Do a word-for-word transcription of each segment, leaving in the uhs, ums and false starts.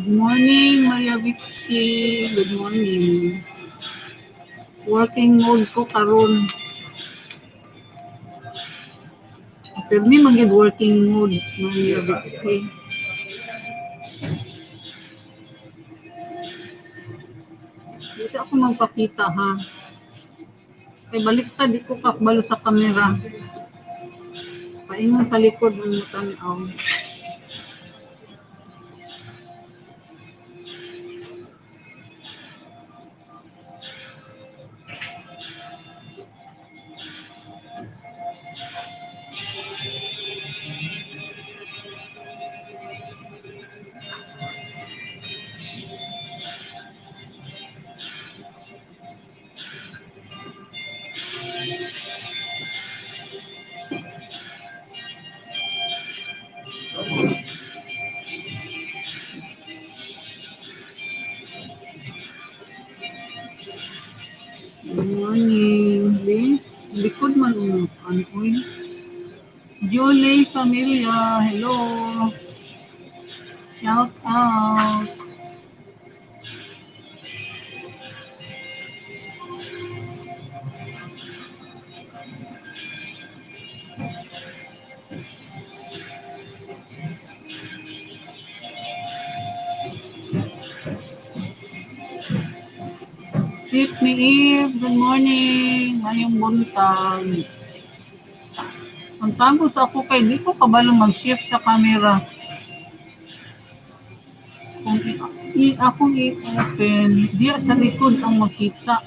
Good morning, Maria Vitsky. Good morning. Working mode ko karon. Pirmi man gid working mode, Maria Vitsky. Dito ako magpakita, ha. Kay baliktad, di ko kabalo sa kamera. Paingon sa likod ang matan-aw. Good morning. Di, likod man ang ano, uy. Julie Familia, hello. Shout out. Chief ni Eve, good morning. Mayong buntag. Ang tago sa ako kay di ko kabalo mag-shift sa camera. Kung i-, i-, akong i-open, diya sa likod ang makita.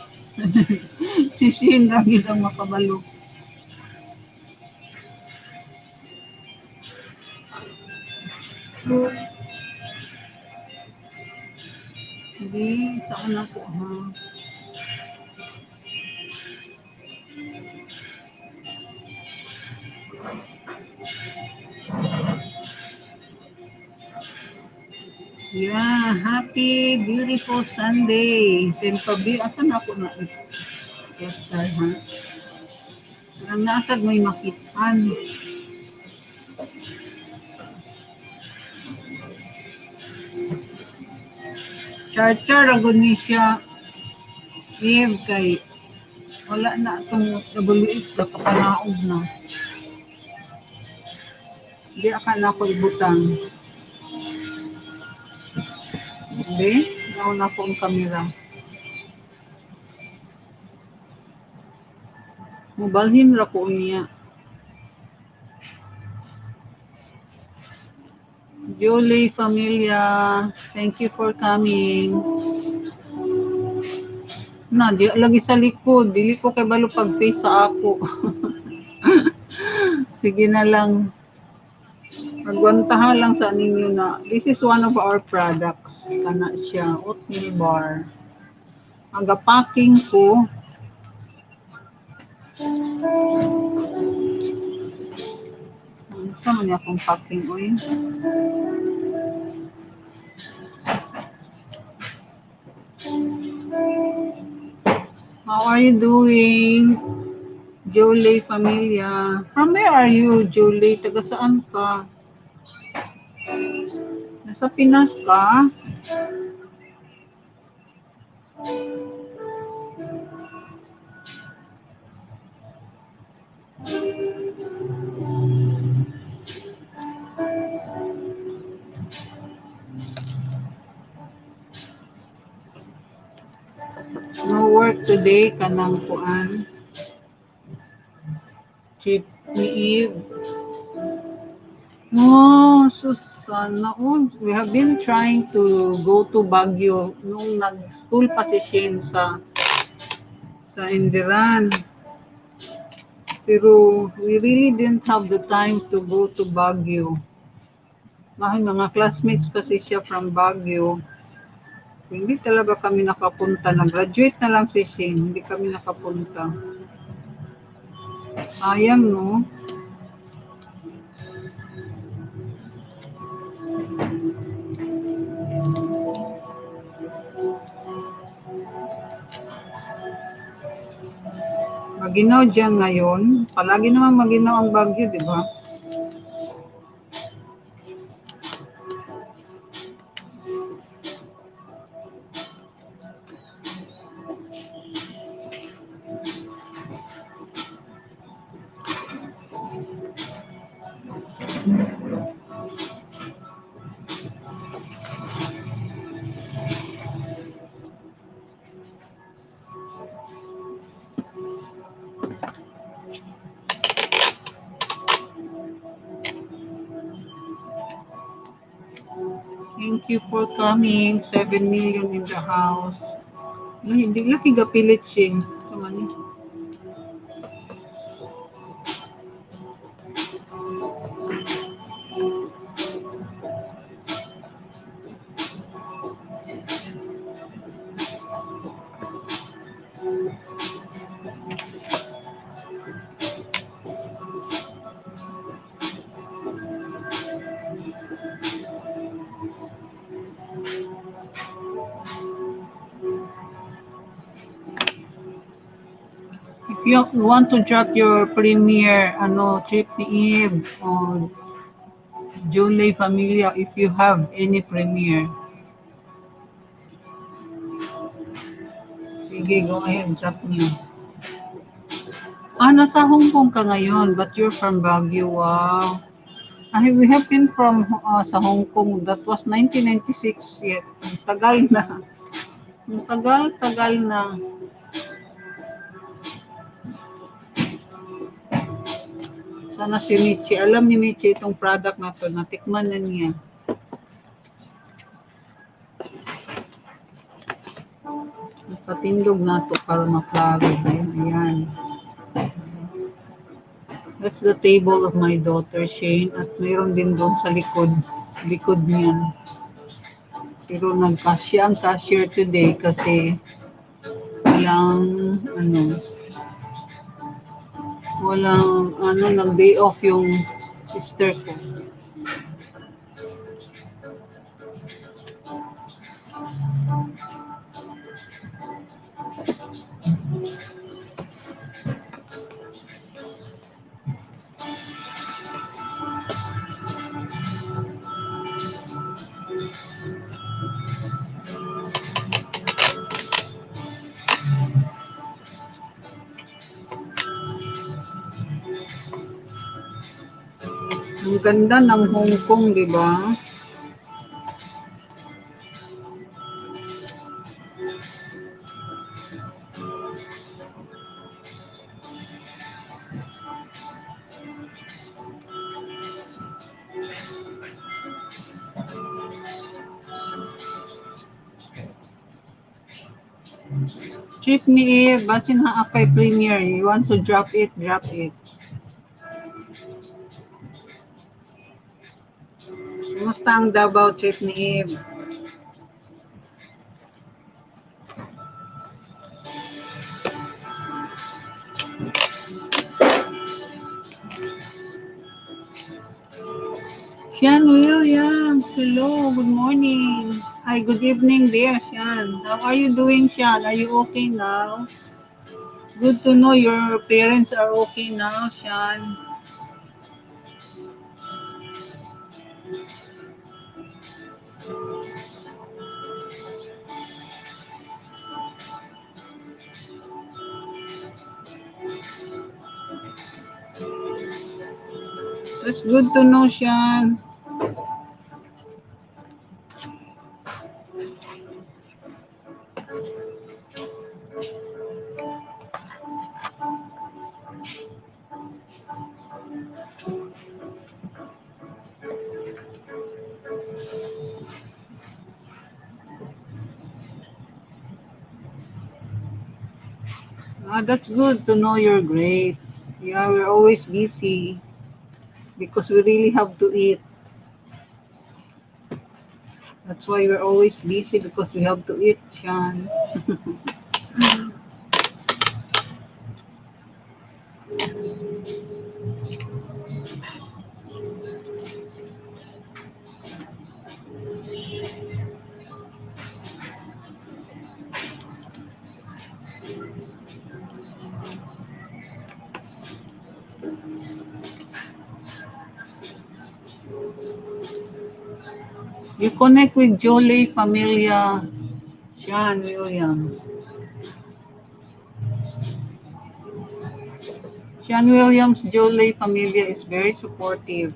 Si Shane ra gid ang makabalo. Sige, saan ako, ha? Yeah, happy, beautiful Sunday. Then, pabi-, asan ako na? Yes, sir, ha? Parang nasad may makitaan. Char-char, agod ni siya, Eve, kay wala na itong W H, nakapanaog na. Di, aka na ako ibutang. Hindi, nauna ko ang kamera. Mubalhin ra ko niya. Julie Familia, thank you for coming. Na, di lagi sa likod. Dili ko kay balo pag-face sa ako. Sige na lang. Agwantaha lang sa ninyo na this is one of our products. Kana siya, oatmeal bar. Aga-packing ko. Unsa man niya akong packing, uy? How are you doing, Jolie Familia? From where are you, Jolie? Taga saan ka? Nasa Pinas ka? No work today, kanang kuan. Chief ni Eve. Oh, Susana, oh, we have been trying to go to Baguio nung nag-school pa si Shane sa, sa Indiran. Pero we really didn't have the time to go to Baguio. Mahal, mga classmates kasi siya from Baguio. Hindi talaga kami nakapunta. Nag-graduate na lang si Shane. Hindi kami nakapunta. Sayang, no? Maginaw diyan ngayon. Palagi naman maginaw ang Baguio, di ba? Thank you for coming. Seven million in the house. No, hindi laki gapilit, Shing. Ito man eh. If you want to drop your premiere, ano, trip ni Eve, o Jolay Familia, if you have any premiere. Sige, go ahead, drop niyo. Ah, nasa Hong Kong ka ngayon, but you're from Baguio. Wow. Ah, we have been from, ah, sa Hong Kong. That was nineteen ninety-six yet. Ang tagal na. Ang tagal-tagal na. Sana si Michi. Alam ni Michi itong product na to. Natikman na niya. Ipatindog nato para maklaro. Ayan, ayan. That's the table of my daughter, Shane. At mayroon din doon sa likod, likod niyan. Pero nag-cashier ang cashier today kasi walang, ano, walang, ano, nag-day off yung sister ko. Ang ganda ng Hong Kong, di ba? Trip ni Eve, basin haapay premiere. You want to drop it, drop it. Kumusta ang Davao trip ni Eve? Sean Williams, hello, good morning. Ay, good evening, dear Sean. How are you doing, Sean? Are you okay now? Good to know your parents are okay now, Sean. That's good to know, Sean. Ah, that's good to know you're great. Yeah, we're always busy because we really have to eat. That's why we're always busy, because we have to eat, Sean. You connect with Jolie Familia, Sean Williams. Sean Williams, Jolie Familia is very supportive.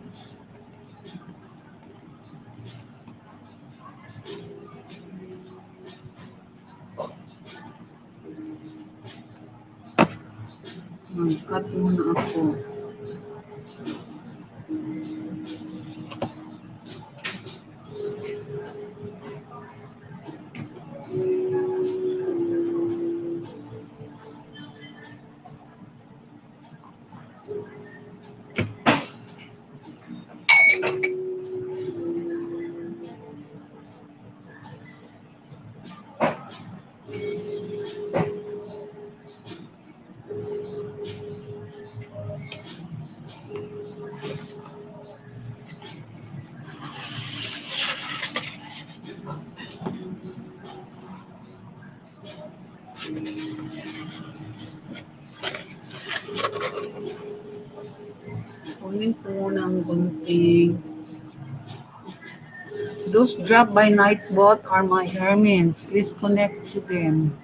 Mag-cut muna ako. Kunin ko muna ang gunting. Those drop by night boat are my ermines. Please connect to them.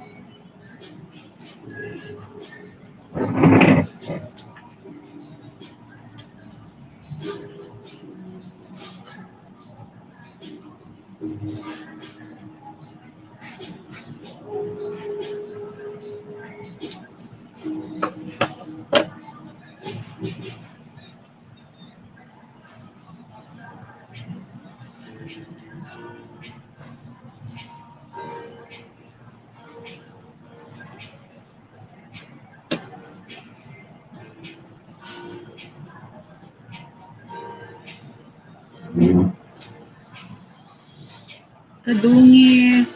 Kadungis.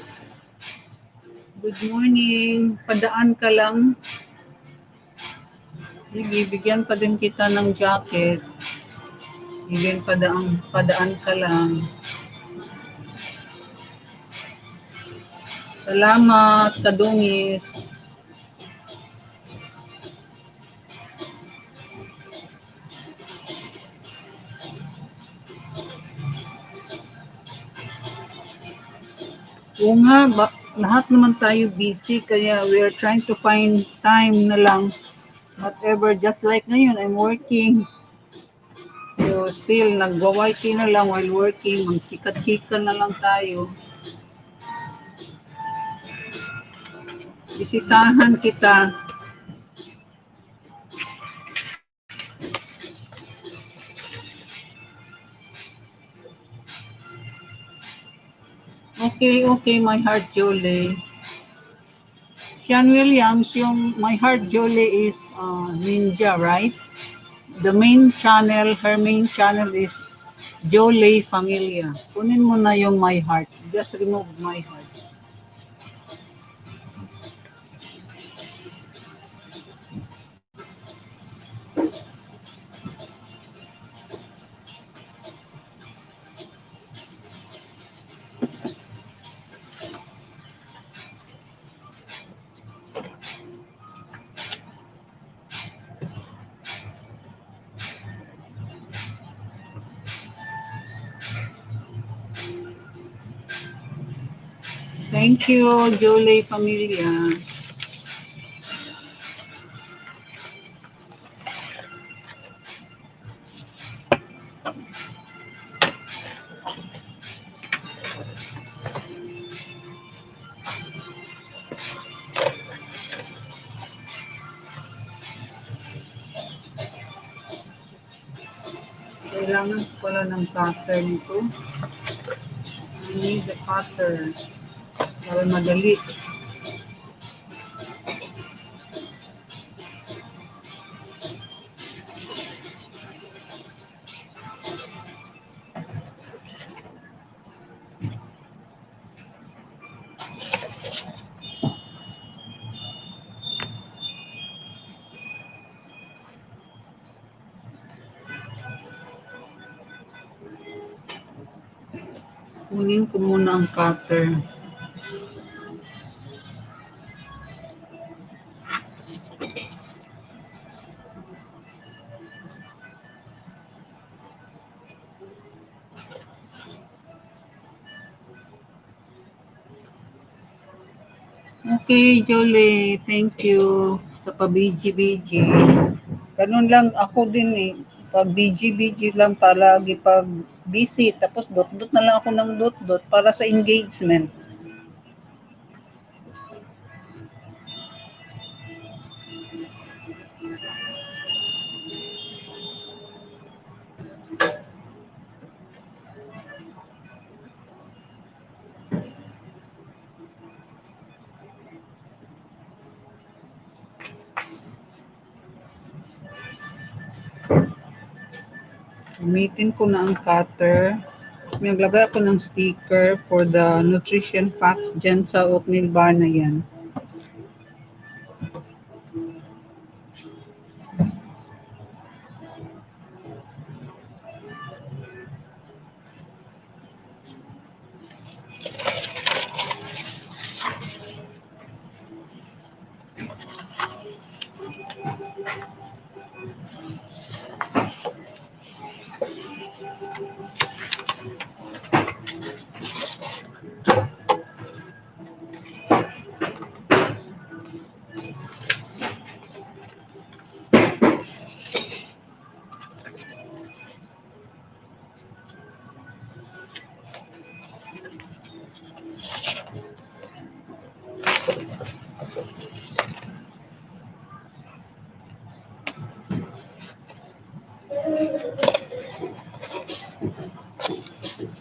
Good morning. Padaan ka lang. Bibigyan pa din kita ng jacket. Even padaan, padaan ka lang. Salamat, Kadungis. Oo nga, ba, lahat naman tayo busy, kaya we are trying to find time na lang. Whatever, just like ngayon, I'm working. So, still, nagwa-Y T na lang while working, magchika-chika na lang tayo. Bisitahan kita. Okay, okay, my heart, Julie. Sean Williams, yung my heart, Julie is uh, ninja, right? The main channel, her main channel is Jolie Familia. Kunin mo na yung my heart. Just remove my heart. Thank you, Julie Familia. Kailangan ko pala ng cutter nito. I need the cutter para madali. Kunin ko muna ang cutter. Okay, Jolie, thank you. Sa pa-B G B G. Ganun lang ako din eh. Pag B G B G lang palagi, pag busy, tapos dot-dot na lang ako ng dot-dot para sa engagement. Gamitin ko na ang cutter. Naglagay ako ng sticker for the nutrition facts dyan sa oatmeal bar na yan.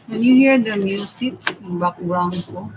Can you hear the music in background ko?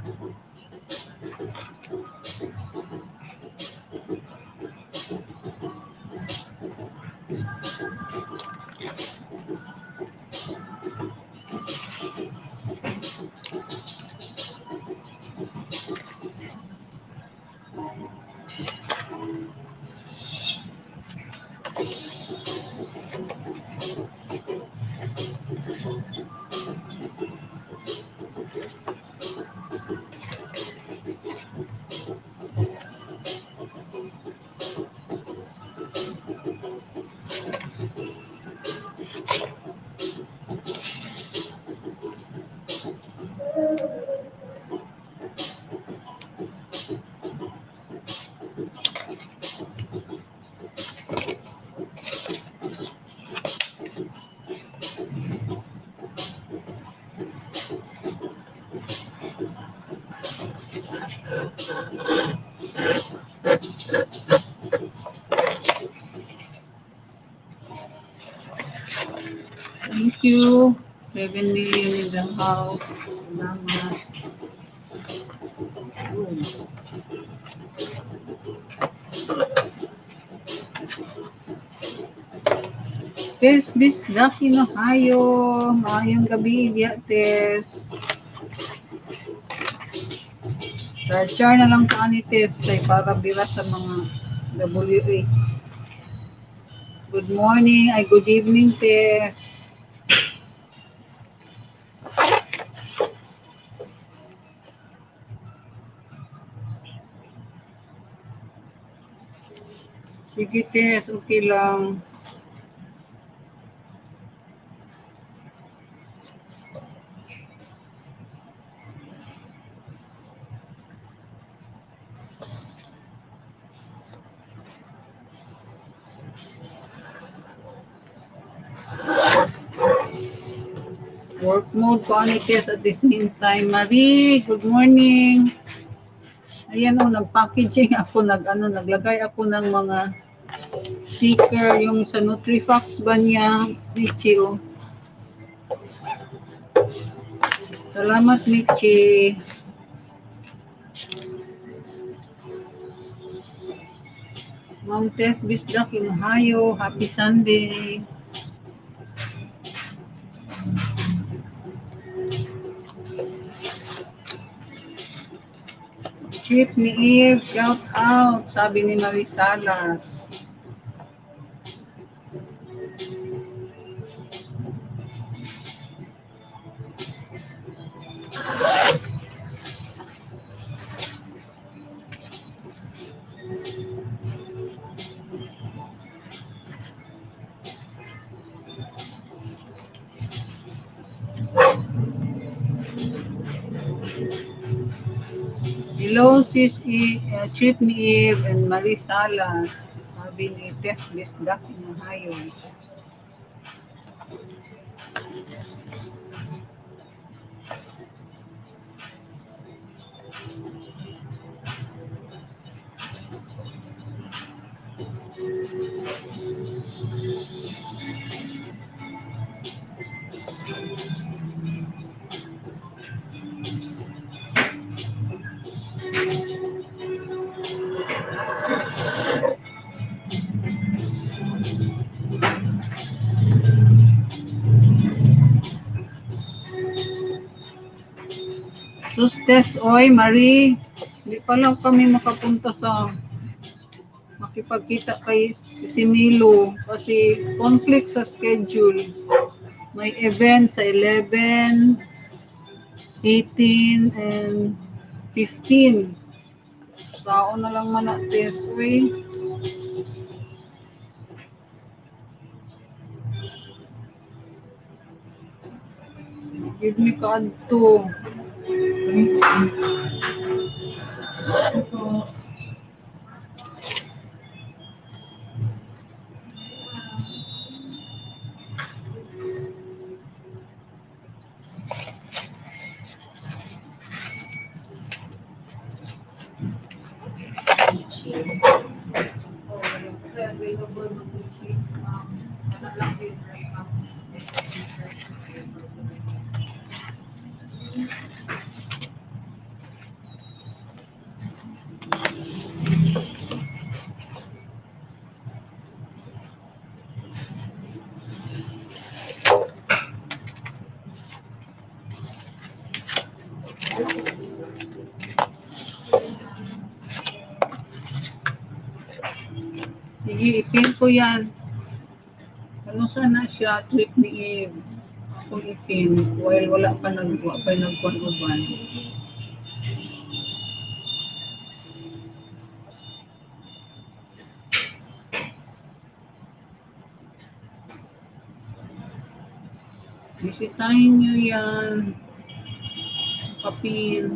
Thank you. Seven million in the house. Salamat. Yun. Tess Bisdak in Ohio. Maayong gabi, Ilya Tess. Char-char na lang ta ni Tess kay para bira sa mga W H. Good morning, ay good evening, Tess. Sige, Tess, okay lang. Work mode ko ani, Tess, at the same time. Marie, good morning. Ayan, oh, nag-packaging ako, nag-ano, naglagay ako ng mga sticker, yung sa Nutrifax ba niya, Michi, oh. Salamat, Michi. Ma'am Tess Bisdak in Ohio, happy Sunday. Treat ni Eve, shout out, sabi ni Marie Salas. Hello, sis E, uh, Chief ni Eve and Marie Salas. Sabi ni Tess Bisdak in Ohio. Sus, test, oy, Marie. Di pa lang kami makapunta sa makipagkita kay Sisi Milo kasi conflict sa schedule. May event sa eleven, eighteen, and fifteen. Saon na lang man na test, uy. Give me kaadto. Sige, ipin ko yan. Ano sana siya, trip ni Eve? Ako ipin, while wala pa nag-, wa pa nagkuhan uban. Bisitahin niyo yan. Kapin.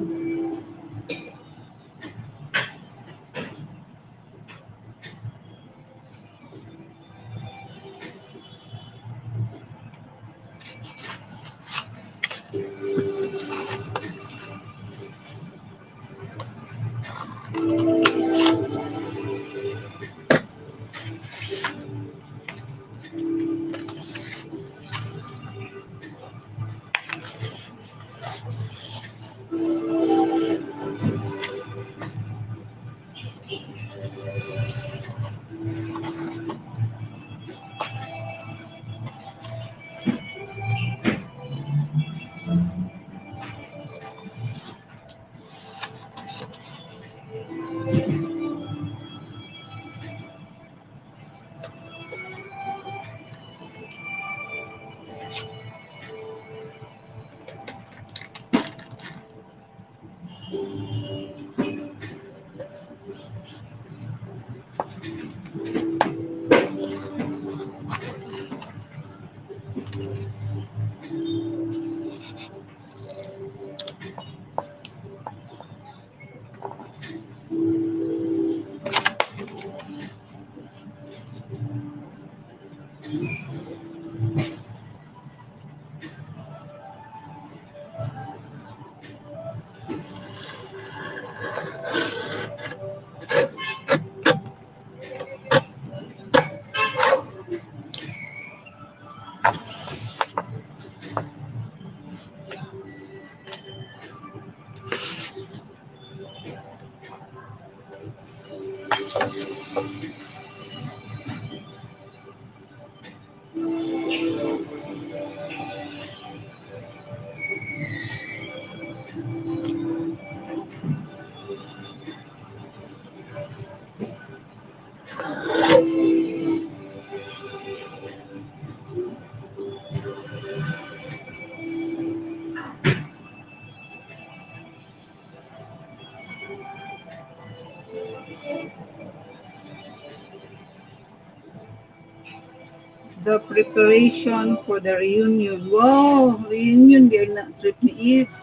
The preparation for the reunion. Wow! Reunion, di na trip ni Eve.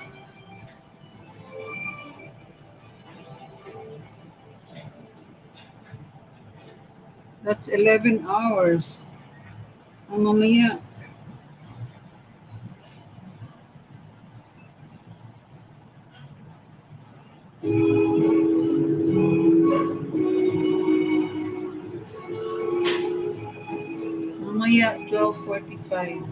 That's eleven hours. Ang mamaya, mamaya, twelve forty-five.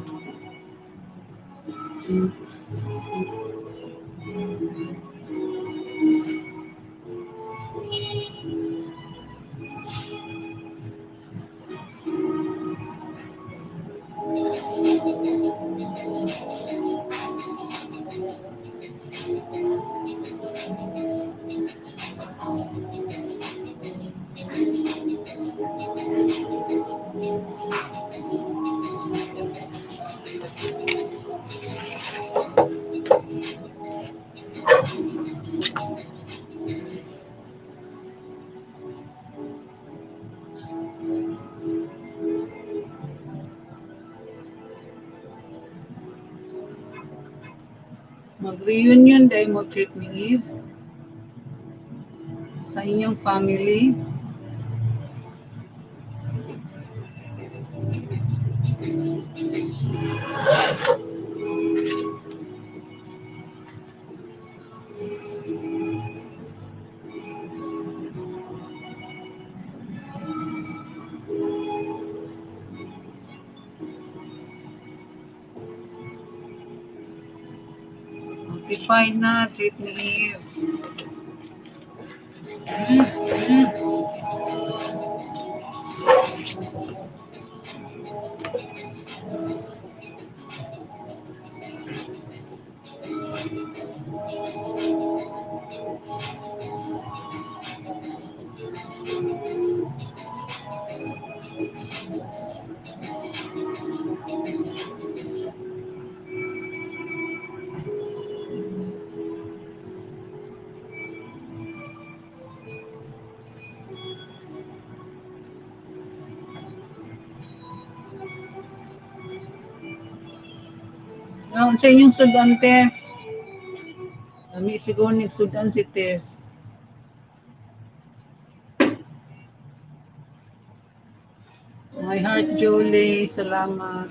Mag-reunion dai mo trip ni Eve sa inyong family. Notify na, trip ni Eve. Ang sa inyong sudan, Tess? Kami siguro nagsudan si Tess. My heart, Julie, salamat.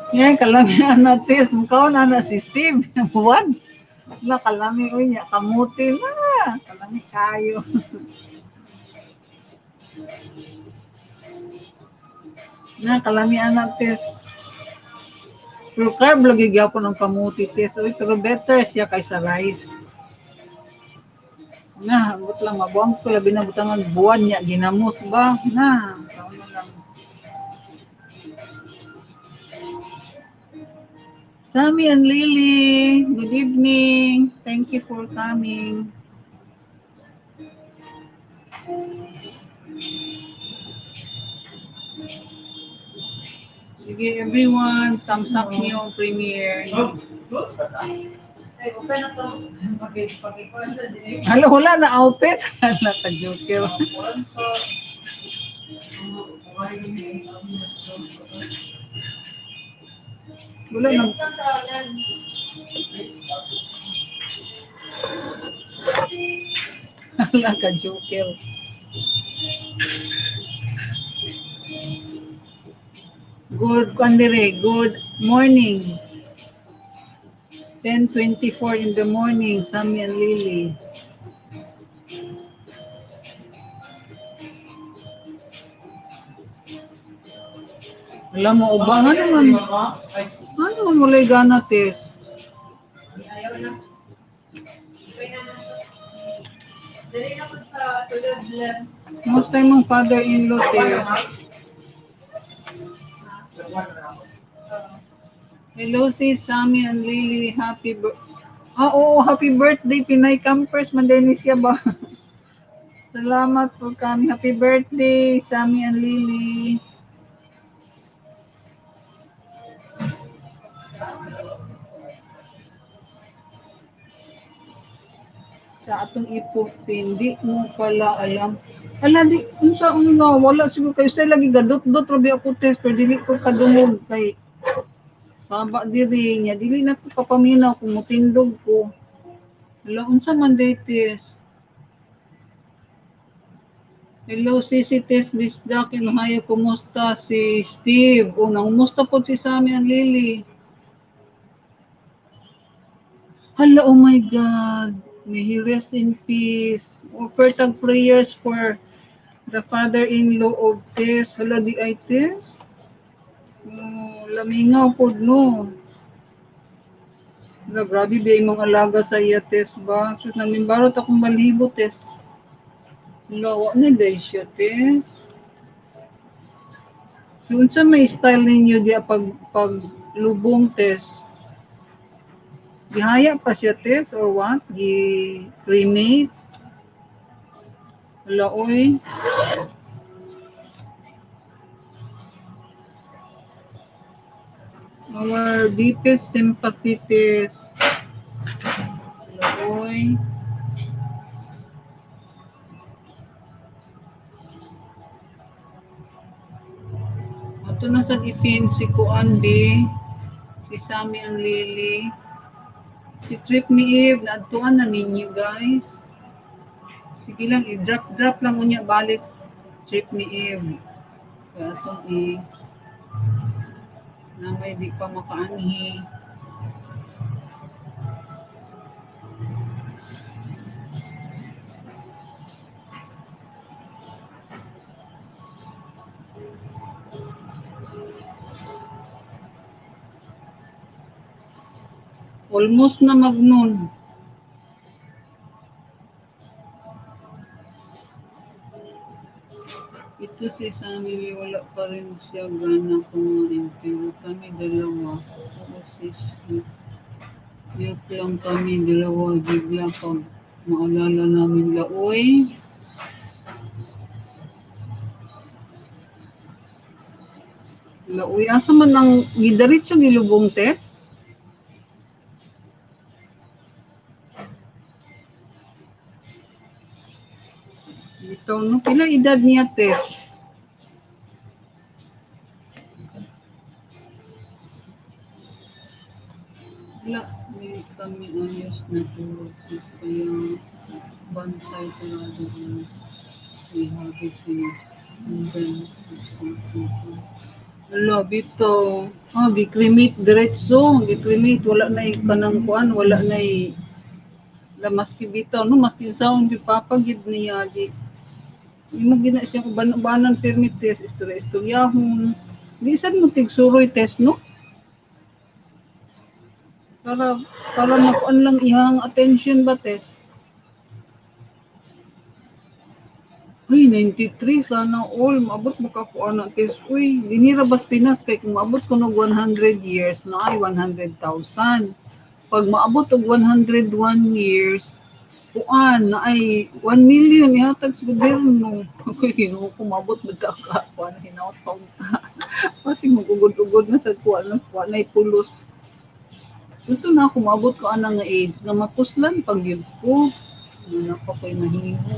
Yan, kalami na, Tess. Mukha na na si Steve. Buwan. Nakalami, uy, niya. Kamuti na. Kalami kayo. Nakalami, anak, Tess. Pero carb lagi gyapon ang kamuti, Tess. Uy, pero better siya kaysa rice. Na, ambot lang, mabuang ko, labi na butangan buwan niya, ginamos ba? Na, tama lang. Sammy and Lily, good evening. Thank you for coming. Sige, everyone, thumbs up niyo, premiere. Ay, open na to. Paki-, paki-, Hala, wala na open. Hala, ka-joker. Wala na. Hala, ka-joker. Good, kuwan dire, good morning. Ten twenty-four in the morning, Sammy and Lily. Alam mo, uba, ano man, ano man walay gana, Tess? Kamusta imong father-in-law, Tess? Hello, si Sammy and Lily. Happy bir-, ah, oo, happy birthday, Pinay Campers. Manday ni siya ba? Salamat po kami. Happy birthday, Sammy and Lily. Sa atong ipupin, di mo pala alam. Ala, di, unsa, ano na, wala siguro kayo. Sa lagi gadot-dot, rabi ako, Tess, pero dili ko kadungog kay saba diri niya. Dili na ko kapaminaw kung mutindog ko. Ala, unsa man, day, Tess? Hello, Sisi Tess Bisdak in Ohio. Kumusta si Steve? O, nangumusta po si Sammy and Lily? Hala, oh my God. May he rest in peace. Offer tag prayers for the father-in-law of Tess. Hala, di ay Tess? Oh, lamingaw pod, no? Hala, grabe biya imong alaga sa iya, Tess, ba? Sus, nangimbarot akong balhibo, Tess. Hala, wa na day siya, Tess. So, unsa may style ninyo diya pag, pag lubong, Tess? Gihaya pa siya, Tess, or what? Gi-cremate? Hala, oy. Our deepest sympathy, Tess. Hala, oy. Ato na sa ipin si kuan, bi. Si Sammy and Lily. Si Trip ni Eve, naadtuan na ninyo, guys. Sige lang, i-drop-drop lang unya balik. Trip ni Eve. Kaya itong i-, na may di pa makaanhi. Almost na magnon. Ito si Sammy, wala pa rin siya gana kumain. Pero kami dalawa, oo, sis, joke lang kami dalawa, bigla pag maalala namin, laoy. Laoy, asa man ang gidiretso ni Lubong, Tess? Ito, no? Pila edad niya, Tess? Wala, di kami ayos na tulog, sis. Kaya bantay ko lagi ang may habit sila. And then, hala, bitaw. Ah, gi-cremate diretso. Gi-cremate. Wala na yung kanang kuan. Wala na yung la, maski bitaw, no? Maski saon, di papagid niya. Di, imo gina siya uban-ubanan, permi, Tess, istorya-istoryahon. Di sad mo tigsuroy, Tess, no? Para, para makuan lang ihang attention ba, Tess? Ay, ninety-three, sana all. Maabot makakuha na, Tess. Uy, dinhi ra bas Pinas, kay kung maabot ko nog one hundred years, na ay one hundred thousand. Pag maabot og one hundred one years, kuan, na ay one million ihatag sa gobyerno. Ako'y Ginoo ko, maabot ba ta ka, kuan, hinaot pa unta. Kasi mag-ugod-ugod na sa kuan, na kuan, na ipulos. Gusto na ako maabot ko ana nga age nga mapuslan pa gyud ko. Ano pa ko'y mahimo?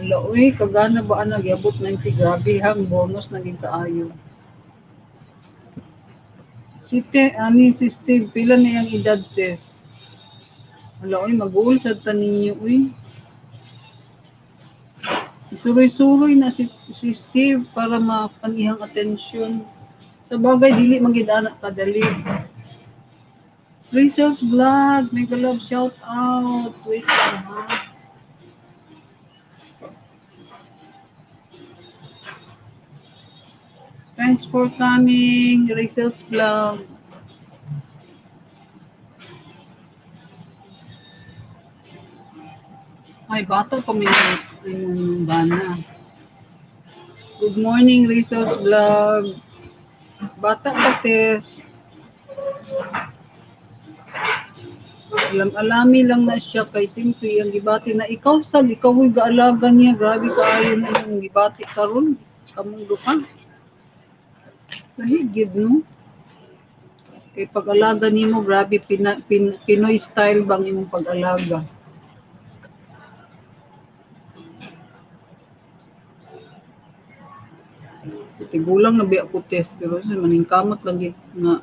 Hala, uy, kagana ba ana giabot ninety? Grabe, hang bonus na gid kaayo. Si Te, ani, si Steve, pila na yang edad, Tess? Hala, uy, mag-uul sad ta ninyo, uy. Isuroy-suroy na si, si Steve para ma-, ang iyang atensyon. Sa bagay, dili man gid ana kadali. Rizal's Vlog, mega love shout out. Wait lang, ha. Thanks for coming, Rizal's Vlog. Ay, bata pa may, yung bana. Good morning, Rizal's Vlog. Bata pa, Tess. Alam-alami lang na siya kay simple ang gibati na ikaw sad, ikaw yung gaalaga niya. Grabe kaayo na yung gibati karon. Kamong duha. Lahi gyud, no? Kay pag-alaga nimo, grabe, pina-, pin-, Pinoy style bang imong pag-alaga. Tigulang na biya ko, Tess, pero sa maningkamot lagi nga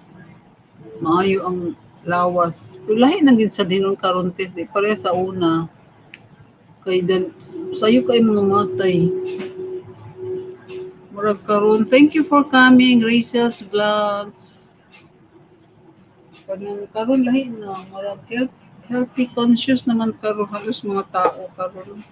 maayo ang lawas. Pero lahi na gid sa dinon karon, Tess, di pareha sa una. Kay dan, sayo kay mga matay. Murag karon, thank you for coming, Rachel's Vlogs. Kanang karon lahi na, murag health, healthy conscious naman karon halos mga tao karon.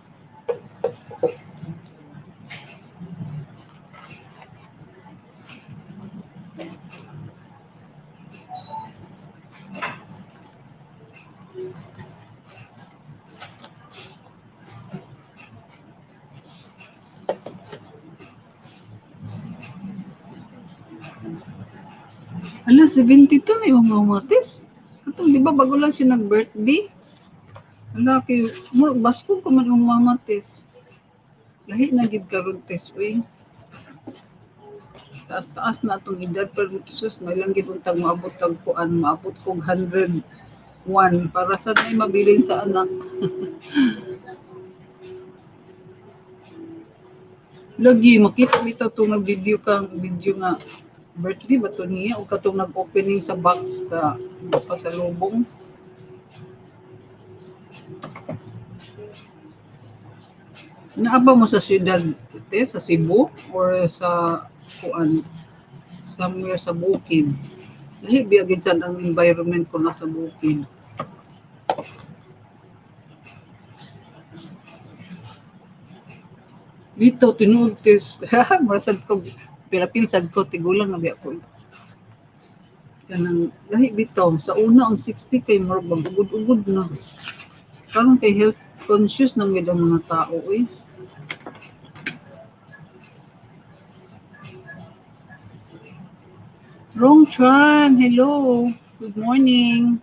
Hala, seventy-two may mga matis. Katong, di ba, bago lang siya nag-birthday? Hala, kay, mo, baskog ko man ang mamatis. Lahi na gid karon, Tess, uy. Taas-taas na atong edad, pero sus, may lang gid untag maabot tag kuan, maabot kog hundred one para sa may mabilin sa anak. Lagi, makita mo ito itong nag-video ka, video nga birthday ba to niya o katong nag-opening sa box sa, sa pasalubong. Naaba mo sa syudad, te, sa Cebu or sa kuan, somewhere sa bukid? Lahi biya gid sad ang environment ko nasa bukid. Dito, tinuod, tes. Marasad ko, pilapil sad ko, tigulang na biya ko. Kanang lahi bitaw, sa una ang sixty kay murag mag-ugod-ugod na. Karon kay health conscious na gid ang mga tao, eh. Rong Tran, hello. Good morning.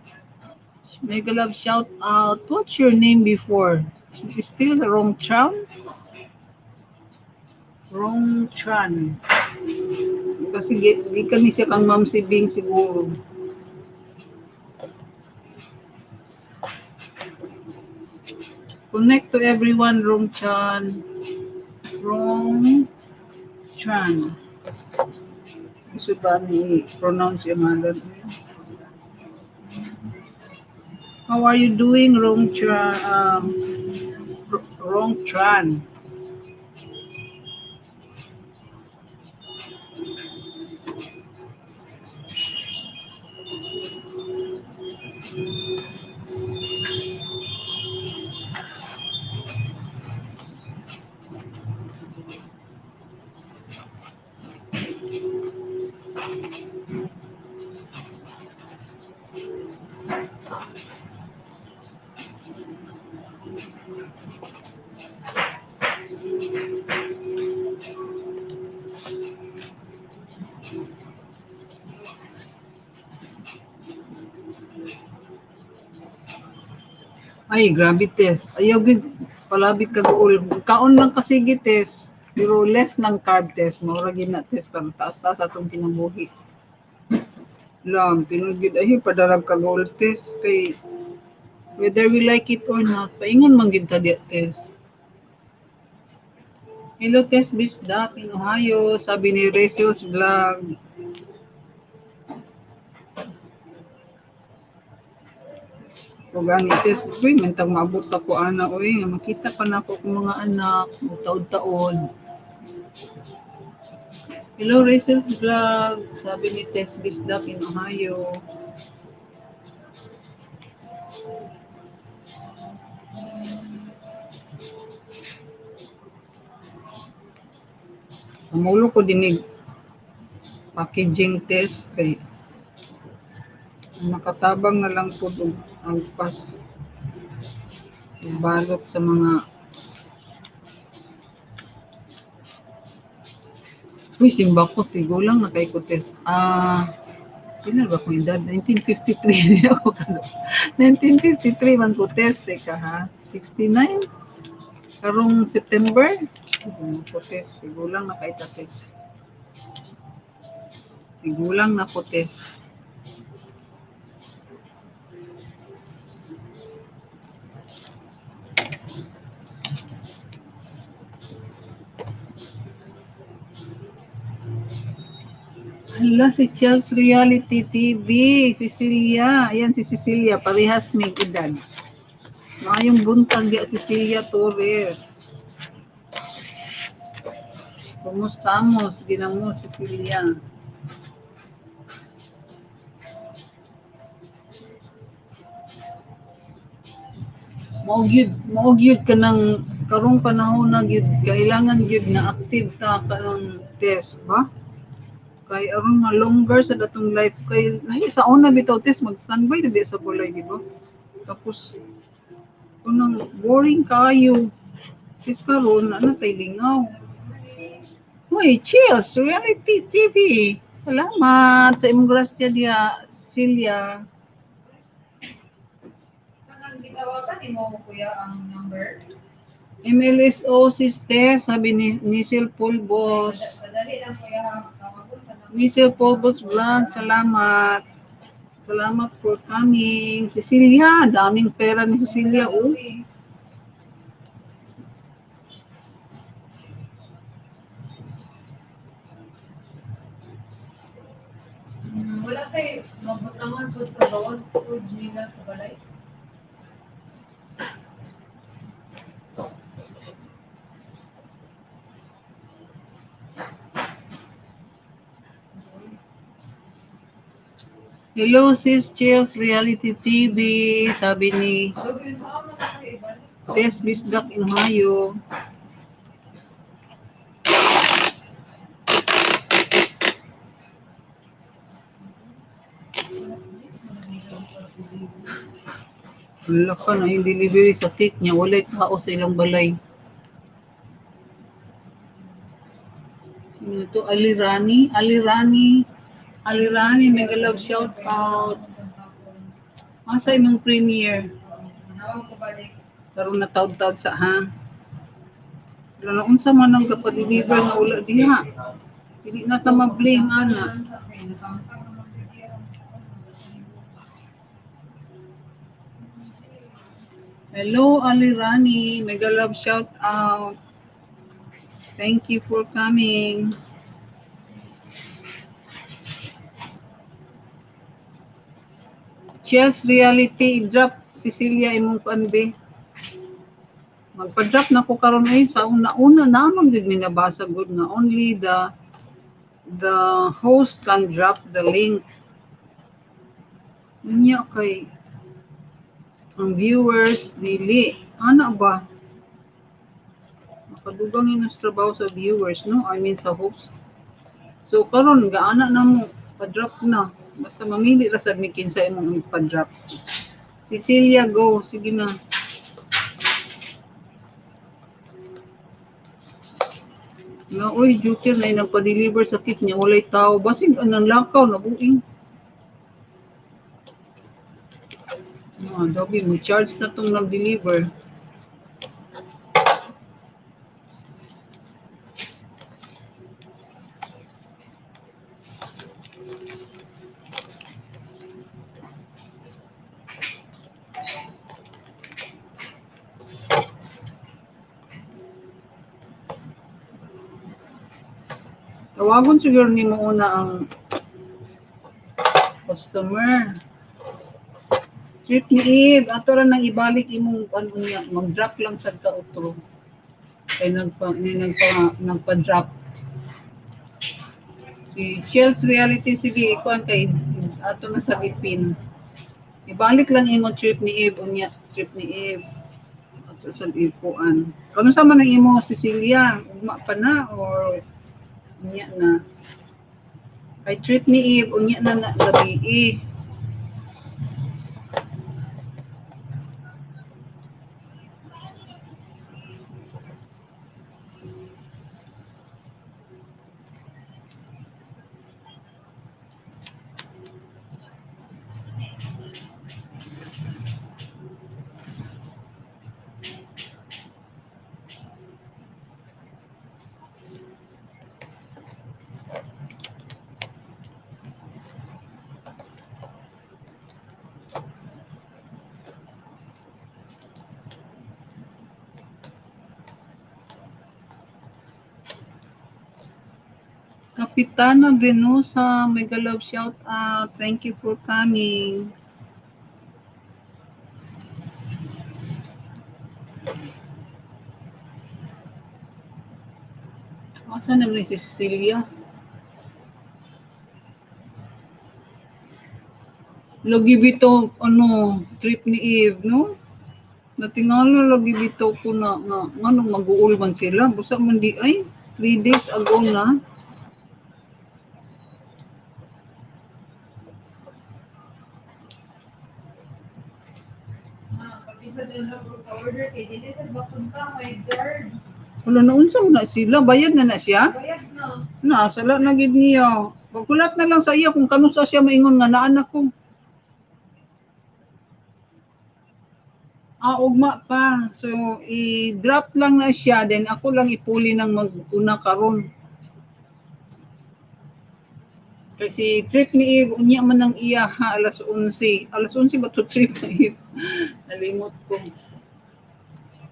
Mega love shout out. What's your name before? Is it still Rong Tran? Rong Tran. Kasi gi-, di ka ni siya kang Ma'am Sibing siguro. Connect to everyone, Rong Chan. Rong Chan. Gusto ba ni pronounce yung ngalan? How are you doing, Rong Chan? Um, R-, Rong Chan. Ay, grabe, Tess. Ayaw gid palabi ka guol. Kaon lang ka sige, Tess. Pero less ng carb, Tess. Maura gid na, Tess. Para taas-taas atong kinabuhi. Lang, tinuod gid. Ay, padarag ka guol, Tess. Kay, whether we like it or not, paingon man gid ta diya, Tess. Hello, Tess Bisdak in Ohio, sabi ni Rachel's Vlog. Ug ani, Tess, uy, mantang maabot pa ko ana, uy, makita pa na ako akong mga anak, taod-taod. Hello, Rachel's Vlog, sabi ni Tess Bisdak in Ohio. Pamulo ko dinig packaging, Tess, kay makatabang na lang po ang pas balot sa mga Uy, simba ko, tigulang na kay ko, Tess. Ah, pila ba akong edad? Nineteen fifty-three ako kano. Nineteen fifty-three man ko, Tess, teka ha. Sixty-nine? Karong September? Hmm, ko, Tess, tigulang na kay ta, Tess. Tigulang na ko, Tess. Hala, si Charles Reality T V, Cecilia. Ayan si Cecilia, parehas may edad. Mayong buntag, ya Cecilia Torres. Kumusta mo? Sige na mo, Cecilia. Mao gyud, mao gyud kanang karong panahon na gyud, kailangan gyud na active ta kanang test ba? Kay aron ma-longer sa datong life, kay lahi sa una bitaw test, mag-standby na biya sa balay, di ba? Tapos, kanang boring kayo. Test karon, na natay lingaw. Uy, Chills, Reality T V. Salamat sa imong grasya diya, Celia. M L S O, sis Tess, sabi ni Nisil Pulbos. Nisil Pulbos Vlog, salamat. Salamat for coming. Cecilia, daming pera ni Cecilia, oh. Hmm, wala kay mabutangan po sa gawas food nila sa balay. Hello, Sis Chills Reality T V, sabi ni Tess Bisdak Inhayo. Wala ka na yung delivery sa cake niya. Walay tao sa ilang balay. Sino to? Alirani? Alirani? Alirani, mega love shout out. Asa imong premiere? Karon na taod-taod sa, ha? Wala na, unsa man ang gapadeliver nga wala diha? Hindi na ta ma-blame, ana. Hello, Ali Rani. Mega love shout out. Thank you for coming. Chills Reality, i-drop, Cecilia, imong kuan, be. Magpa-drop na ko karon, eh. Sa una-una, naman gud mi nabasa gud nga only the, the host can drop the link. Unya kay ang viewers, dili. Ana ba? Makadugang yun ang trabaho sa viewers, no? I mean, sa host. So, karon, gaana na mo, pa-drop na. Basta mamili ra sad mi kinsa imong pa-drop. Cecilia, go. Sige na. Na, uy, Joker na yung nagpa-deliver sa cake niya. Walay tao. Basig, anong lakaw, nabuing. Ah, Dobby, mo charge na tong nag-deliver. Tawagon siguro nimo una ang customer. Trip ni Eve, ato ra nang ibalik imong ano niya, mag-drop lang sad ka utro. Kay nagpa-, ni nagpa-, nagpa-drop. Si Shells Reality, sige, ikuan kay ato na sa ipin. Ibalik lang imo trip ni Eve, unya, trip ni Eve. Ato sa ikuan. Kano sa man ang imo, Cecilia? Ugma pa na or unya na? Kay trip ni Eve, unya na, na gabi, eh. Kapitana Venosa, mega love shout out. Thank you for coming. Asa naman si Cecilia? Lagi bitaw, ano, trip ni Eve, no? Natingala lagi bitaw ko na, nga, nganong mag-uol man sila. Busa man di ay, three days ago na. Wala, naunsa mo na sila? Bayad na na siya? Bayad na. Na, sala na gid niya. Paghulat na lang sa iya kung kanus-a siya maingon nga naanak ko. Ah, ugma pa. So, i-drop lang na siya, then ako lang ipuli nang mag-una karon. Kasi trip ni Eve, unya man ang iya ha, alas onse. Alas onse ba to trip ni Eve? Nalimot ko.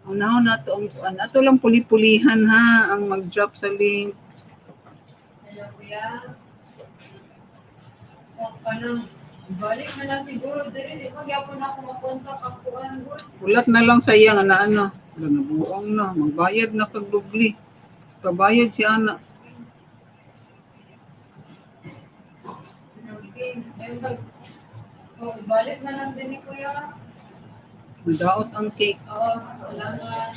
Unahon nato ang kuan. Ato lang puli-pulihan ha, ang mag-drop sa link. Hello, kuya. Huwag ka nang balik na lang siguro diri. Di ba gyapon ako makontak ang kuan, good? Hulat na lang sa iya nga na ano. Wala na, buang na. Magbayad na kag doble. Pabayad si ana. Ayun, pag, oh, ibalik na lang din ni kuya. Madaot ang cake. Oo, salamat.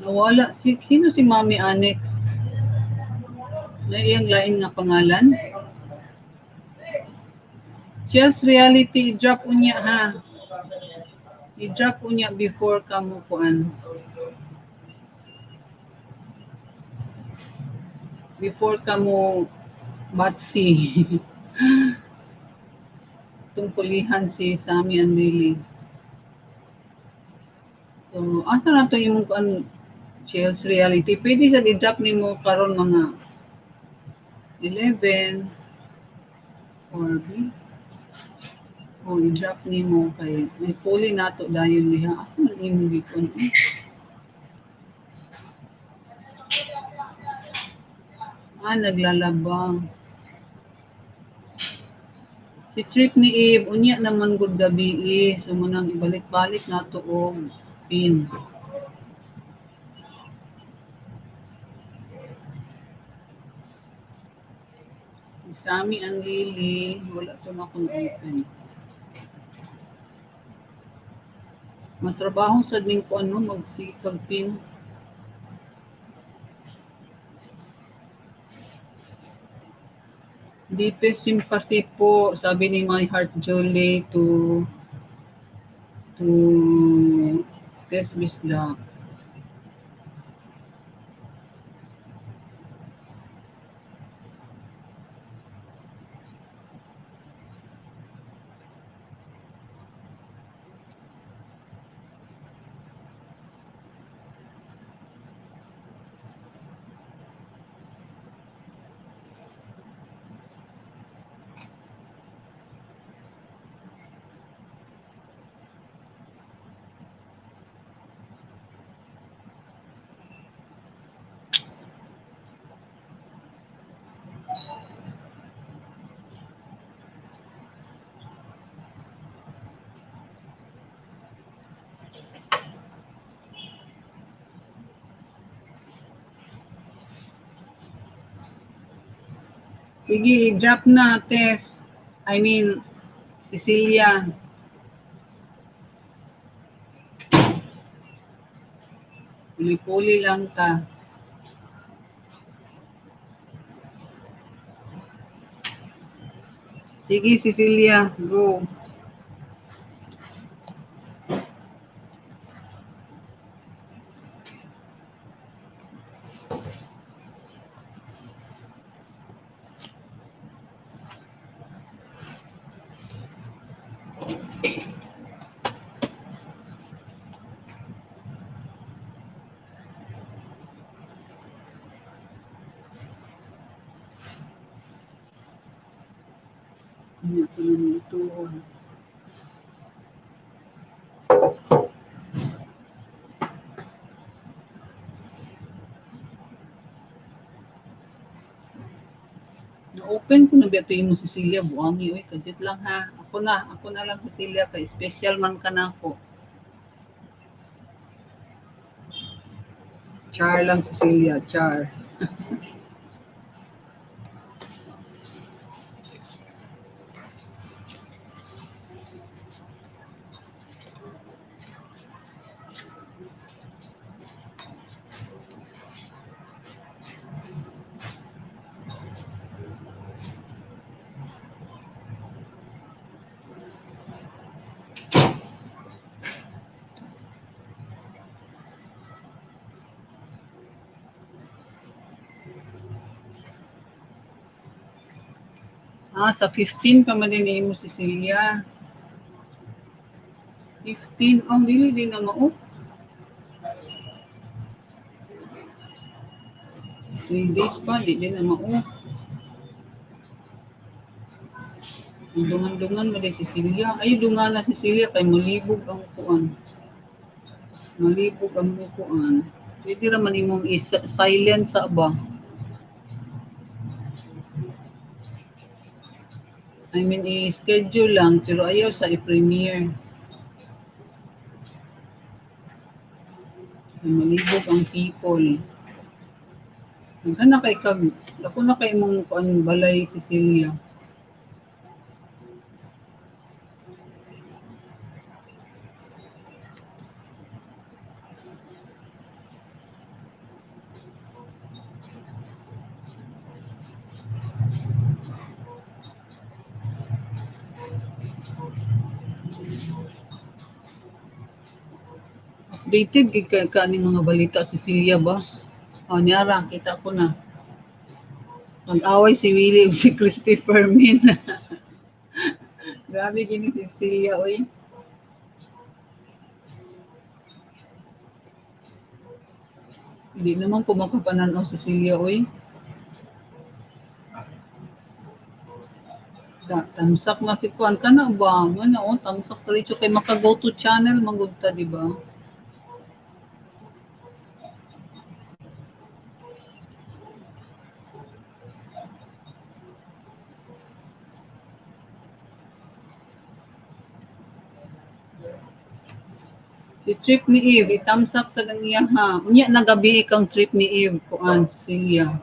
Nawala. Si, sino si Mami Annex? Na iyang lain nga pangalan? Chels Reality, i-drop unya ha. I-drop unya before kamo kuan. Before kamo batsi. Tungkulihan si Sammy and Lily. So, asa na to yung kuan, Chels Reality? Pwede sa i-drop nimo karon mga eleven or bi-, o i-drop nimo kay may puli nato dayon diha. Asa man imo gikon eh? Ah, naglalaba. Si trip ni Eve, unya naman gud gabi eh. So, munang ibalik-balik nato og pin. Si Sammy and Lily, wala to na akong open. Matrabaho sad ning kuan, no, magsigig kag pin. Deepest sympathy po, sabi ni My Heart Julie to, to Tess Bisdak. Sige, i-drop na, Tess. I mean, Cecilia. Puli-puli lang ta. Sige, Cecilia, go. Ano pa naman ito? Open ko na ba ito imo, Cecilia? Buangi, oy, kadiyot lang, ha. Ako na, ako na lang, Cecilia, kay special man ka na ako. Char lang, Cecilia, char. Ah, sa fifteen pa man din imo, Cecilia. Fifteen, oh, dili din na mao. Three days pa, di din na mao. Dungan-dungan mo din, Cecilia. Ay, dungan na, Cecilia, kay malibog ang kuan. Malibog ang kuan. Pwede ra man imong i-silent sa ba? I mean, i-schedule lang, pero ayaw sa i-premiere. Ay, malibog ang people. Naghan na kay kag, ako na kay mong kuan balay, Cecilia. Updated gid ka, ka ning mga balita, Cecilia ba? O, niara, kita ko na. Mag-away si Willie ug si Christy Fermin. Grabe gini si Cecilia, oy. Hindi naman ko makapanan-aw, Cecilia, oy. Ta-, tamsak na si kuan ka na ba? Ano, oh, tamsak diretso kay maka-go to channel, manggod ta, di ba? Si trip ni Eve, itamsak sa dangiya ha. Unya na gabi kang trip ni Eve, kuan, Cecilia.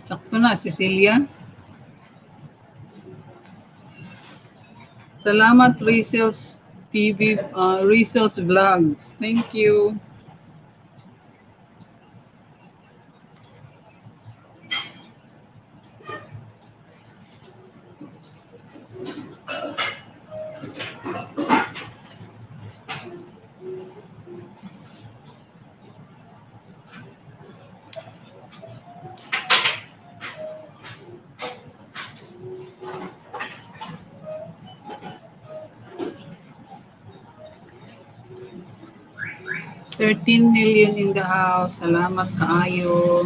Sakto na, Cecilia. Salamat, Rizel's T V, ah, Rizel's Vlogs. Thank you. Thirteen million in the house. Salamat kaayo.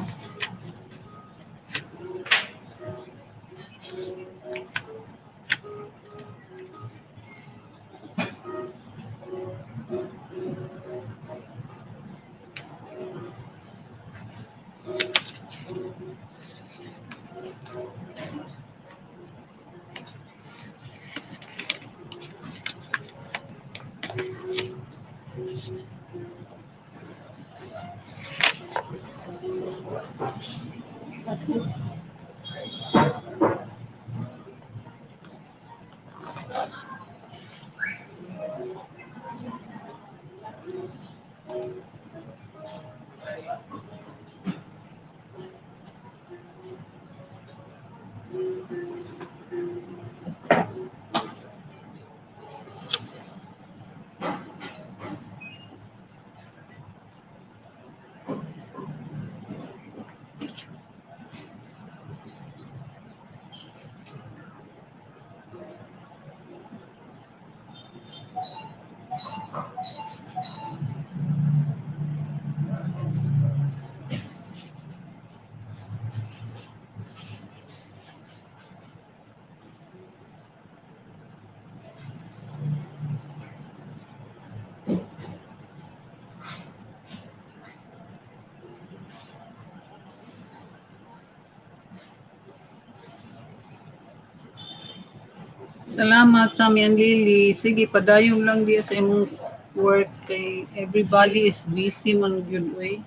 Salamat, Sammy and Lily. Sige, padayon lang diya sa imong work kay everybody is busy man gyud, uy.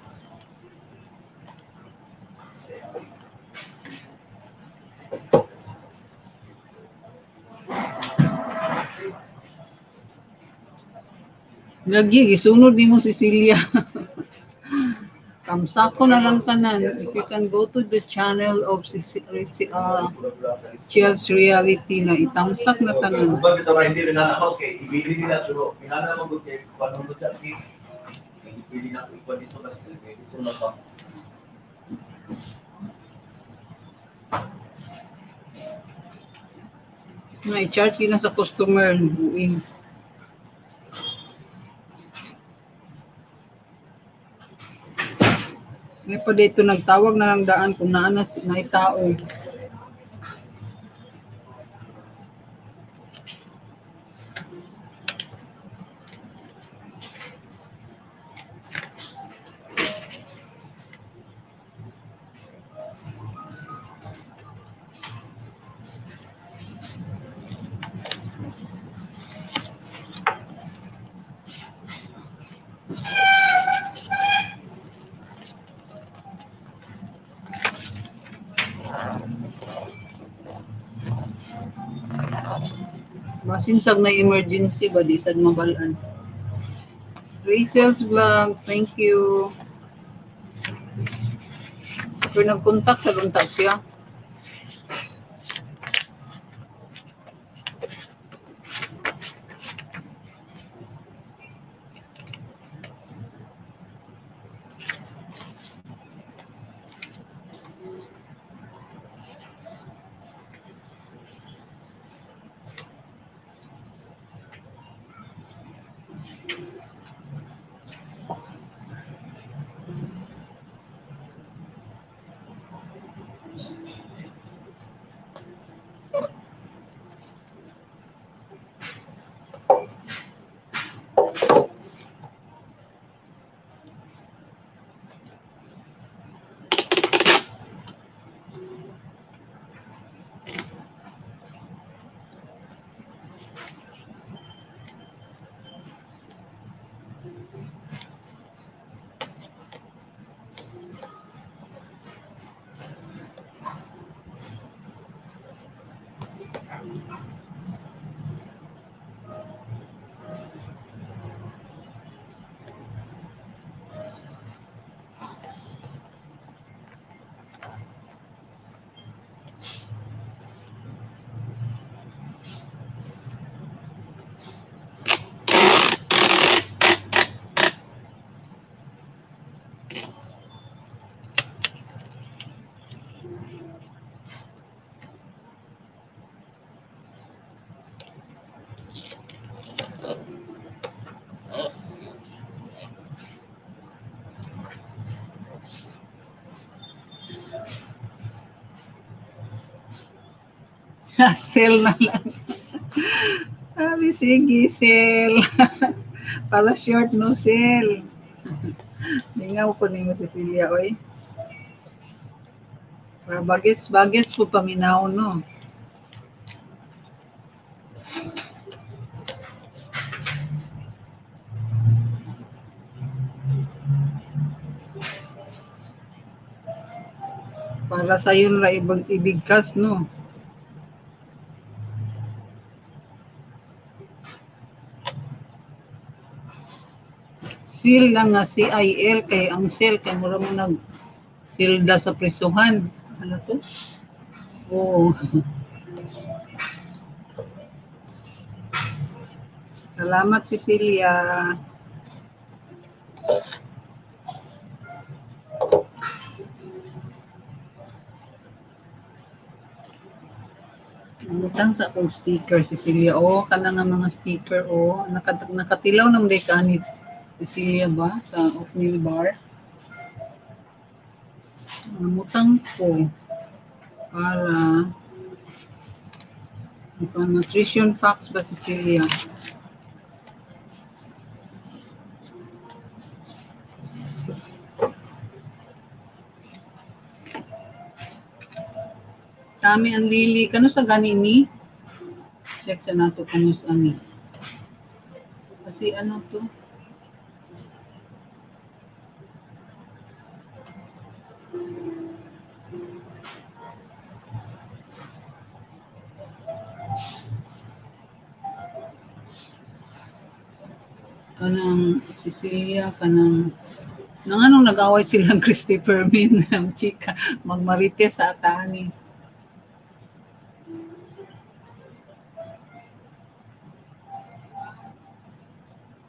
Lagi, gisunod nimo si Celia. Tamsakon na lang tanan. If you can go to the channel of si, si, si uh, Chiel's Reality na itamsak na tanan. Na i-charge yun sa customer. Buing. May pa dito nagtawag na lang daan kung naan na si- na itao. Masinsag na emergency ba, di sad mabalaan. Rachel's Vlog, thank you. Pero nagkontak sa lunta siya. Sell na lang. Sabi, sige, sell. Para short, no sell. Lingaw po ni mo, Cecilia, oy. Para bagets, bagets po paminaw, no? Para sayon ra ibag-, ibigkas, no? Seal lang nga C I L kay ang seal kay mura mo nag silda sa prisuhan. Ano to? Oo. Salamat, Cecilia. Utang sa akong sticker, Cecilia. Oh, kana nga mga sticker, oh. Naka-, nakatilaw naman day ka ni Cecilia ba sa oatmeal bar? Nangutang ko para, ano pa, nutrition facts ba, Cecilia? Sami ang Lily. Kano sa gani ni? Check sa nato kano sa ani. Kasi ano to? Kanang Cecilia, kanang, nang anong nag-away silang Christopher Min, ang chika, magmarites sa atani.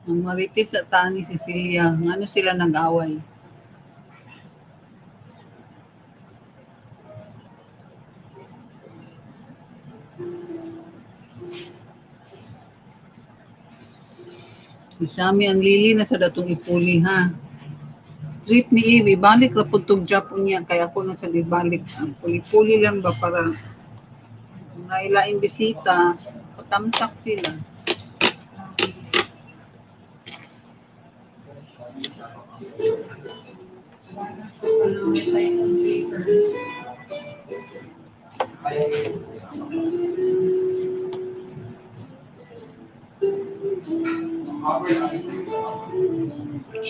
Ang marites sa atani, Cecilia, ngano sila nag-away? Isami ang Lily na sa datong ipuli, ha? Trip ni Eve, ibalik ra pud tong job niya, kaya ako na sa ibalik. Ang puli-puli lang ba para may laing bisita, patamsak sila.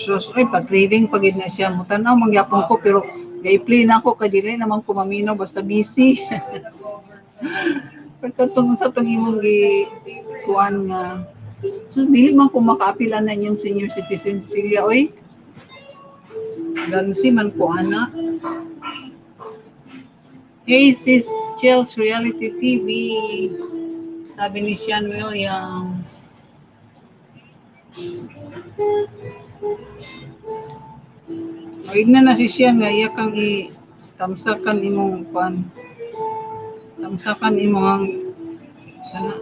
Sus, ay, pa-trading pa gid na siya. Mutanaw, mangyapon ko, pero ga-play na ako, kay dili naman ko maminaw, basta busy. Pagkatong sa tong imong gi-, kuan nga, sus, dili man ko makaapil ana inyong senior citizen, Cecilia, oy. Gansi man ko ana. Hey, sis, Chels Reality T V. Sabi ni Sean Williams. Maignan na si Sean nga iya kang i-, tamsakan imong kuan. Tamsakan imong sana.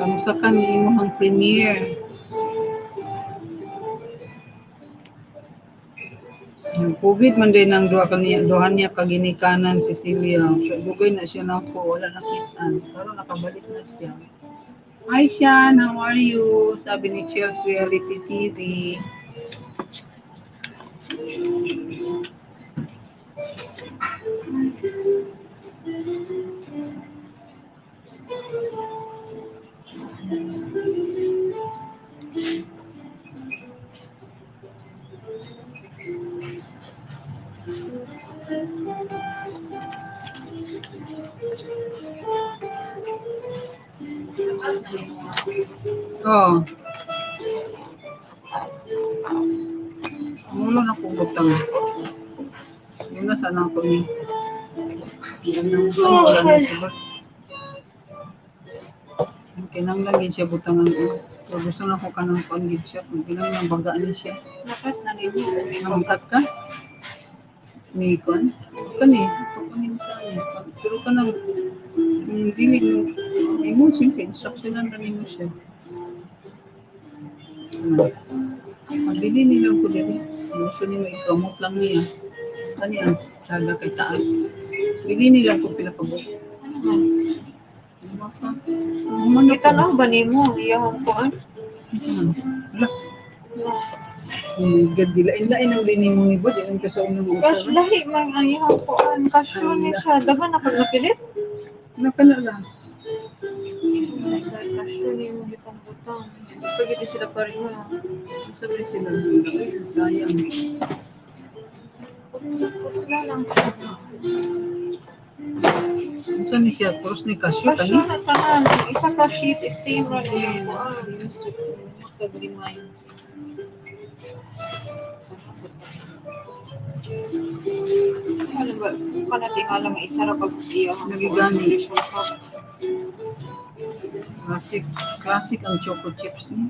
Tamsakan ni imong premiere. Ang covid man din ang duha kaniya, duha niya kaginikanan, Cecilia. So, dugay na siya nako, wala nakit-an. Pero nakabalik na siya. Hi, Sean. How are you? Sabi ni Chels Reality T V. Oh. Mulo na kong butang. Yun na sana ako ni. Yan ang wala na siya ba? Kinanglan gid siya butangan ko. So, gusto na ko kanang kuan gid siya. Kung kinanglan baga ni siya. Nakat na gid. Namangkat ka? Ni kuan? Kani, pakunin sa amin. Pero kanang, mm, dili mo, imo, siyempre, instructionan na nimo siya. Ano? Pagdili nilang ko diri. Gusto nimo ikamot lang niya. Kani ang tsaga kay taas. Dili nilang ko pila ka buok. Ano? Kita lang ba nimo ang iyahang kuan? Ano? Wala. Hmm, gad, lain-lain ang linimong iba, di lang ka sa unang Kas-, usapan. Lahi man ang iyahang kuan. Kasyo ni siya. Daga na pag napilit? Nakana lang. Kasyo ni mo gitang butang. Pwede sila pareho. Sabi sila, sayang. Wala lang. Unsa ni siya? Cross ni Casio, Casio kani? Na tanan. Isa ka sheet is same ra niya. Magkaglimay. Ano ba? Kanatingala nga isa ra pag iya ang Nagigani. Nutrition pa. Classic, classic ang choco chips niya.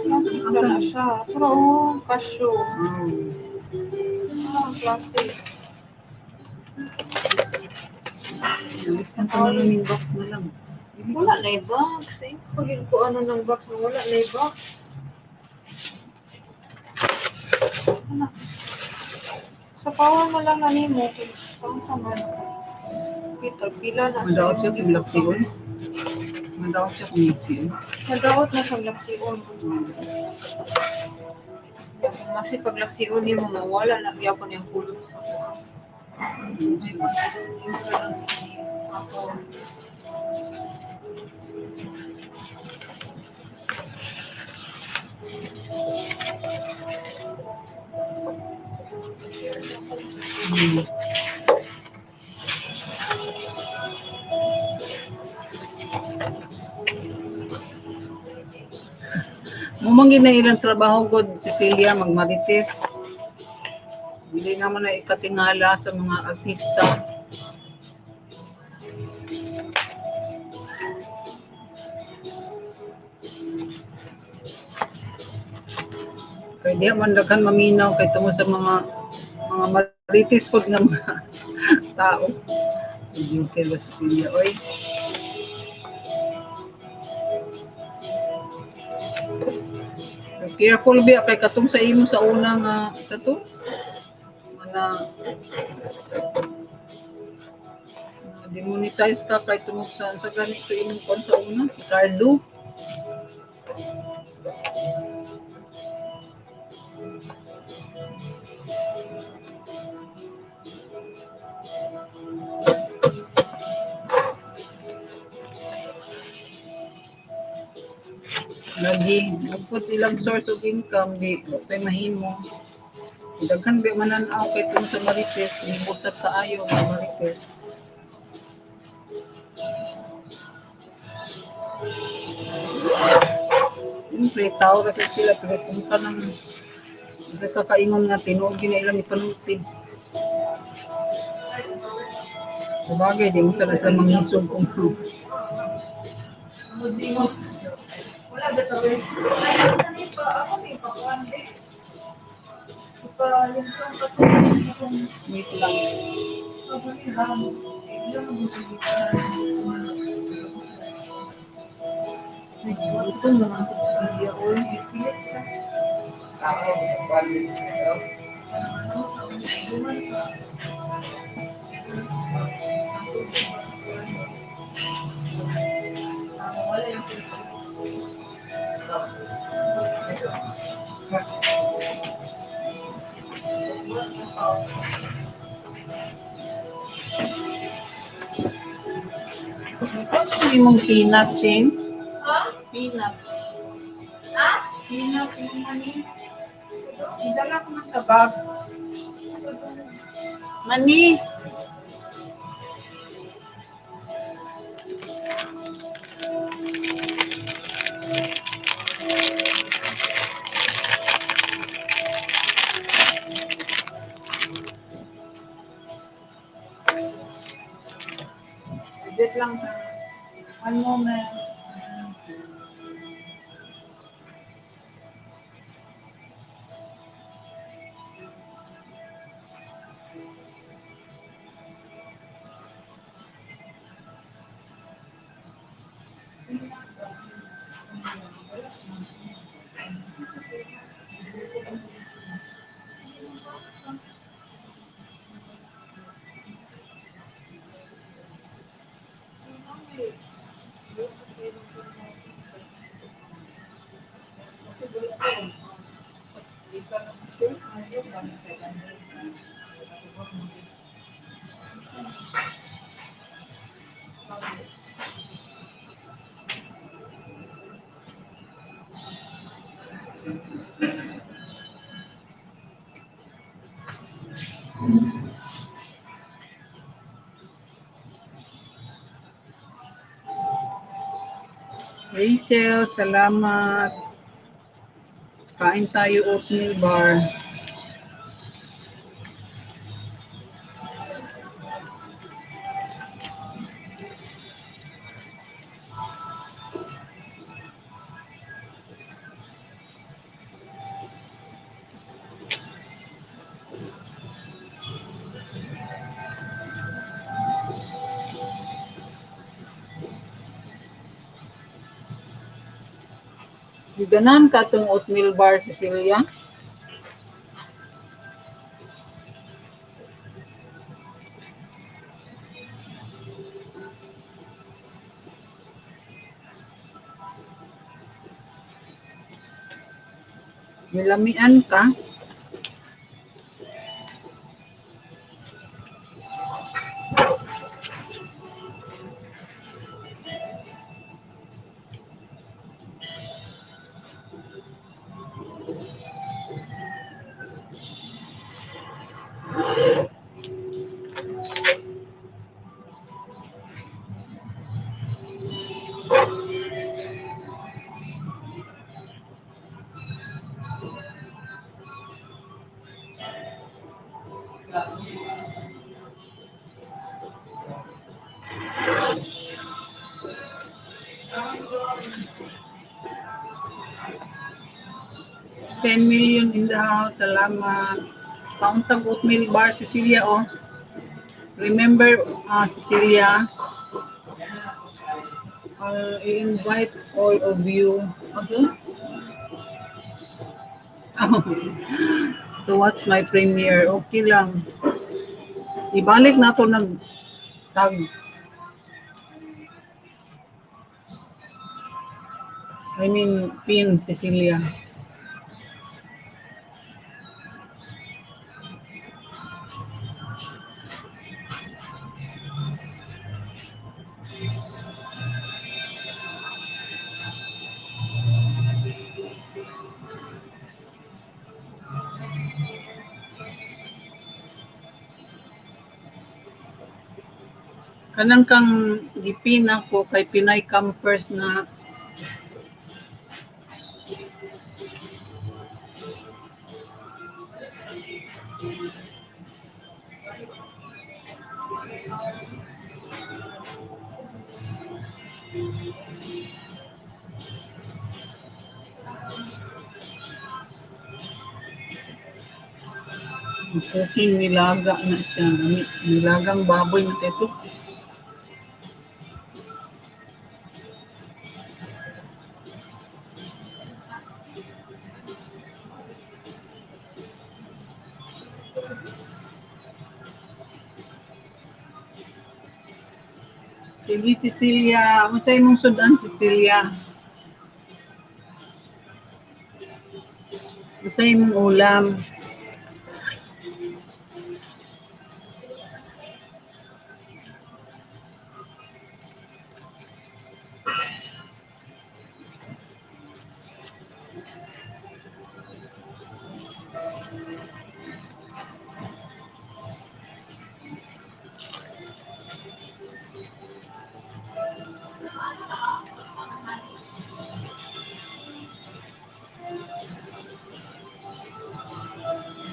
Classic na siya. Pero, oh, cashew. Mm. Ah, classic. Nalisan ko na lang yung box na lang. Wala na yung box eh. Pag yun ko ano ng box na wala na yung box. Sa power mo lang na nimo, kung saan ka man. Kita, pila na. Madaot siya kung laksiyon. Madaot siya kung laksiyon. Madaot na sa laksiyon. Kasi pag laksiyon, yung mawala na, yapon yung kulot. Mumangin na ilang trabaho, god, Cecilia, magmarites. Hindi naman na ikatingala sa mga artista. Kaya di man daghan maminaw kay tungod sa mga, mga marites pod nga mga tao. Medyo kay Cecilia, oy. Careful biya kay katong sa imo sa una nga, sa to, mga, mga demonetize ka kay tungod sa, sa ganito imong kwan sa una, si Carlo. Lagi, magpud ilang source of income, di, wa pa'y mahimo. Daghan ba manan-aw kay tungod sa marites, libot sa kaayo ang marites. Siyempre, tao kasi sila, pero kung ka nang, hindi ka kaingon nga, tinuod gina ilang ipanulti. Sabagay, di mo sana sila mangisog kung Wait lang. Nagugutom naman si Cecilia, oy. Ano imong peanut, Shane? Ha? Peanut. Ha? Peanut, yung mani. Idala ko man sa bag. Mani. Wait lang ha. One moment. Rachel, salamat. Kain tayo oatmeal bar. Ganahan ka tong oatmeal bar, Cecilia? Nilamian ka? Ten million in the house. Salamat. Paon tag oatmeal bar, Cecilia, oh. Remember, ah, Cecilia, ah, I invite all of you. Okay? To watch my premiere. Okay lang. Ibalik nato nag tag. I mean, pin, Cecilia. Kanang kang gipin ako kay Pinay Campers na Ang cooking, nilaga na siya. Ni-, nilagang baboy na ito. Sige, Cecilia. Unsa imong sud-an, Cecilia? Unsa imong ulam?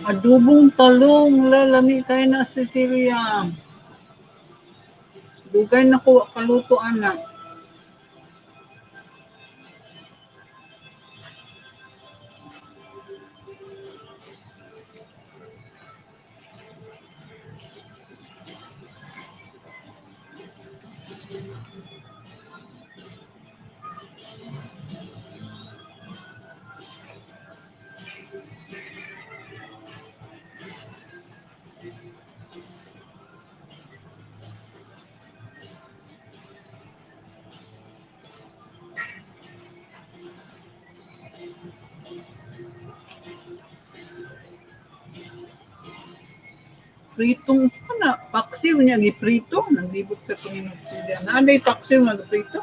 Adobong talong, lalami kayo na, Cecilia. Dugay na ko kaluto, ana. Pritong, ano, paksiw niya, giprito. Naglibot ka kung ino-, nanay paksiw, nagprito.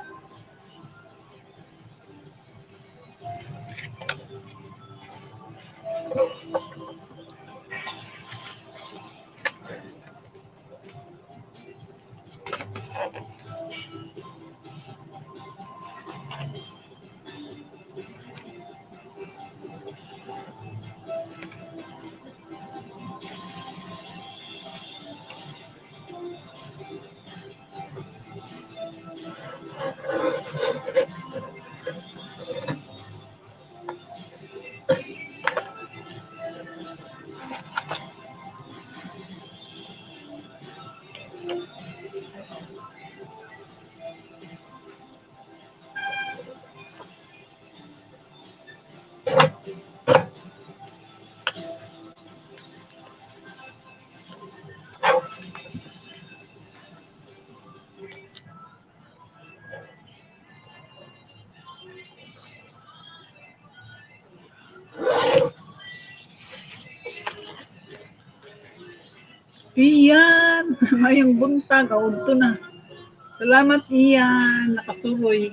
Iyan, mayong buntag, audto na. Salamat, Iyan, nakasuroy.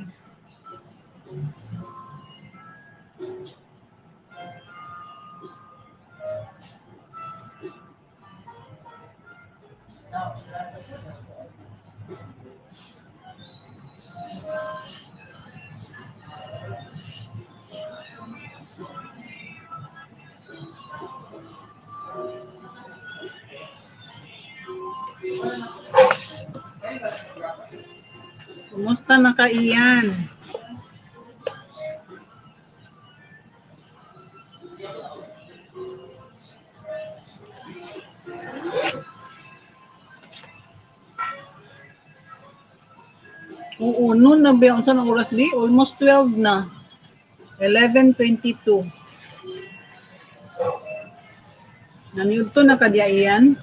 Kumusta na ka, Ian? Oo, noon na ba? Unsa na oras di? Almost twelve na. Eleven twenty-two. Naniudto na ka diya, Ian?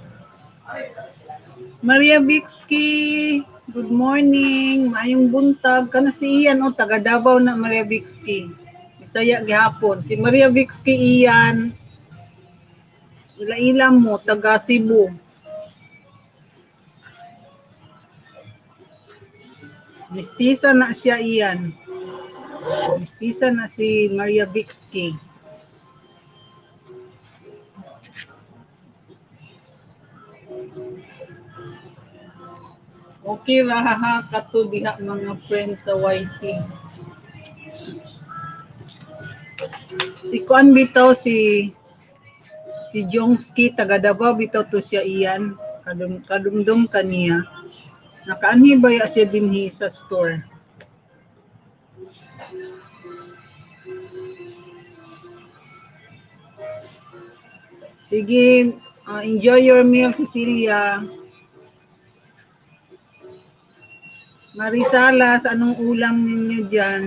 Maria Vixki, good morning. Maayong buntag. Kana si Ian, oh, taga Davao na, Maria Vixki. Bisaya gihapon. Si Maria Vixki, Ian. Ila-ila mo, taga Cebu. Mistisa na siya, Ian. Mistisa na si Maria Vixki. Okay ra, haha, kato diha, mga friends sa Y T. Si kuan bitaw, si, si Jongski, taga Davao bitaw to siya, Ian. Kadum-, kadumdom ka niya. Nakaanhi baya siya dinhi sa store. Sige, ah, enjoy your meal, Cecilia. Marisalas, anong ulam ninyo diyan?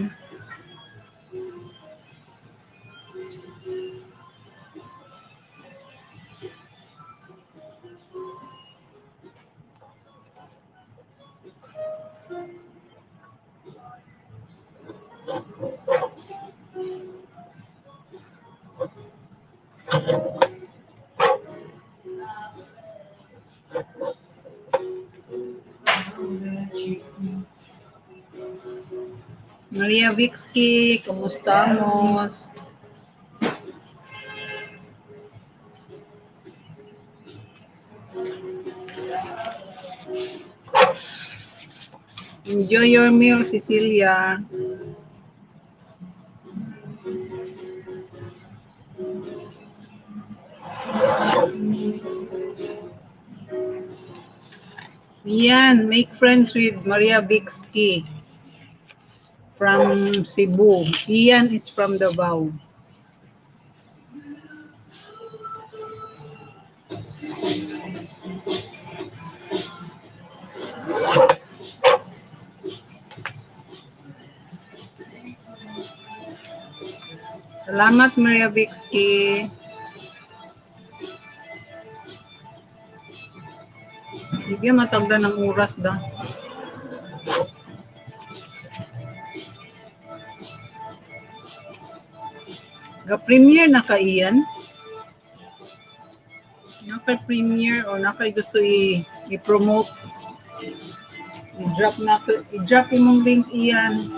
Maria Vixki, kumusta mo? Enjoy your meal, Cecilia. Ian, make friends with Maria Vixki from Cebu. Ian is from Davao. Salamat, Maria Vixki. Sige, matagda ng oras da. Ga-premiere na ka, Ian? Naa kay premiere o naa kay gusto i-, i-promote? I-drop na to, i-drop imong link, Ian.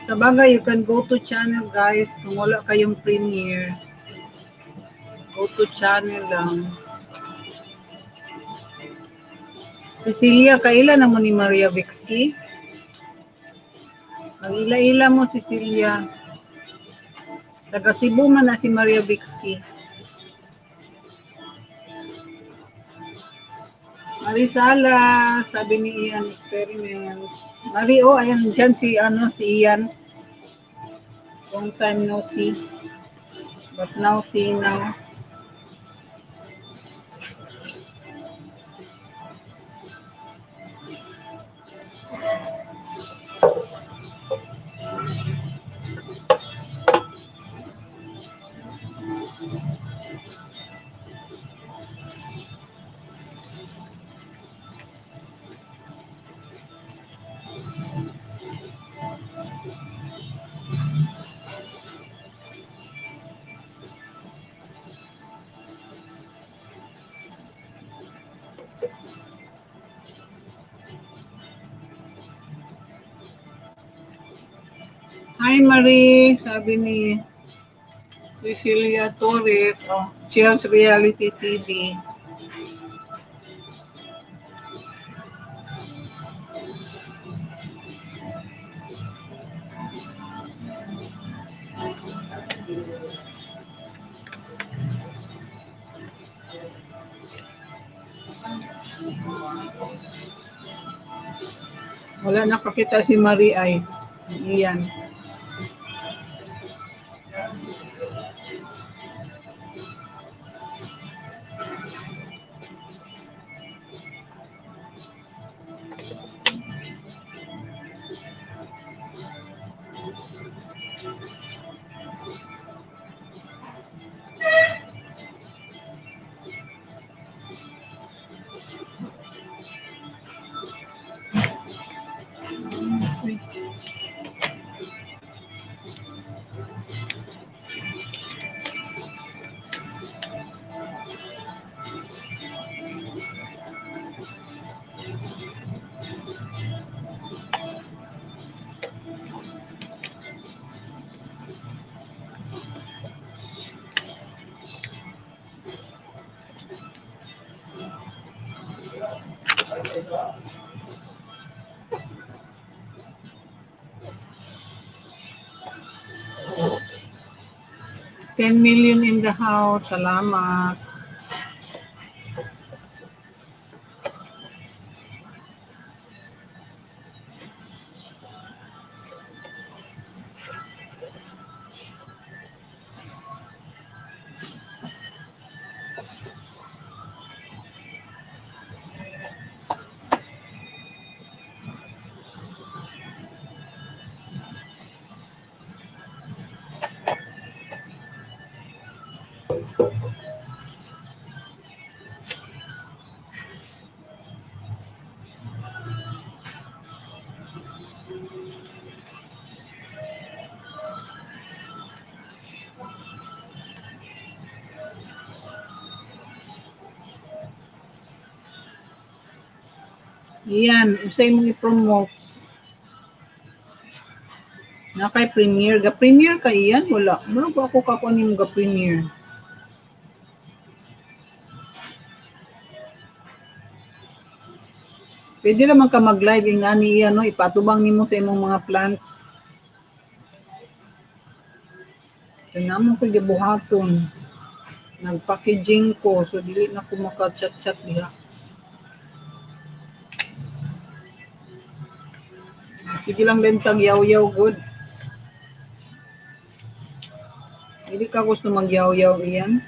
Sa bagay, you can go to channel, guys, kung wala kayong premiere. Go to channel lang. Cecilia, kaila na mo ni Maria Vixki? Ang ila-ila mo, Cecilia. Taga Cebu man na si Maria Vixki. Marisala, sabi ni Ian Experiment. Mari, oh, ayan, dyan si, ano, si Ian. Long time no see. But now see now. Hi, Marie, sabi ni Cecilia Torres, oh, Chels Reality T V. Wala nakakita si Marie ay. Iyan. Ten million in the house. Salamat. Iyan, unsay imong i-promote? Na kay premiere, ga-premiere ka iyan? Wala. Murag ako ka kung ano yung ga-premiere. Pwede naman ka mag-live, ingani iyan, no? Ipatubang nimo sa imong mga plants. Kaya naman ko gibuhaton. Nag-packaging ko, so dili na ko maka-chat-chat diha. Sige lang din tag yaw-yaw, good. Hindi ka gusto magyaw-yaw iyan?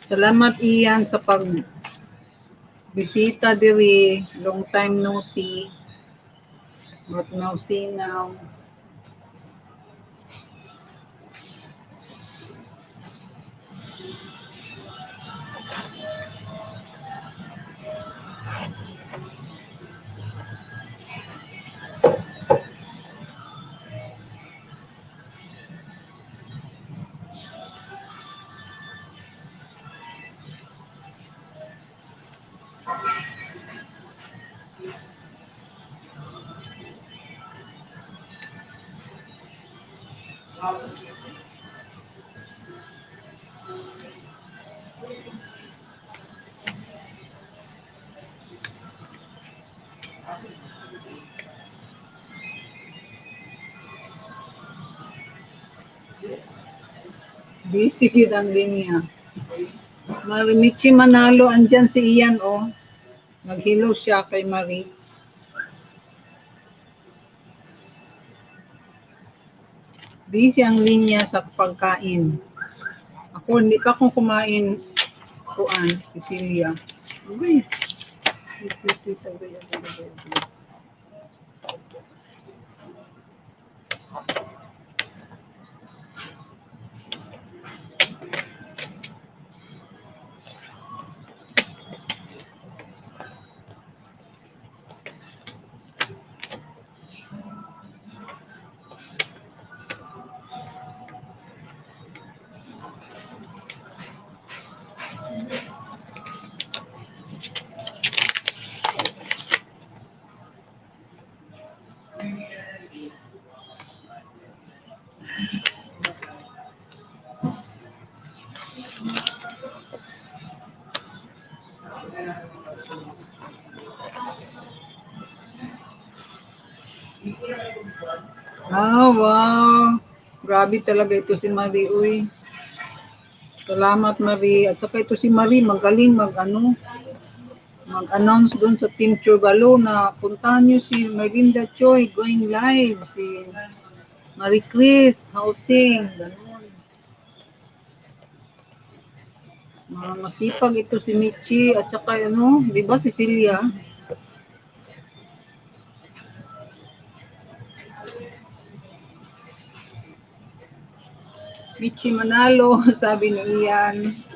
Salamat, Ian, sa pagbisita diri. Long time no see. But now see now. Busy gid ang linya. Marimichi Manalo, andyan si Ian, oh. Nag-hello siya kay Marie. Busy ang linya sa pagkain. Ako, hindi pa akong kumain, kuan, Cecilia. Uy. Ah, wow. Grabe talaga ito si Marie, uy. Salamat, Marie. At saka ito si Marie, magaling mag-ano, mag-announce doon sa Team Churubalo na puntahan niyo si Merlinda Choi going live, si Marie Chris Housing, ganun. Mga masipag ito si Michi at saka ano, di ba, Cecilia? Michi Manalo, sabi ni Ian.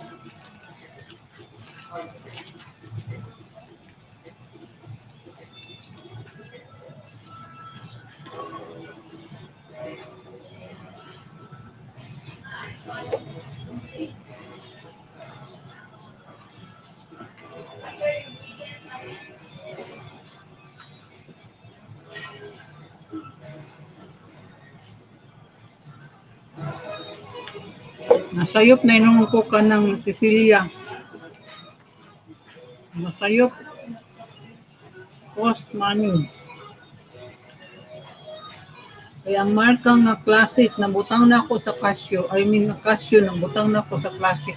Nasayop na inong ko kanang Cecilia. Masayop. Cost money. Kaya ang marka nga classic, nabutang na ako sa Casio. I mean, Casio, nabutang na ako sa classic.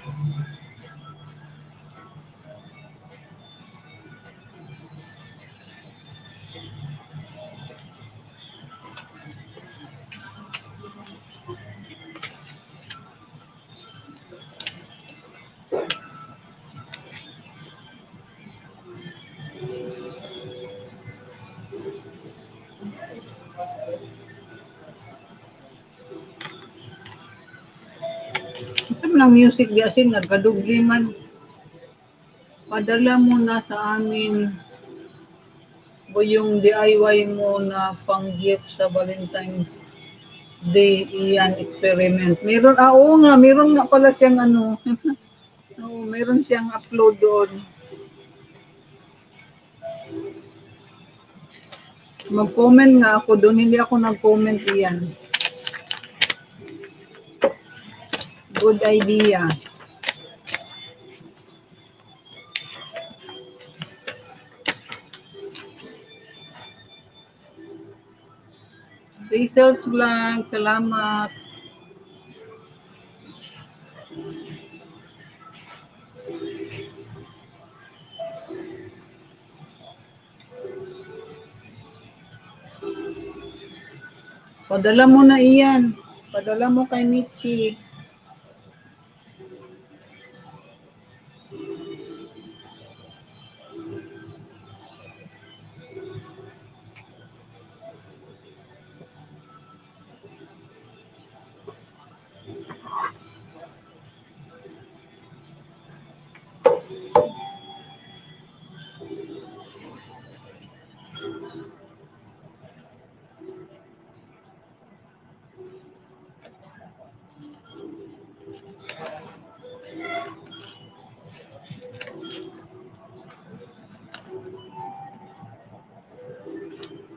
Ito lang music di asin, nagkadoble man. Padala mo na sa amin ba yung D I Y mo na pang gift sa Valentine's Day, Ian Experiment. Meron, ah, oo nga, meron nga pala siyang ano. Oo, meron siyang upload doon. Mag-comment nga ako doon, hindi ako nag-comment, Ian. Good idea. Basil's Vlog, salamat. Padala mo na iyan. Padala mo kay Michi.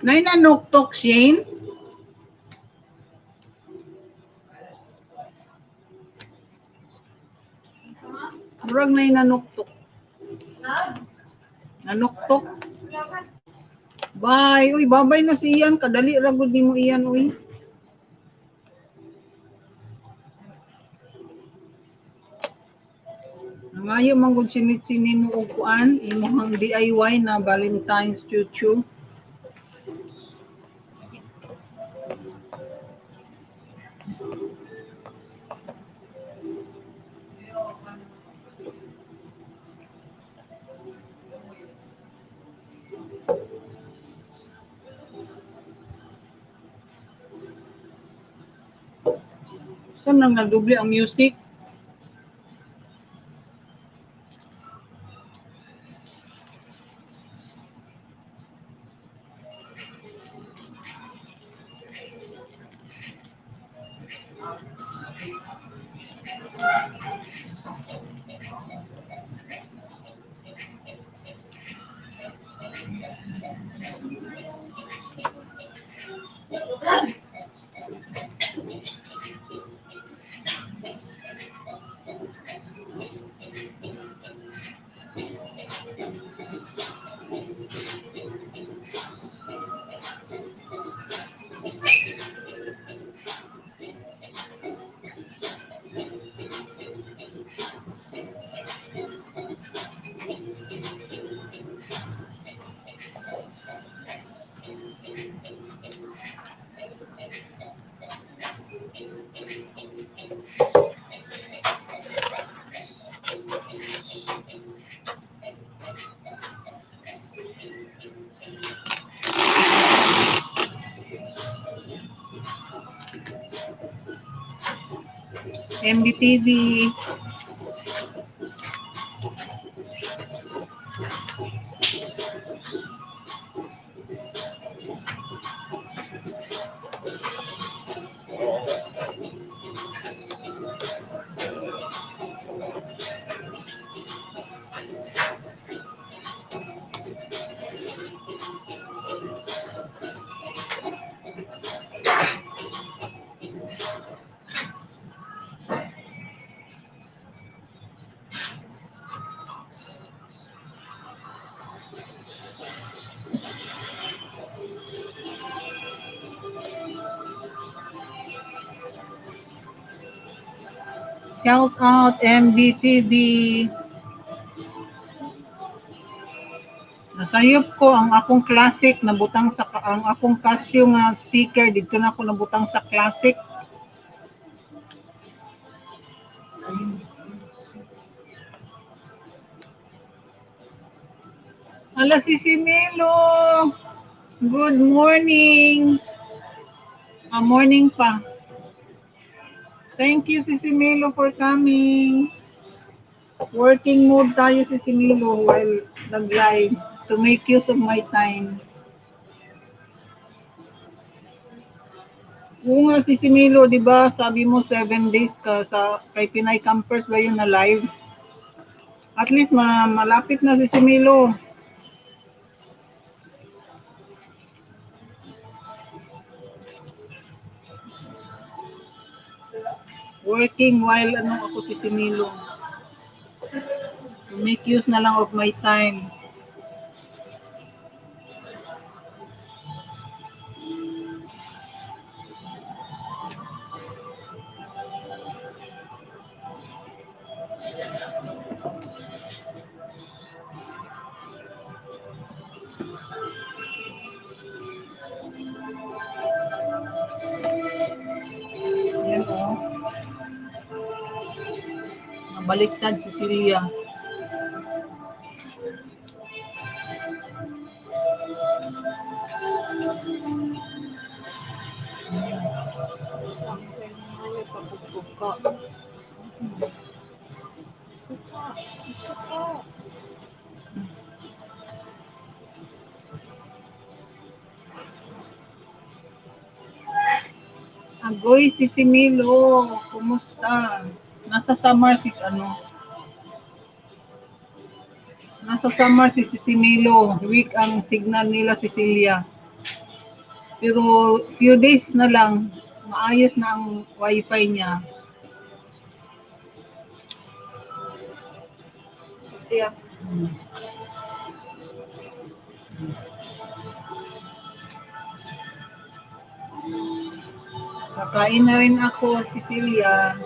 Nay nanuktok, Shane? Murag nay nanuktok. Nanuktok. Bye. Uy, babay na si Ian. Kadali ra gud nimo, Ian, uy. Nangayo man gud si Mitzi nimo og kuan, imong D I Y na Valentine's chuchu. Saan nang nagdoble ang music? M B T V. Shout out, M B T V. Nasayop ko ang akong classic nabutang sa ka-, ang akong Casio nga sticker dito na ako nabutang sa classic. Hala, si Similo. Good morning. Ah, morning pa. Thank you, si Similo, for coming. Working mode tayo, si Similo, while nag-live to make use of my time. Oo nga, si Similo, di ba, sabi mo seven days ka sa kay Pinay Campers ba yun na live? At least ma malapit na si Similo. Working while ano ako si Similo. To make use na lang of my time. Ayan, oh. Nabaliktad si Celia. Agoy, si Similo, kumusta? Nasa Samar si ano? Nasa Samar si Sisimilo, weak ang signal nila, Cecilia. Pero few days na lang, maayos na ang wifi niya. Yeah. Kakain na rin ako, Cecilia.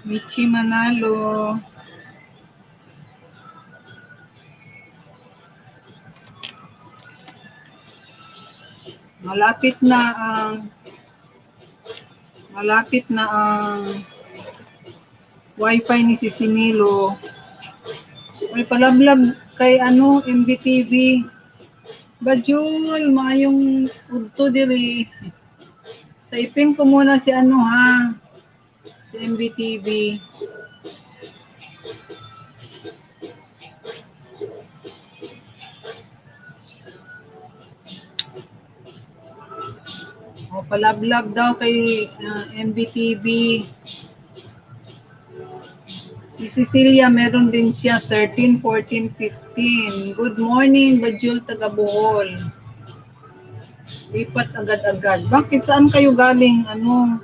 Michi Manalo. Malapit na ang Malapit na ang wifi ni Sisimilo. May palablab kay ano, M B T V. Bajul, maayong udto diri. Sa ipin ko muna si ano ha, si M B T V. O, palablab daw kay, ah, M B T V. Si Cecilia, meron din siya, thirteen, fourteen, fifteen. Good morning, Bajul, taga Bohol. Lipat agad-agad. Bakit? Saan kayo galing? Ano?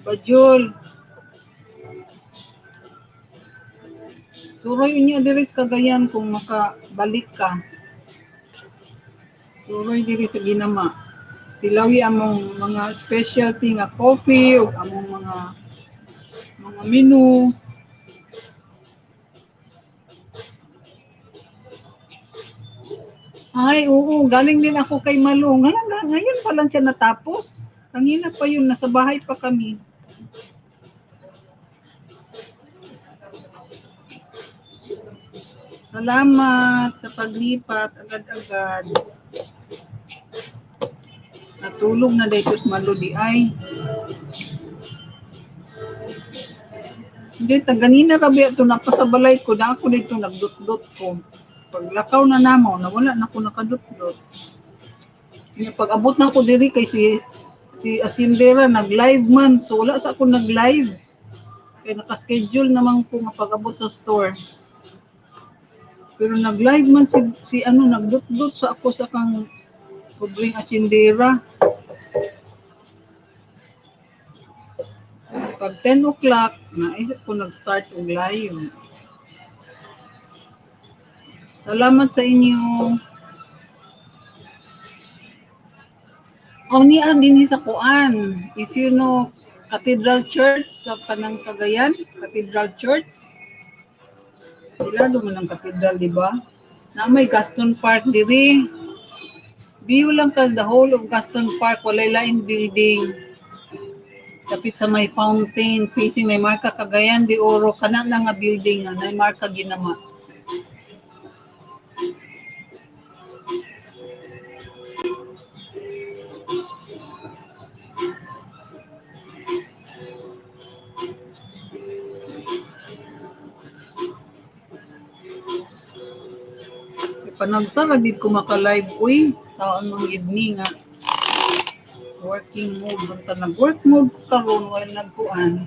Bajul. Suroy unya diri sa Cagayan kung makabalik ka. Suroy diri sa Ginama. Tilawi among mga specialty nga coffee ug among mga, mga menu. Ay, oo, galing din ako kay Malo. Ngayon, ngayon pa lang siya natapos. Kanina pa yun, nasa bahay pa kami. Salamat sa paglipat, agad-agad. Natulog na dahil si Malo diay. Hindi, ta ganina rabi ato napasabalay ko, na ako dito nagdutdot ko. Paglakaw na namo, nawala na ko nakadutdot. Nga pag-abot na ko diri kay si, si Asindera nag-live man. So, wala sa ako nag-live. Kaya naka-schedule naman ko nga pag-abot sa store. Pero nag-live man si, si ano, nagdutdot sa ako sa kang pobreng Asindera. Pag ten o'clock, naisip ko nag-start og live. Salamat sa inyo. O niya din sa kuan. If you know Cathedral Church sa Panang Cagayan, Cathedral Church, Ilado man ang katedral, di ba? Na may Gaston Park diri. View lang ka the whole of Gaston Park, walay lain building. Dapit sa may fountain, facing may marka Cagayan de Oro, kana na nga building na may marka Ginama. Panagsa lagi ko maka-live, uy. Taon mong evening nga working mode. Basta nag-work mode ko karon, wala nagkuan.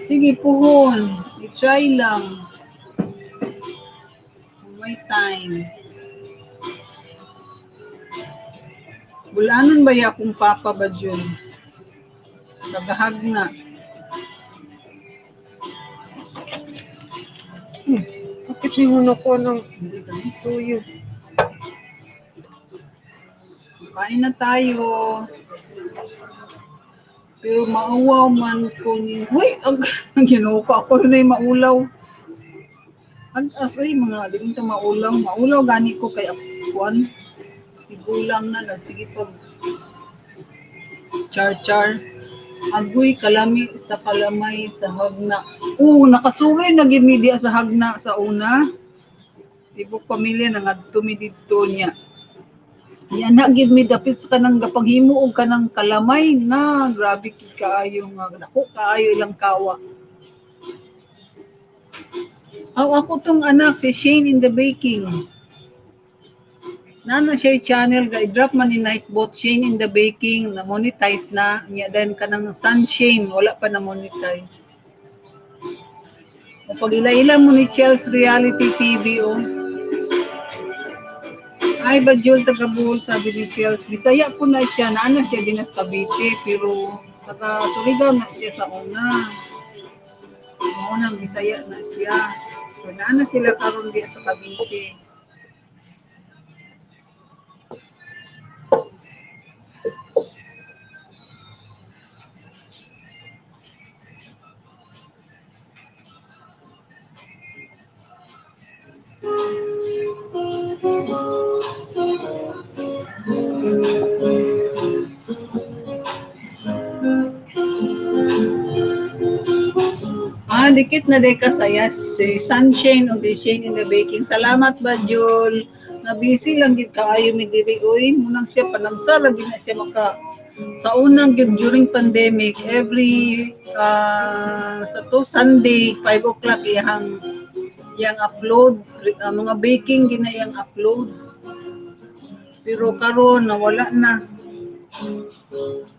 Sige, puhon. I-try lang. May time. Bulanon ba ya akong papa ba, Jun? Nagahag na. Hmm, sakit ni muna ko ng tuyo. Kain na tayo. Pero mauwaw man ko ni, uy, ang, ang ginupa ko na yung maulaw. Ang as, uy, mga, di ko maulaw. Maulaw gani ko kay kuan. Igulang na, nagsige pag char-char. Agoy, kalami sa kalamay sa hagna. Oo, nakasuroy na gid mi diya sa hagna sa una. Tibok pamilya nangadto mi didto niya. Yan na gid mi dapit sa kanang gapanghimo og kanang kalamay na grabe gid kaayo nga dako kaayo ilang kawa. Aw, ako tong anak, si Shane in the Baking. Nana siya channel, ga-drop man ni Nightbot, Shane in the Baking, na-monetize na. Nya, then kanang Sunshine, wala pa na-monetize. O, pag-ila-ila mo ni Chels Reality T V, oh. Ay, Bajul, taga Bohol, sabi ni Chels. Bisaya po na siya, naana siya din sa Cavite, pero taga Surigao na siya sa una. Unang Bisaya na siya. So, naana sila karon di sa Cavite. Ah, dikit na day kasaya si Sunshine o si Shane in the Baking. Salamat ba, Jul? Na-busy lang gid kaayo mi diri, uy. Munang siya, panagsa lagi na siya maka-, sa unang gid during pandemic, every, ah, sa to Sunday, five o'clock, iyang, iyang upload, ah, mga baking gid na iyang upload. Pero karon, nawala na.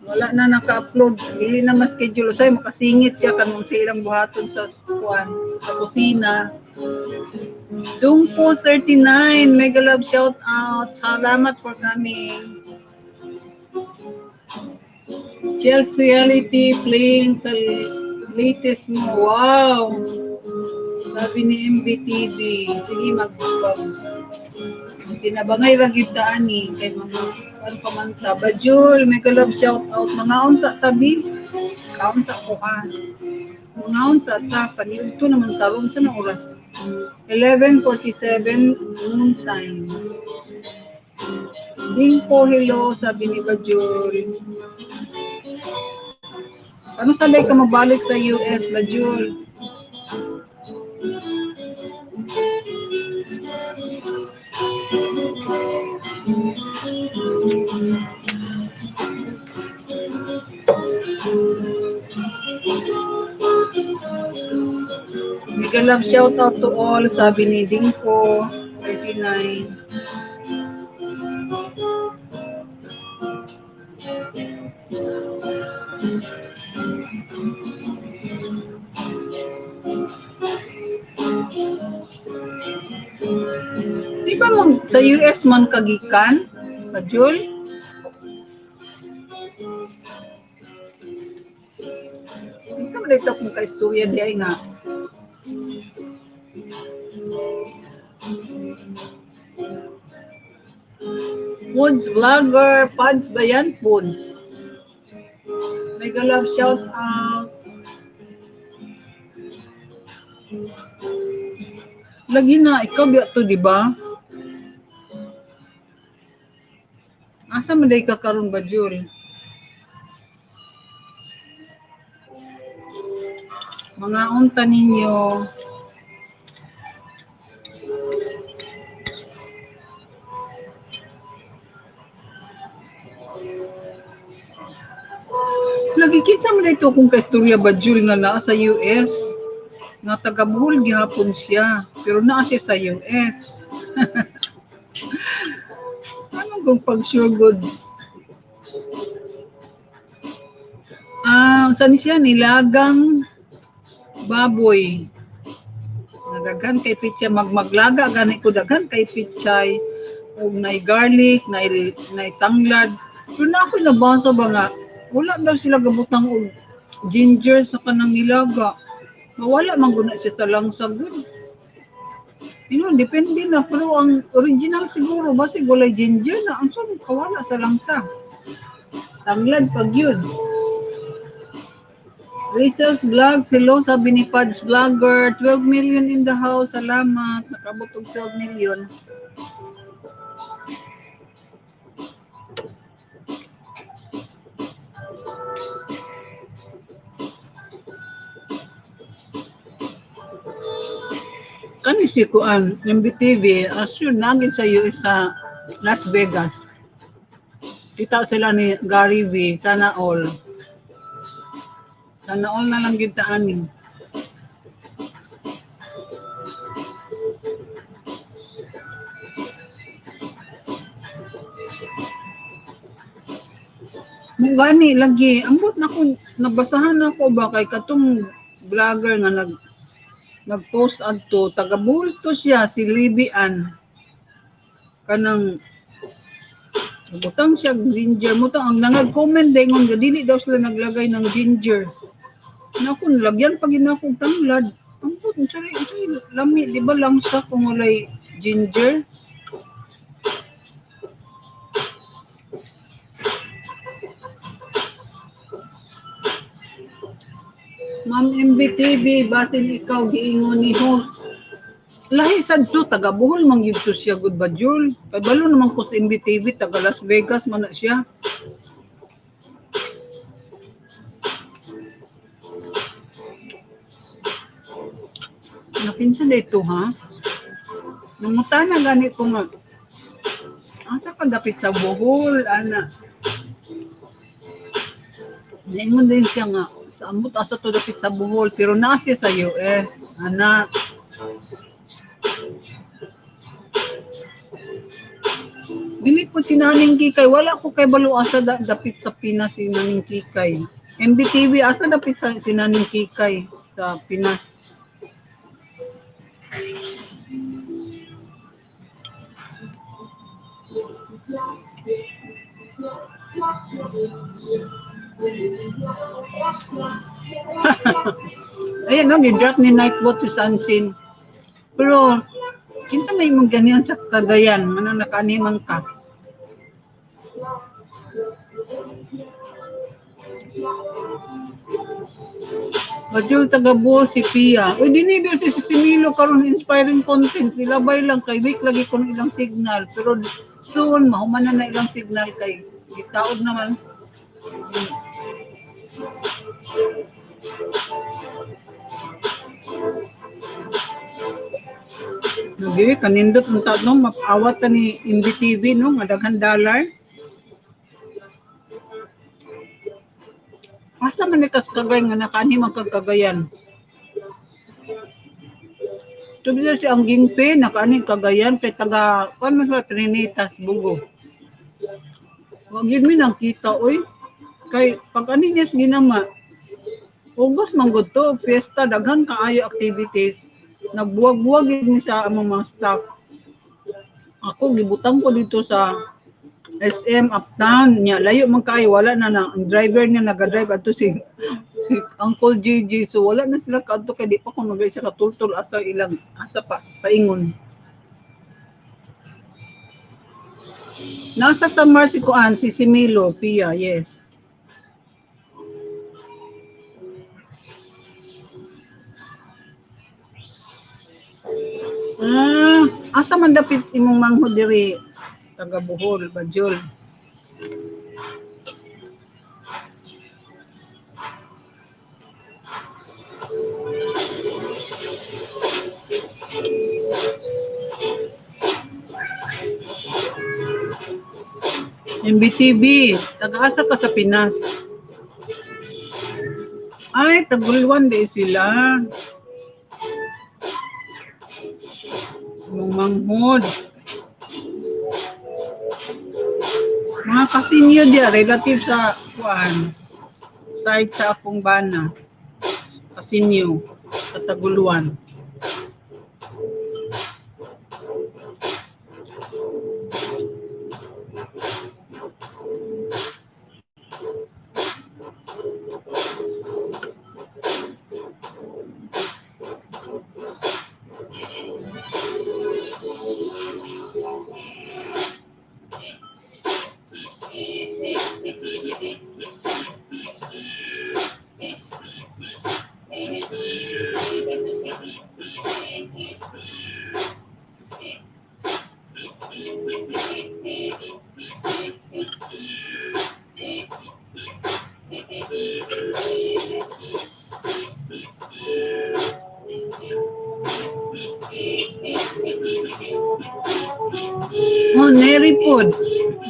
Wala na naka-upload. Dili na ma-schedule. Usay makasingit siya kanang sa ilang buhaton sa kuan, sa kusina. Dungpo thirty-nine, mega love shout out. Salamat for coming. Chels Reality playing sa Latest mo, wow! Sabi ni M B T V, sige, mag-, mag-, kinabangay ra gyud ta ani, kay mga, ano pa man ta. Bajul, mega love shout out. Mga unsa tabi? Kaunsa ko ka? Mga unsa ta? Paniudto naman ta ron sa na oras. Eleven forty-seven noon time. Dingko, hello, sabi ni Bajul. Ano sa day ka mabalik sa U S, Bajul? Mega love shout out to all, sabi ni Dingko, thirty-nine. Di ba mag-, sa U S man kagikan, Bajul? Di ka man ito kung kaistorya di ay nga. Pods Vlogger, Pods ba yan? Pods. Mega love shout out. Lagi na, ikaw biya to, di ba? Asa man day ka karon, Bajul? Mga unta ninyo. Lagi, kinsa man ito kung kaistorya, Bajul, nga naa sa U S? Nga taga Bohol gihapon siya, pero naa siya sa U S. Ano kung pag-sure good? Ah, saan siya? Nilagang baboy. Nadaghan kay pichay, mag-, maglaga gani ko, daghan kay pichay. Og nay garlic, nay, nay tanglad. Pero na ako nabasa ba nga, wala daw sila gabutang og ginger sa kanang nilaga. Mawala man guna siya sa langsa gud. Yun, depende na. Pero ang original siguro, basig walay ginger na. Ang sunod, kawala sa langsa. Tanglad pag yun. Rizal's Vlogs, hello, sabi ni Pads Vlogger, twelve million in the house, salamat, nakabot og twelve million. Kani si kuan, M B T V, as yun, nagin sa U S sa Las Vegas. Kita sila ni Gary V, sana all. Sana all na lang gid ta ani. Gani lagi, ambot na kung nabasahan ako ba kay katong vlogger nga nag-, nag-post adto, taga Bohol to siya, si Libby Ann. Kanang butang siya ginger mo to. Ang nangag-comment daingon nga dili daw sila naglagay ng ginger. Naku, nilagyan pa gid nako og tanglad. Ambot, sorry, sorry, lami, di ba langsa kung walay ginger? Ma'am M B T V, basin ikaw giingon ni host. Lahi sad to, taga Bohol man gyud to siya, gud ba, Jul? Kay balo naman ko sa M B T V, taga Las Vegas man na siya. Nakinsa na ito, ha? Nangutana gani ko nga, asa ka dapit sa Bohol, ana? Naingon din siya nga, sa ambot asa to dapit sa Bohol, pero naa siya sa U S, ana. Dili po si Naning Kikay. Wala ko kay balo asa da-, dapit sa Pinas si Naning Kikay. M B T V, asa dapit sa, si Naning Kikay sa Pinas? Ayan, no, gi-drop ni Nightbot si Sunshine. Pero, kinsa may imong ganyan sa Cagayan? Ano, nakaaniman ka? Bajul, taga Bohol si Pia. Uy, dini, di si, si Milo karon, inspiring content. Ilabay lang kay weak lagi kuno ilang signal. Pero soon, mahuman na na ilang signal kay gitaod naman. Lagi, kanindot unta, no? Mapaawat ta ni M B T V, no? Nga daghan dollar. Asa man ni kas Cagayan nga nakaani man kag Cagayan? Sabi na si Angging Pe, nakaani Cagayan, kay taga, kuwan man sa Trinitas, Bugo. Wa gyud mi nagkita, oy. Kay pag-ani niya sa ginama, August man gud to, fiesta, daghan kaayo activities. Nagbuwag-buwag gyud mi sa among mga staff. Ako, gibutang ko dito sa S M Uptown. Nya, layo man kaayo, wala na na. Ang driver niya naga-drive adto si, si Uncle J J. So, wala na sila kaadto kay di pa ko nagay siya katultol asa ilang, asa pa, paingon. Nasa Samar si kuan, si Similo, Pia, yes. Ah, asa man dapit imong manghod diri? Taga Bohol, Bajol. M B T V, taga-asa ka sa Pinas? Ay, Tagoloan di sila. Imong manghod. Mga kasinyo diya, relative sa kuan. Side sa akong bana. Kasinyo, sa Tagoloan. Oh, Neri pod.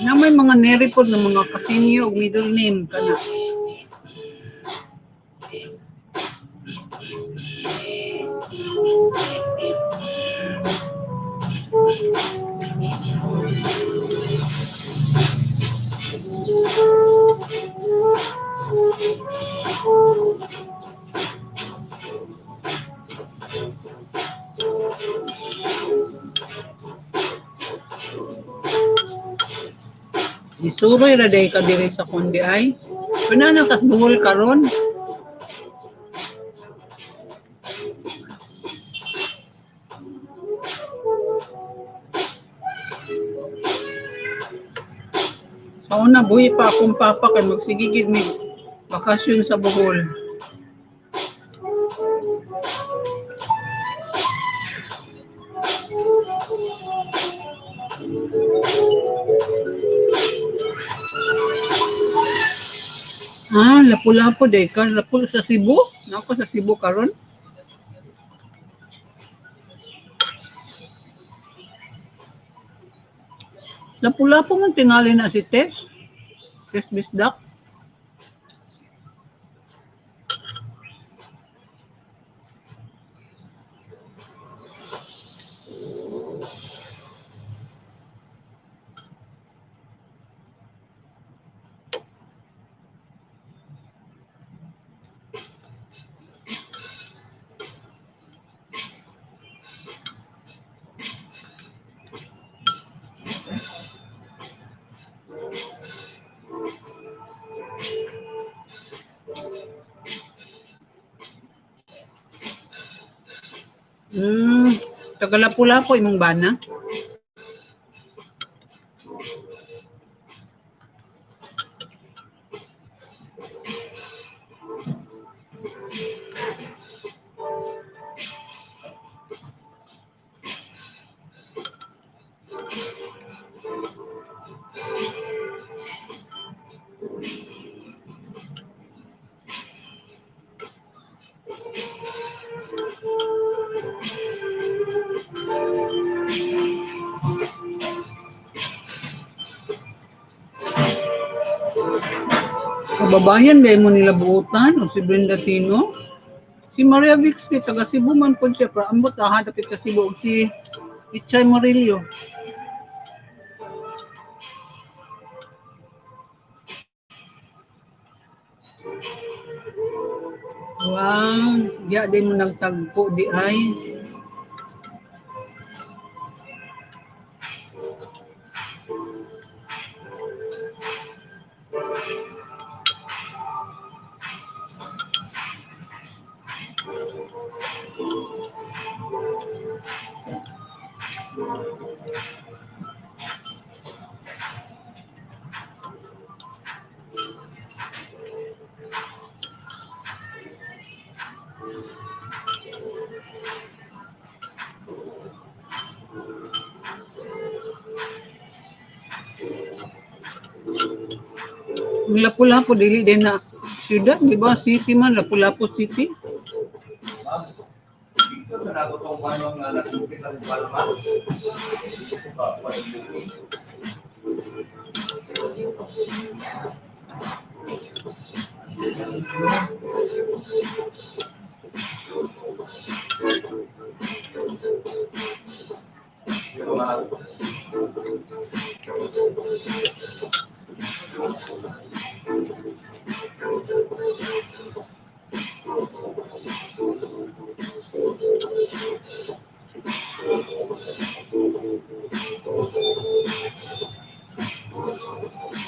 Na may mga Neri pod na mga kasinyo ug middle name kana. Isuroy ra day ka diri sa kundi ay. Pwede na kas Bohol karon. Sa una, buhi pa akong papa kay magsigigid mi bakasyon sa Bohol. Ah, Lapu-Lapu, day ka. Lapu sa Cebu? Nako sa Cebu karon. Lapu-Lapu man tingali na si Tess. Tess Bisdak. Hmm, taga Lapu-Lapu imong bana? Kababayan ba mo nila buotan o si Brenda Tino? Si Maria Vixie, taga Cebu man po siya, pero ambot aha dapit ka Cebu, si Ichay Murillo. Wow, ya di mo nagtagpo di ay. Ang Lapu-Lapu, dili din na syudad, di ba? City man, Lapu-Lapu City.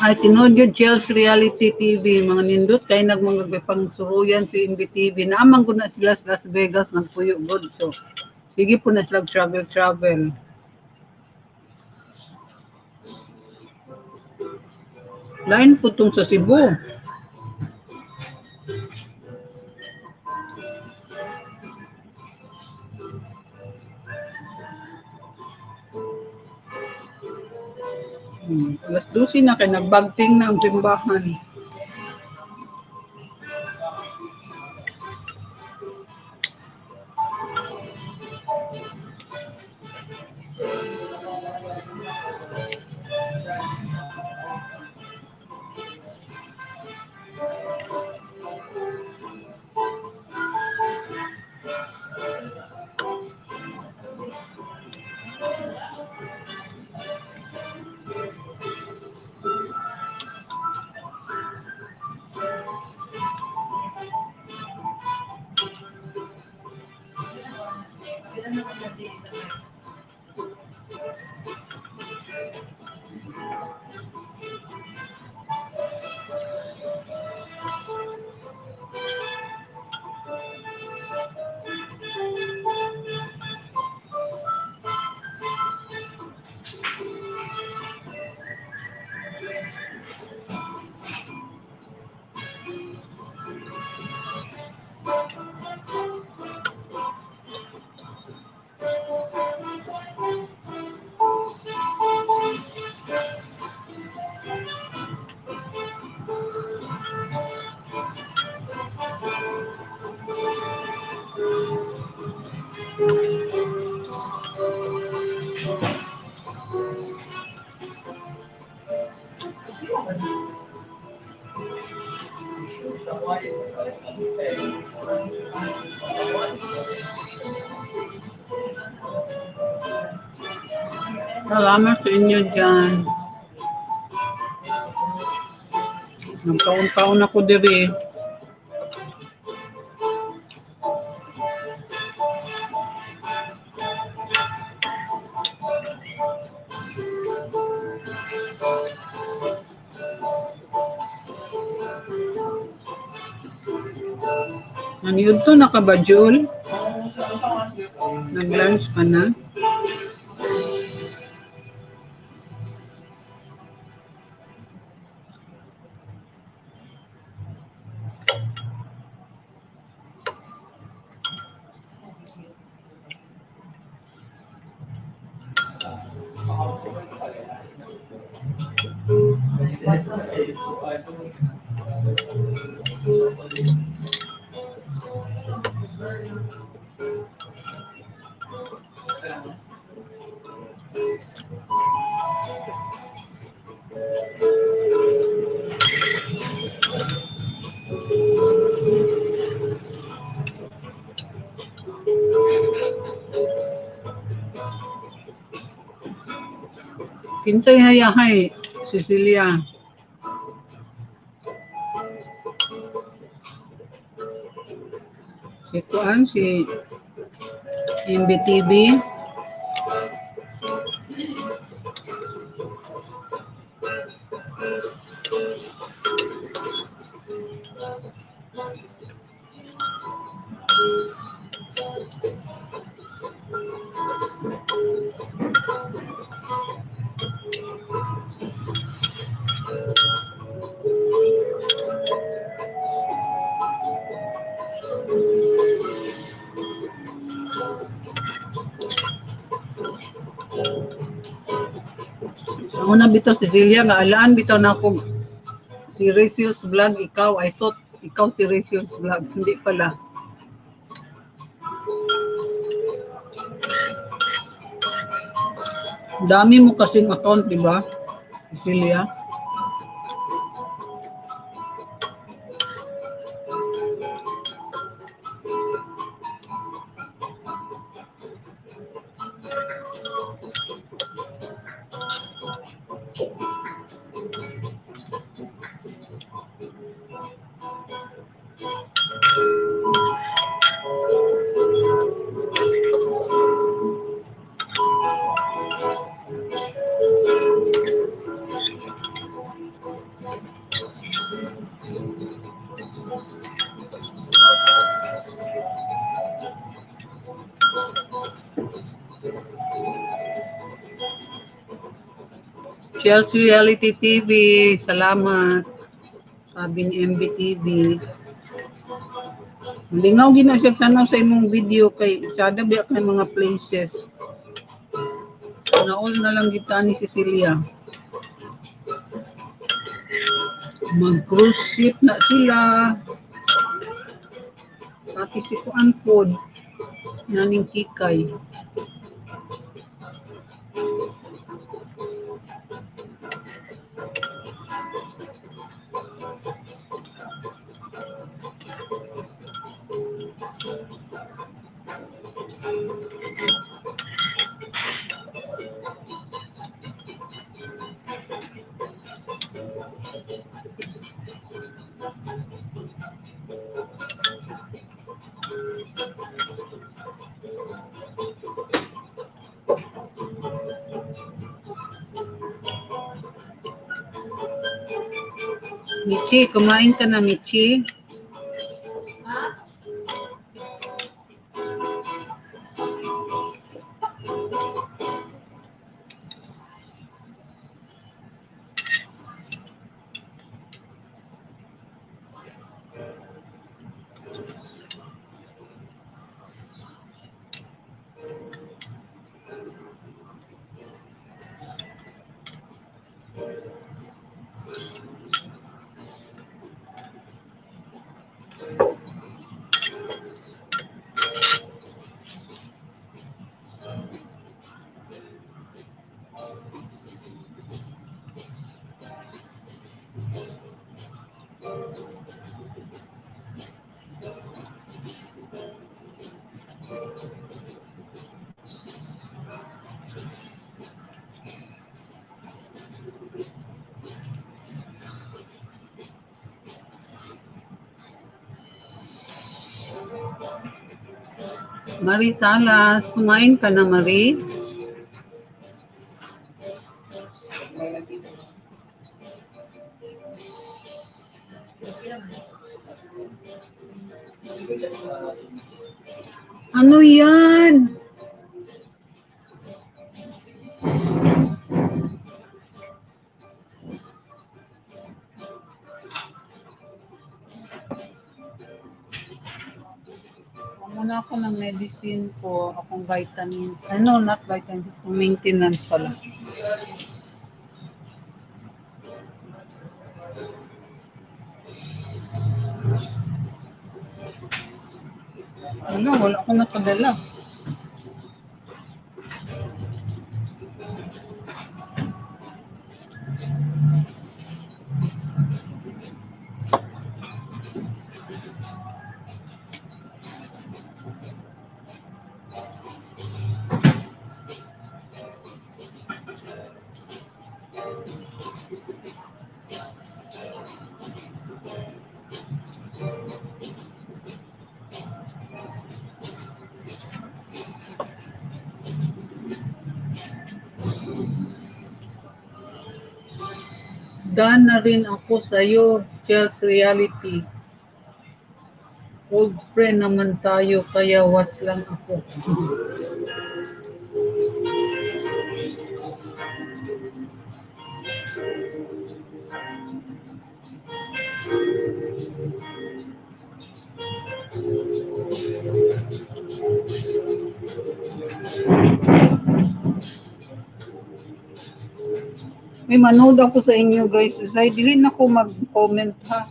Ay, tinuod yun, Chels Reality T V. Mga nindot kayo nagmangagpangsuruyan si N B T V. Naamang ko na sila sa Las Vegas, nagpuyo gud. So, sige po na sila travel-travel. Lain po tong sa Cebu. Hmm, alas dose na kay nagbagting na ang simbahan. Salamat sa inyo dyan. Nagkaon-kaon ako diri. Ano yun to? Nakabajol? Nag-lunch pa na. Kinsay hayahay, Cecilia? Si kuan, si M B T V. Sa una bitaw, Cecilia, nga alaan bitaw na ako si Rachel's Vlog, ikaw, I thought ikaw si Rachel's Vlog, hindi pala. Dami mo kasing account, di ba, Cecilia? Chelsea Reality T V, salamat. Sabi ni M B T V. Lingaw gina siya tanaw sa imong video kay sada biya kay mga places. Naol na lang kita ni Cecilia. Mag-cruise ship na sila. Pati si kuan pod, naning Kikay. Michi, kumain ka na, Michi? Marie Salas, kumain ka na, Marie? Ano yan? Muna ako ng medicine ko, akong vitamins. Ano, not vitamins, akong maintenance pala. Ano, wala akong nakadala. Done na rin ako sa'yo, just reality. Old friend naman tayo, kaya watch lang ako. May manood ako sa inyo, guys. Say, dili na ko mag-comment, ha.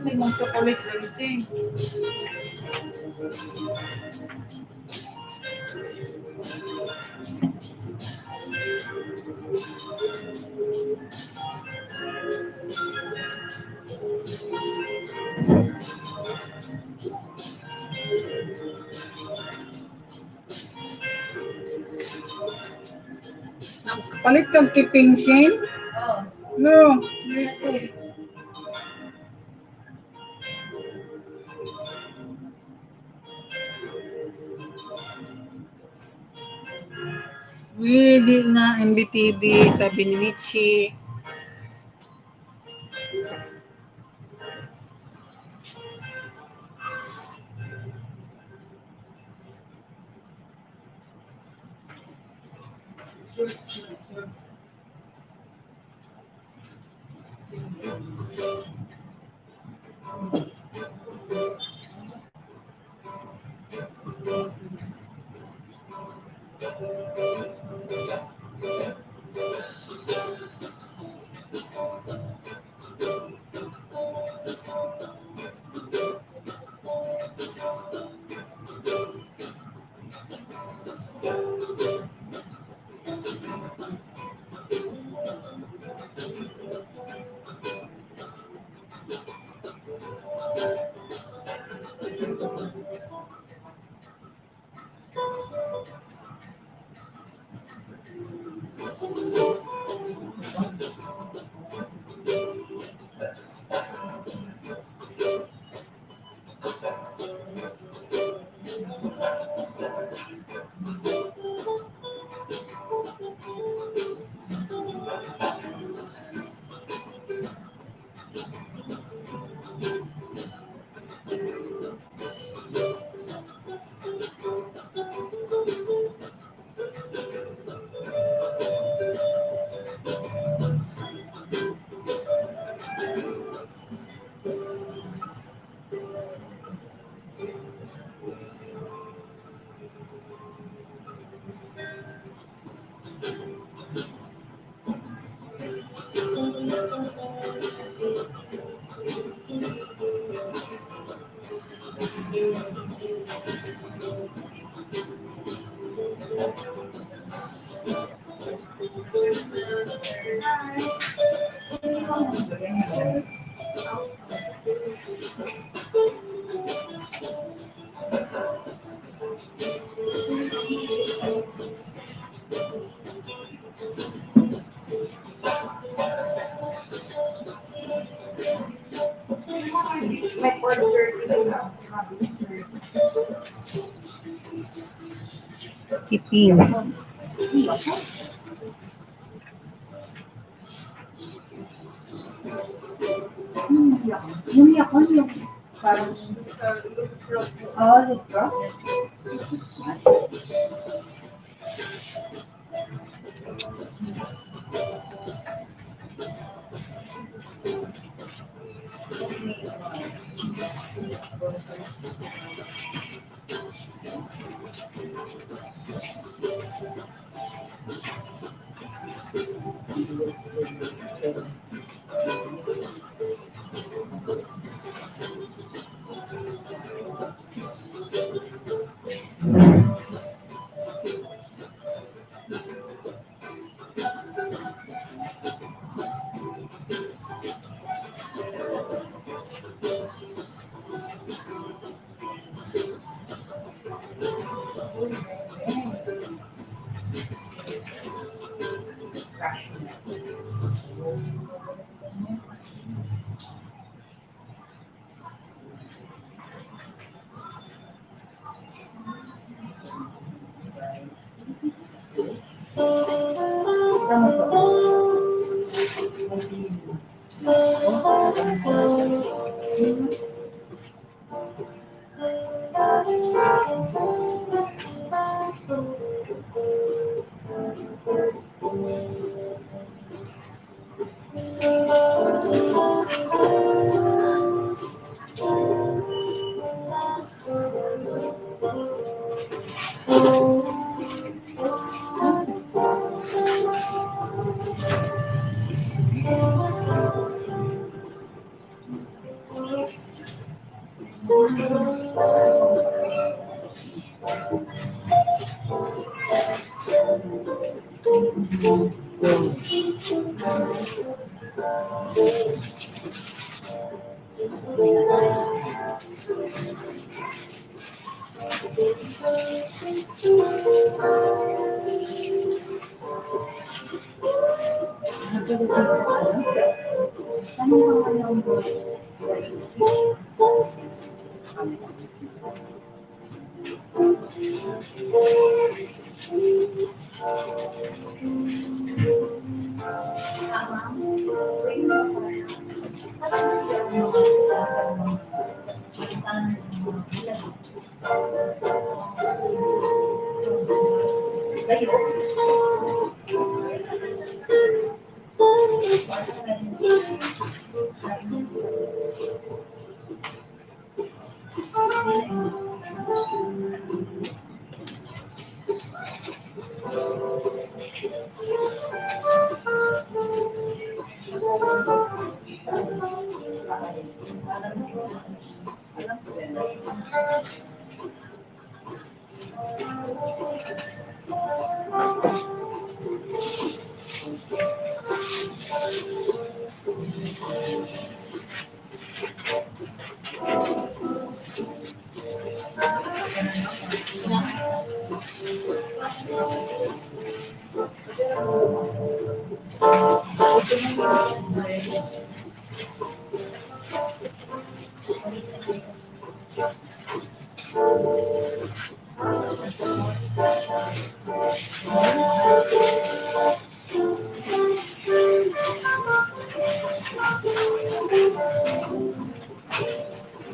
May magkapalit na gising. Nagpalit kang kiping, Shane? Oo. No. Pwede nga, M B T V, sabi ni Michi. Kiping. Yung yakan, yung parang, ah, lupra.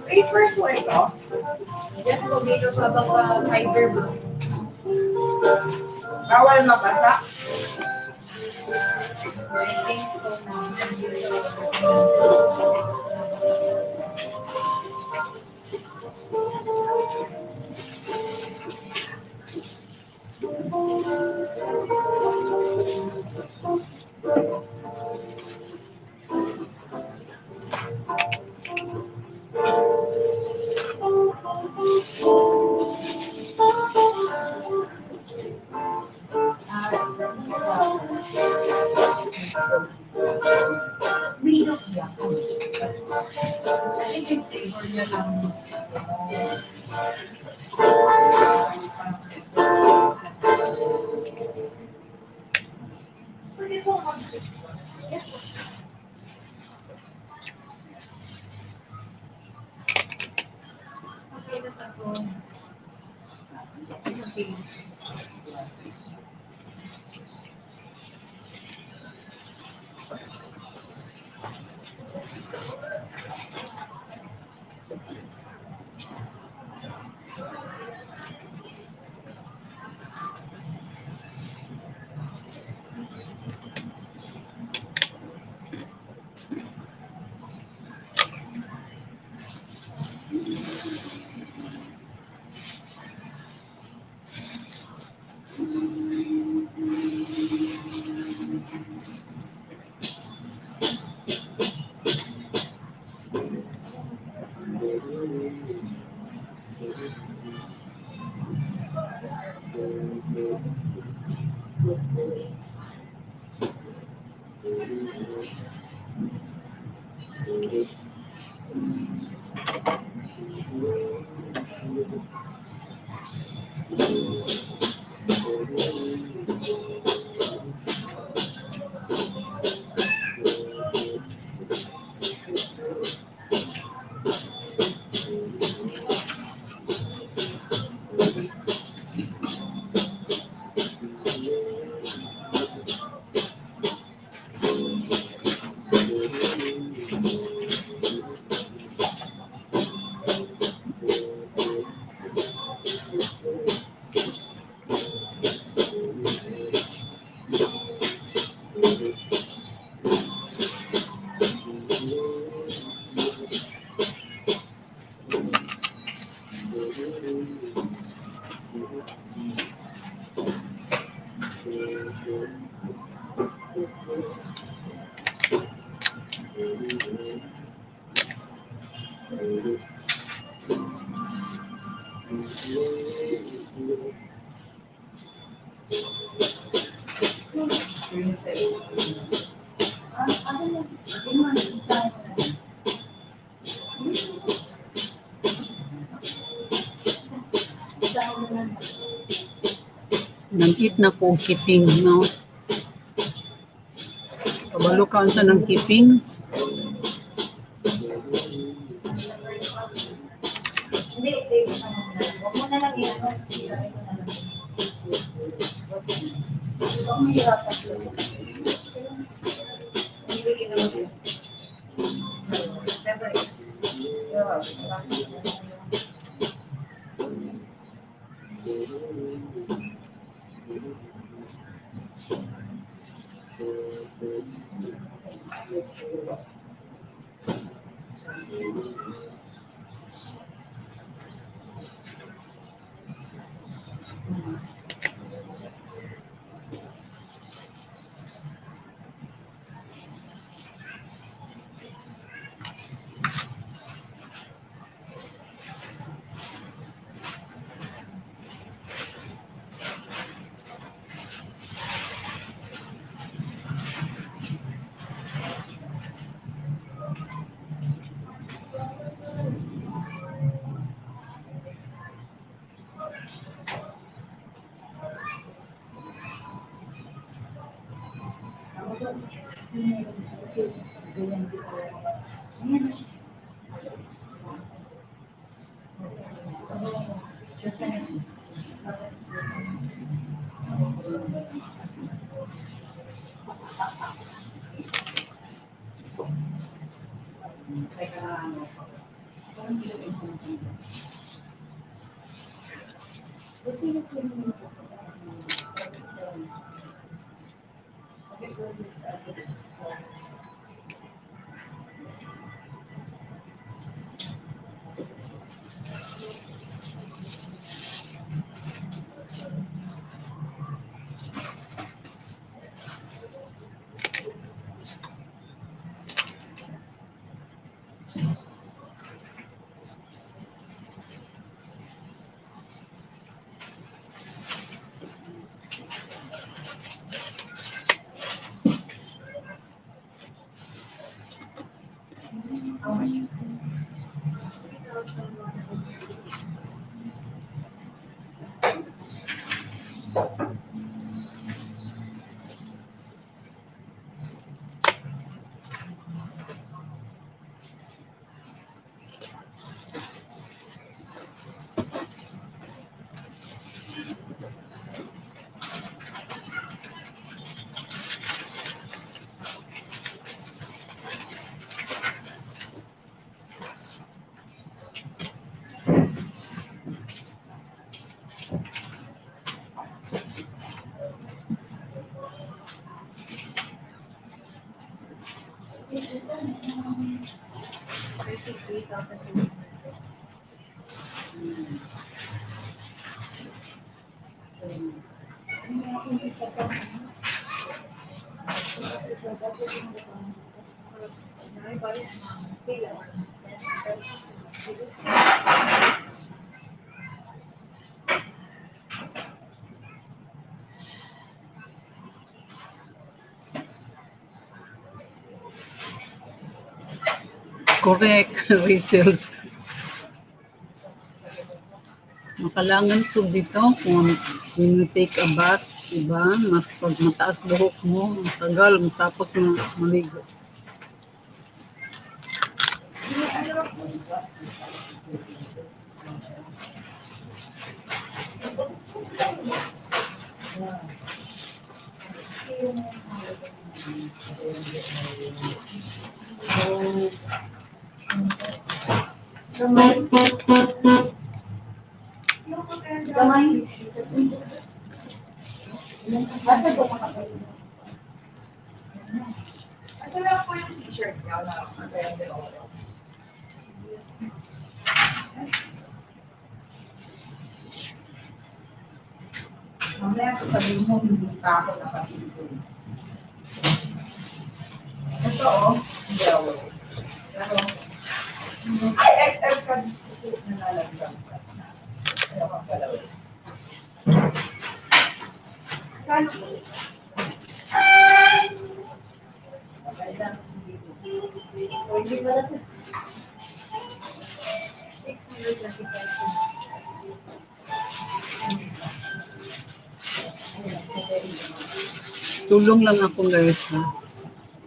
Paper po ito. Yes po, dito sa baba, fiber po. Bawal mabasa. Nag-eat na ko kiping, no? Kabalo ka unsa nang kiping? Correct, Rachel. Kailangan ko dito, kung when you take a bath, diba? Mas pag mataas buhok mo, matagal, matapos mo maligo. Ito lang po yung t-shirt niya na Mamaya sasabihin mo, hindi pa ako nakasipon. Ito, oh, hindi ako. Pero, ay, X L ka, nalalagyan ka. Kaya ka pala, oh. Kano po? Maganda. Pwede pala ito. Six hundred twenty-five. Tulong lang ako, guys, ha.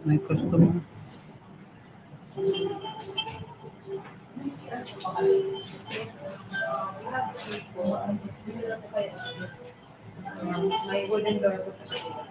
May customer. May wooden door po siya.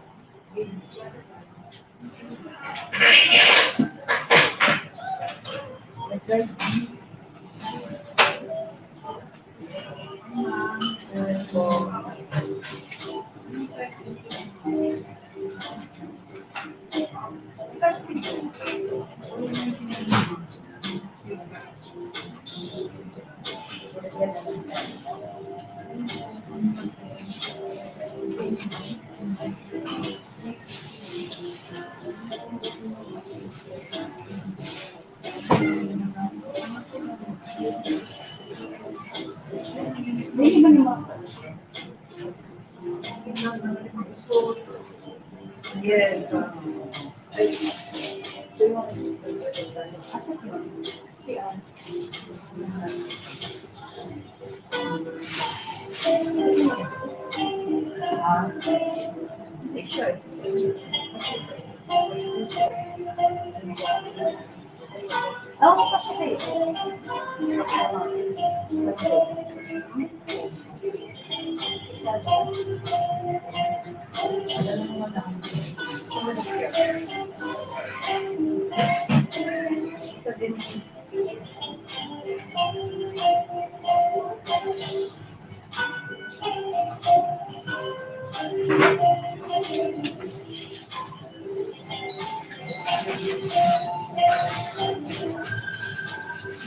Yes.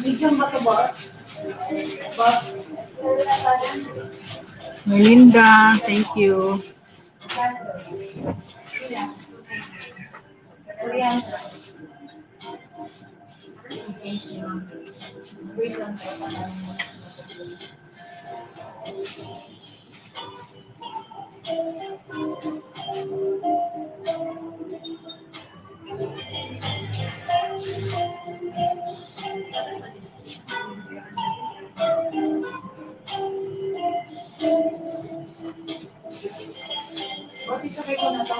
Medium ba ito, boss? Boss? Melinda, thank you. Korean. Boss, isabay ko na to.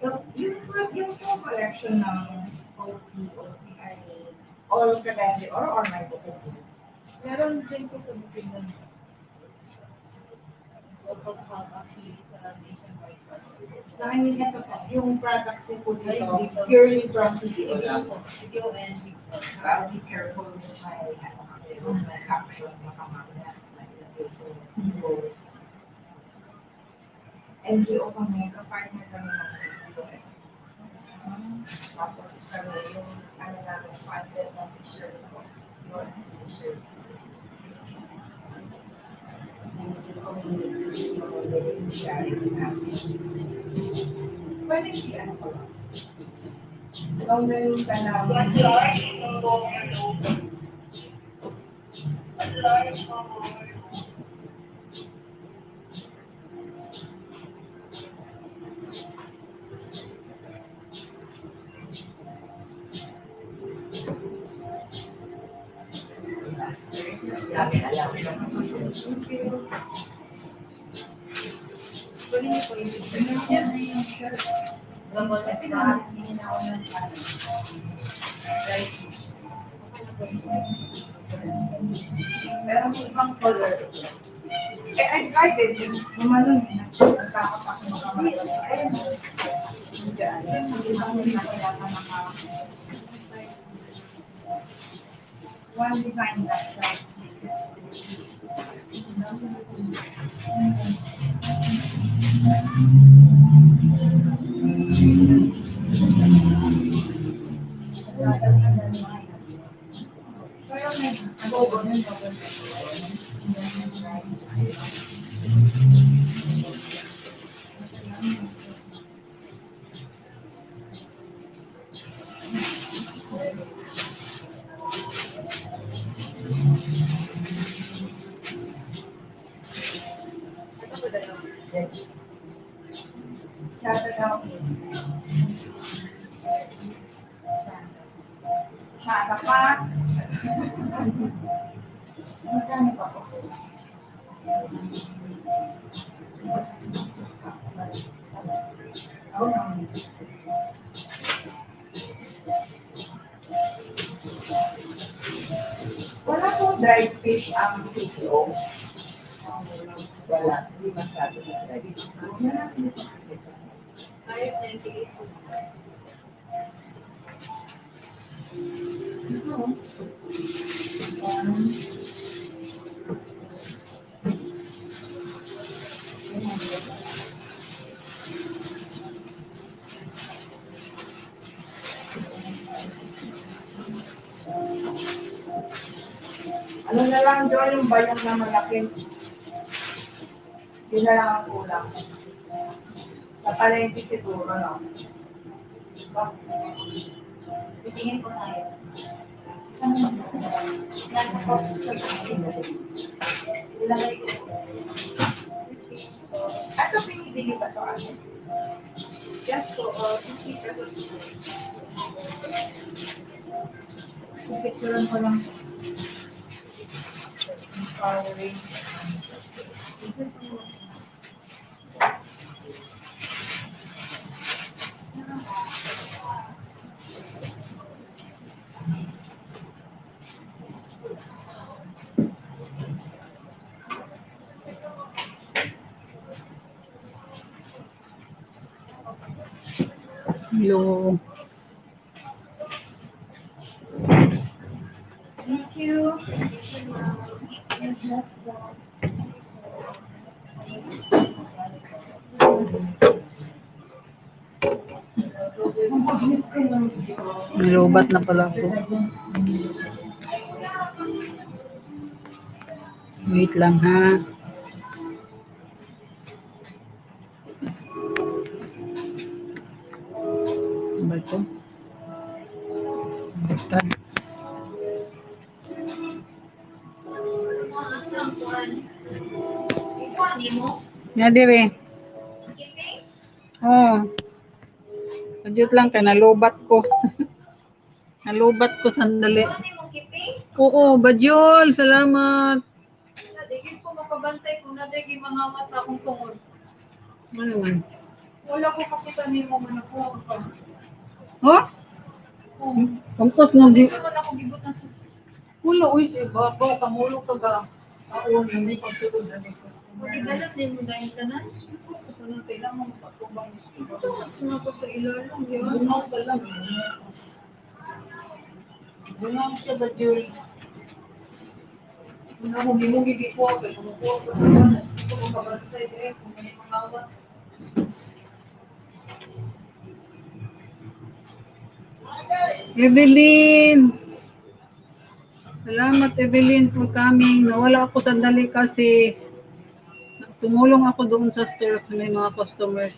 Yung, yung, yung collection ng O P, O P I, all Cagayan de Oro or may bukod po? Meron din po sa Bukidnon. So, pag-hub actually sa nationwide project. Dahil ito po, yung products niyo po dito, purely from C D O lang. C D O po. C D O and Biscol. Ah, be careful with my, ano, kasi with my caption, baka mamaya, N G O kami, ka-partner kami ng U S. Tapos kami, yung ano namin, content ng t-shirt ko, U S t-shirt. Gusto ko yung beneficiary namin. Pwede siya, ano ko lang. Ikaw na yung kailangan. Pero may ibang color. Eh, I tried it. Gumano yun. Nagkakapak ng mga mata. Ayun. Hindi, ano, hindi pa nila kailangan ng mga one design that, like, Siya na pa. Magkano pa po? Wala pong dried fish ang C T O. Wala. Hindi masyado sa dried fish. Ayos na yung tiis. Ano na lang, Joy, yung bayong na malaki? Yun na lang ang kulang. Sa palengke siguro, no? Titingin ko tayo. Nasa box sa ilagay ko. Ato, binibili ba to, ate? Yes po, uh, fifty pesos. Picturean ko lang. Empowering. Hello. Thank you. Nilobat na pala ako. Wait lang, ha. Ano ba ito? Baliktad. Nga dire. Oh. Adyo lang kay nalobat ko. Nalobat ko sandali. Oo, Bajol, salamat. Dili ko makabantay kung naday gimangawat sa akong tungod. Ano man? Wala ko kakita ni mo nga nakuha ka. Ha? Oo. Pangkot nga di- Hindi naman ako gibutang sa Wala, uy, sa ibabaw, kamulo ka ga. Aon, hindi pagsulod na may customer. Pagkidala sa imo dahil ka na? Ito na, kailangan mo patubang. Ito, ito na ko sa ilalim, di ba? Bumaw ka lang. Bumaw siya ba, Jules? Nahugi-hugi di po, kaya kung po, kung kabantay, eh, kung may mga awat. Evelyn! Salamat, Evelyn, for coming. Nawala ako sandali kasi tumulong ako doon sa store kasi may mga customers.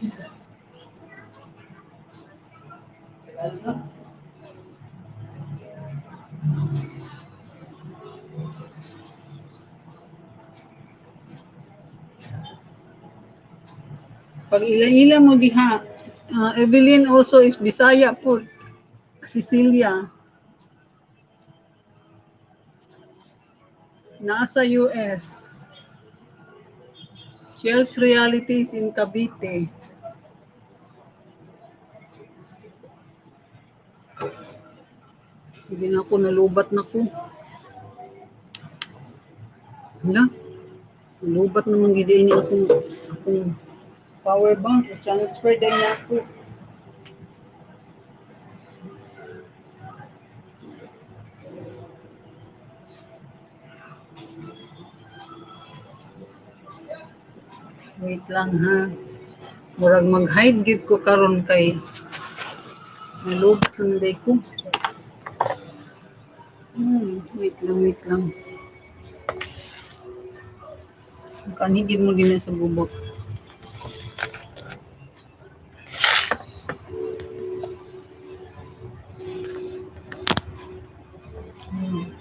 Pag ila-ila mo diha, ah, Evelyn also is Bisaya po. Cecilia. Nasa U S. Shells Reality is in Cavite. Hindi na ako, nalubat na ko. Hala, nalubat naman gid ini akong, akong power bank. Transfer din na ako. Wait lang, ha. Murag mag-hide gid ko karon kay nalubat lang day ko. Hmm, wait lang, wait lang. Kanhi gid mo din sa gubot. Hmm.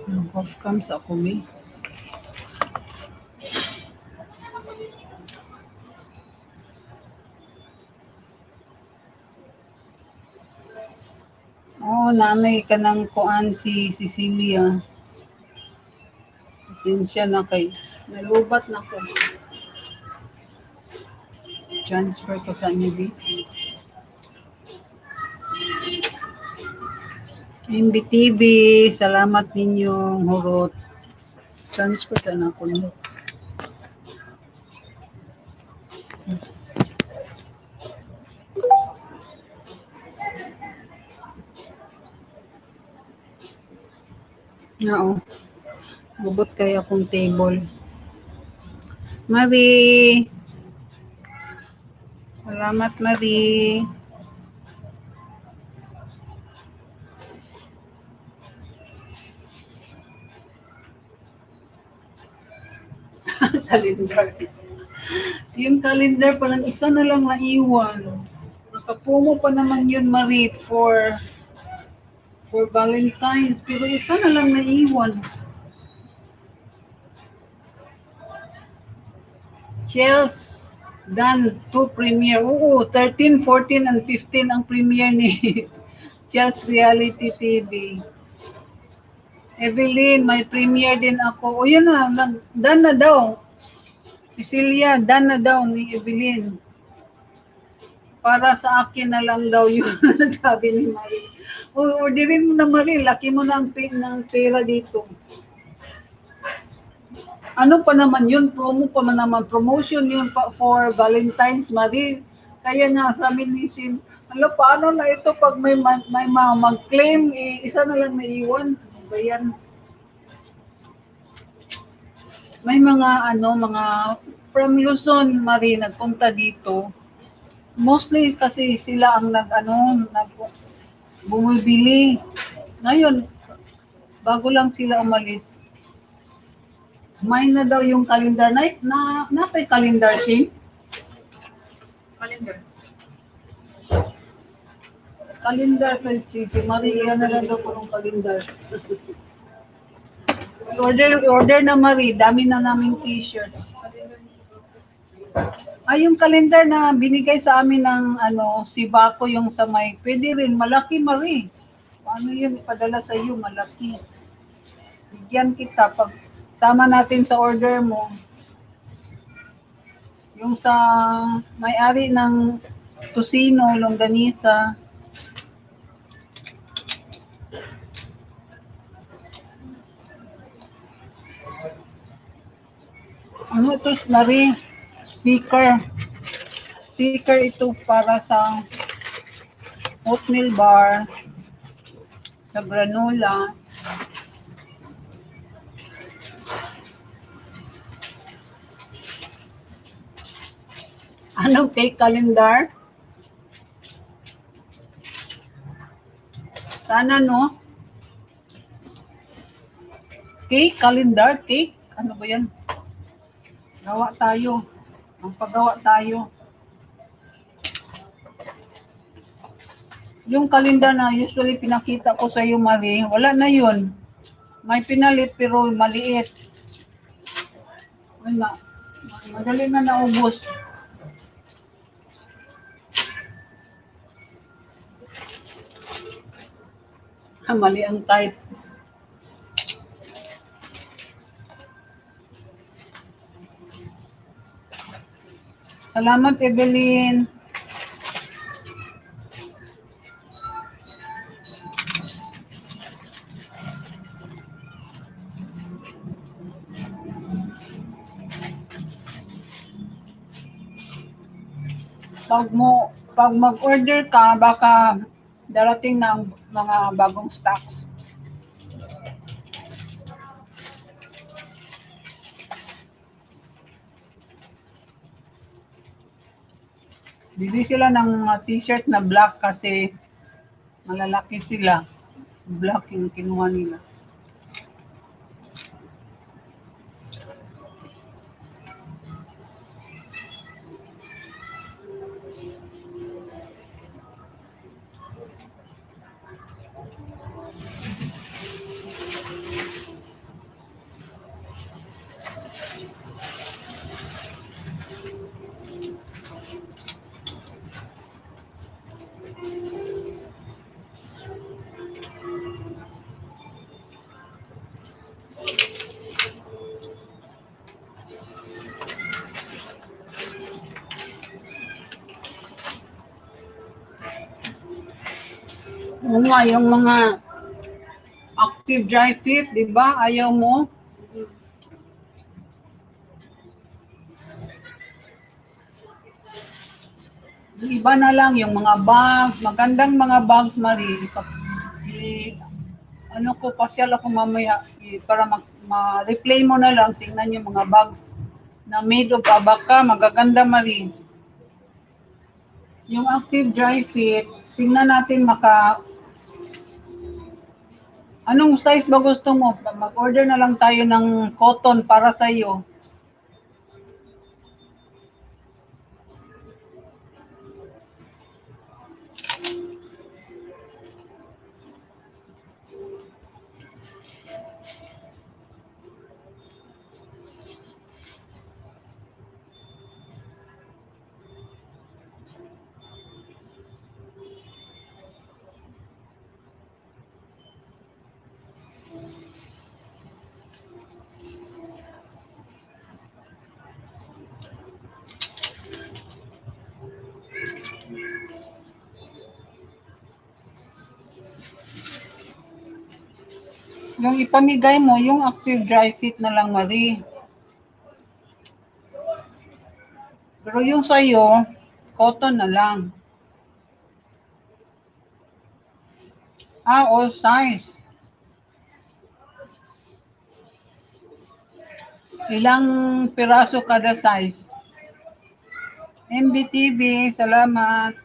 Nag-off cam sa ako, mi. Oo, nanay ka ng kuan si Cecilia. Pasensya na kay nalubat na ko. Transfer ko sa inyo, bi. M B T V, salamat ninyong hurot. Transfer ka na ko niyo. Oo. Gubot kayo akong table. Marie. Salamat, Marie. Calendar. Yung calendar pa lang, isa na lang naiwan. Nakapromo pa naman yun, Marie, for, for Valentine's. Pero isa na lang naiwan. Shells, Dan two premiere. Oo, thirteen, fourteen, and fifteen ang premiere ni Shells Reality T V. Evelyn, may premiere din ako. O, yun na, nag-, done na daw. Cecilia, done na daw ni Evelyn. Para sa akin na lang daw yun, sabi ni Marie. O, orderin mo na, Marie. Laki mo na ang pi-, ng pera dito. Ano pa naman yun? Promo pa man naman. Promotion yun pa for Valentine's, Marie. Kaya nga, sabi ni Sin, "Hala, paano na ito pag may ma-, may ma-, mag-claim, eh, isa na lang naiwan?" Ano ba yan? May mga, ano, mga from Luzon, Marie, nagpunta dito. Mostly kasi sila ang nag-, ano, nag-, bumibili. Ngayon, bago lang sila umalis, may na daw yung calendar. Na, na, na kay calendar, Shane? Calendar. Calendar kay si, si Marie, yan na lang daw po ng calendar. Order, order na, Marie. Dami na naming t-shirts. Ay, yung calendar na binigay sa amin ng, ano, si Baco, yung sa may, pwede rin, malaki, Marie. Paano yun ipadala sa iyo? Malaki. Bigyan kita. Pag sama natin sa order mo. Yung sa may-ari ng Tocino, Longganisa. Ano ito, Marie? Speaker. Beaker ito para sa oatmeal bar, sa granola. Anong cake calendar? Sana, no? Cake calendar, cake? Ano ba yan? Gawa tayo. Ang paggawa tayo. Yung kalendar na usually pinakita ko sa iyo, Marie, wala na yun. May pinalit pero maliit. Ay, ma madali na naubos. Ah, mali ang type. Salamat, Evelyn. Pag mo, pag mag-order ka, baka darating na ang mga bagong stocks. Bili sila ng mga t-shirt na black kasi malalaki sila. Black yung kinuha nila. Oo nga, yung mga active dry fit, di ba? Ayaw mo. Yung iba na lang, yung mga bags, magandang mga bags, Marie. Ipa- i- ano ko, pasyal ako mamaya i- para mag, ma-replay mo na lang. Tingnan yung mga bags na made of abaca. Magaganda, Marie. Yung active dry fit, tingnan natin maka... Anong size ba gusto mo? Mag-order na lang tayo ng cotton para sa iyo. Yung ipamigay mo, yung active dry fit na lang, Marie. Pero yung sa'yo, cotton na lang. Ah, all size. Ilang piraso kada size? M B T V, salamat.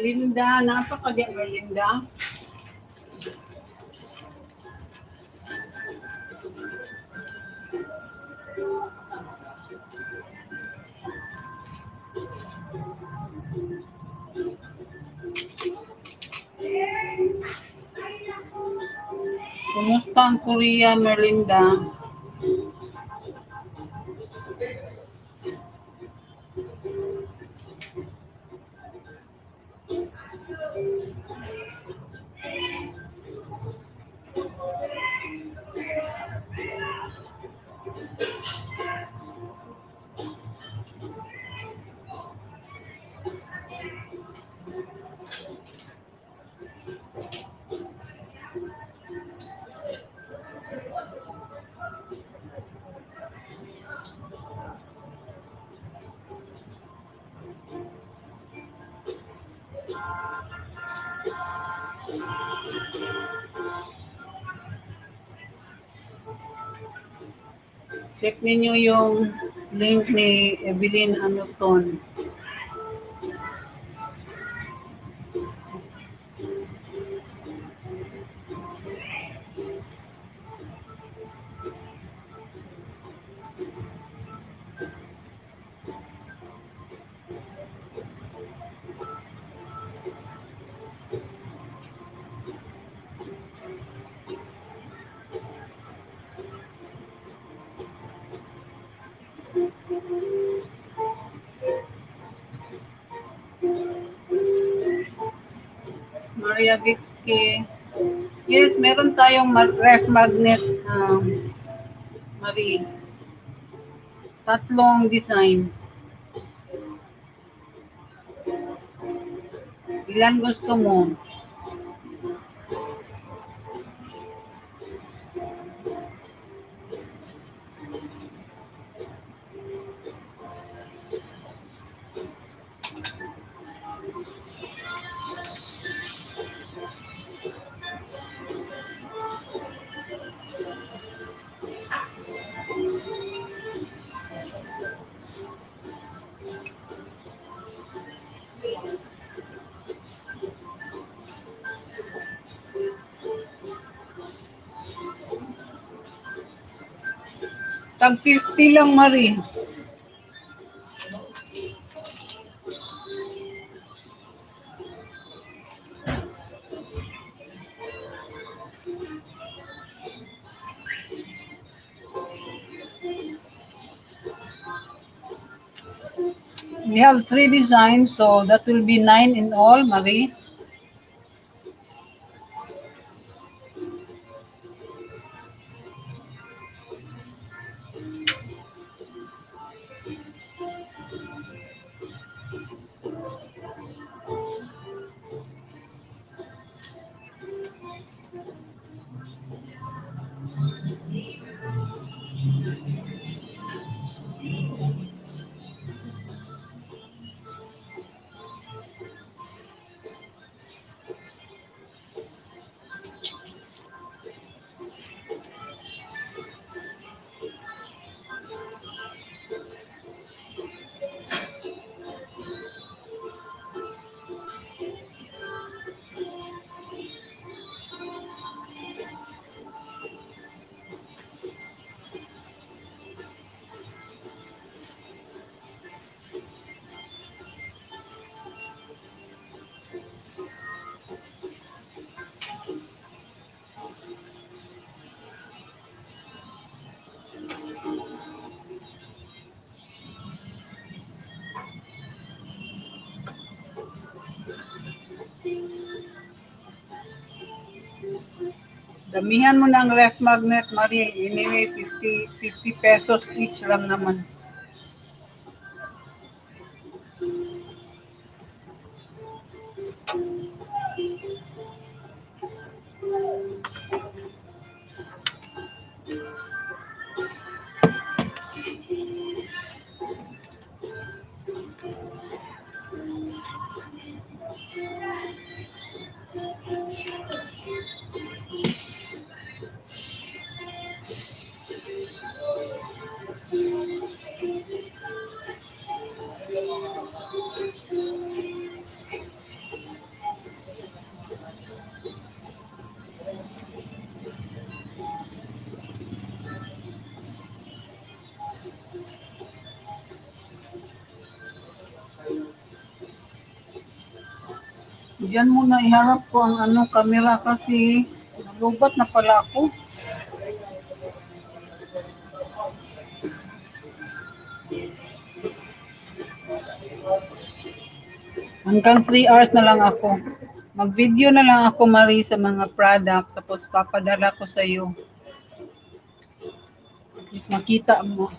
Linda, napakagya mo, Linda. Kumusta ang Korea, Merlinda? Check ninyo yung link ni Evelyn Anuton. Maria Vixke. Yes, meron tayong ma-, ref magnet, um, Marie. Tatlong designs. Ilan gusto mo? Tag fifty lang, Marie. We have three designs, so that will be nine in all, Marie. Damihan mo na ang ref magnet, Marie. Anyway, fifty, fifty pesos each lang naman. Diyan muna iharap ko ang ano, camera kasi nalubat na pala ako. Hanggang three hours na lang ako. Mag-video na lang ako, Marie, sa mga products, tapos papadala ko sa'yo. At least makita mo.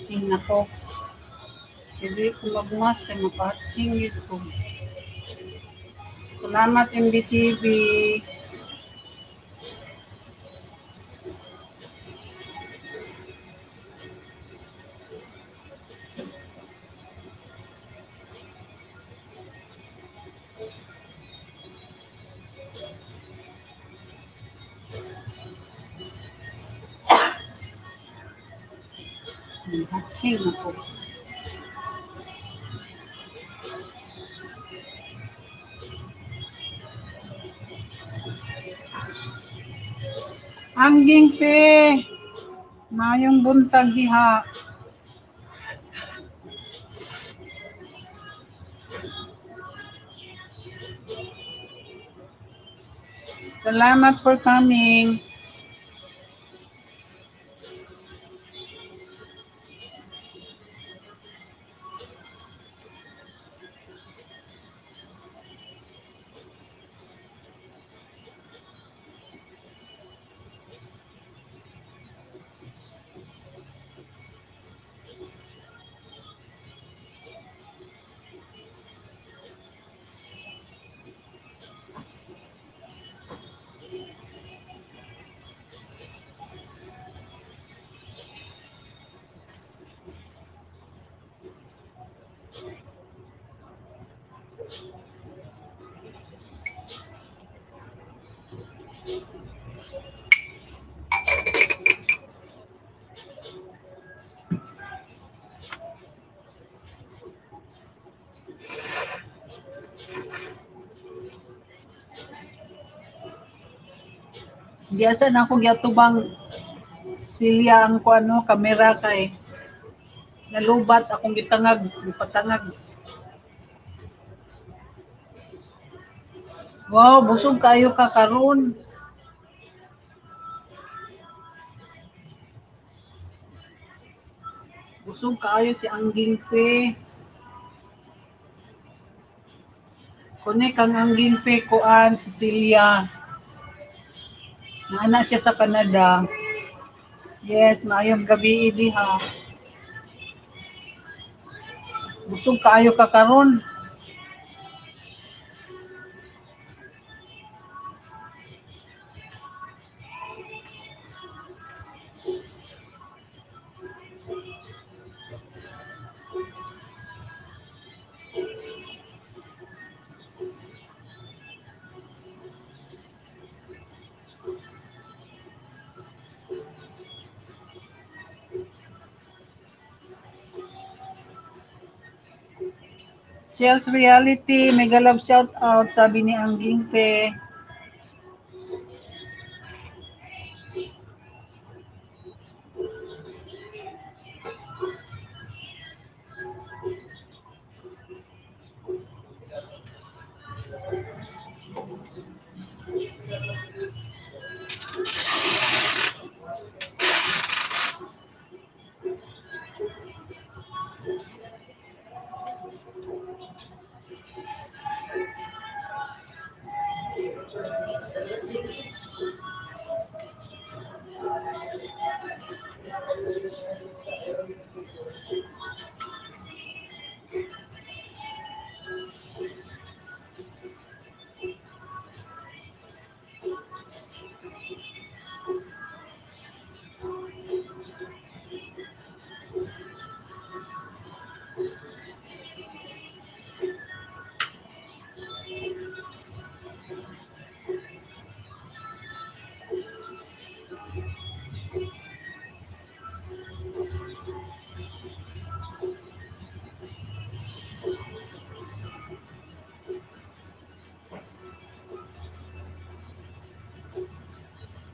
Tingnan ko. Hindi ko magmask, kaya mapahatsing yun ko. Salamat, M B T V. Hatsing ako. Ang gingsi, mayong buntag diha. Salamat for coming. Biasa na ako gyatubang silya ang kuan, no, kamera kay nalubat akong gitangag, gipatangag. Wow, busog kayo ka karon. Busog kaayo si Angging Fe. Kone kang Angging Fe, kuan, Cecilia. Naana siya sa Canada. Yes, maayong gabi, diha. Busog kaayo ka karon. Chels Reality, mega love shout out, sabi ni Angging Fe.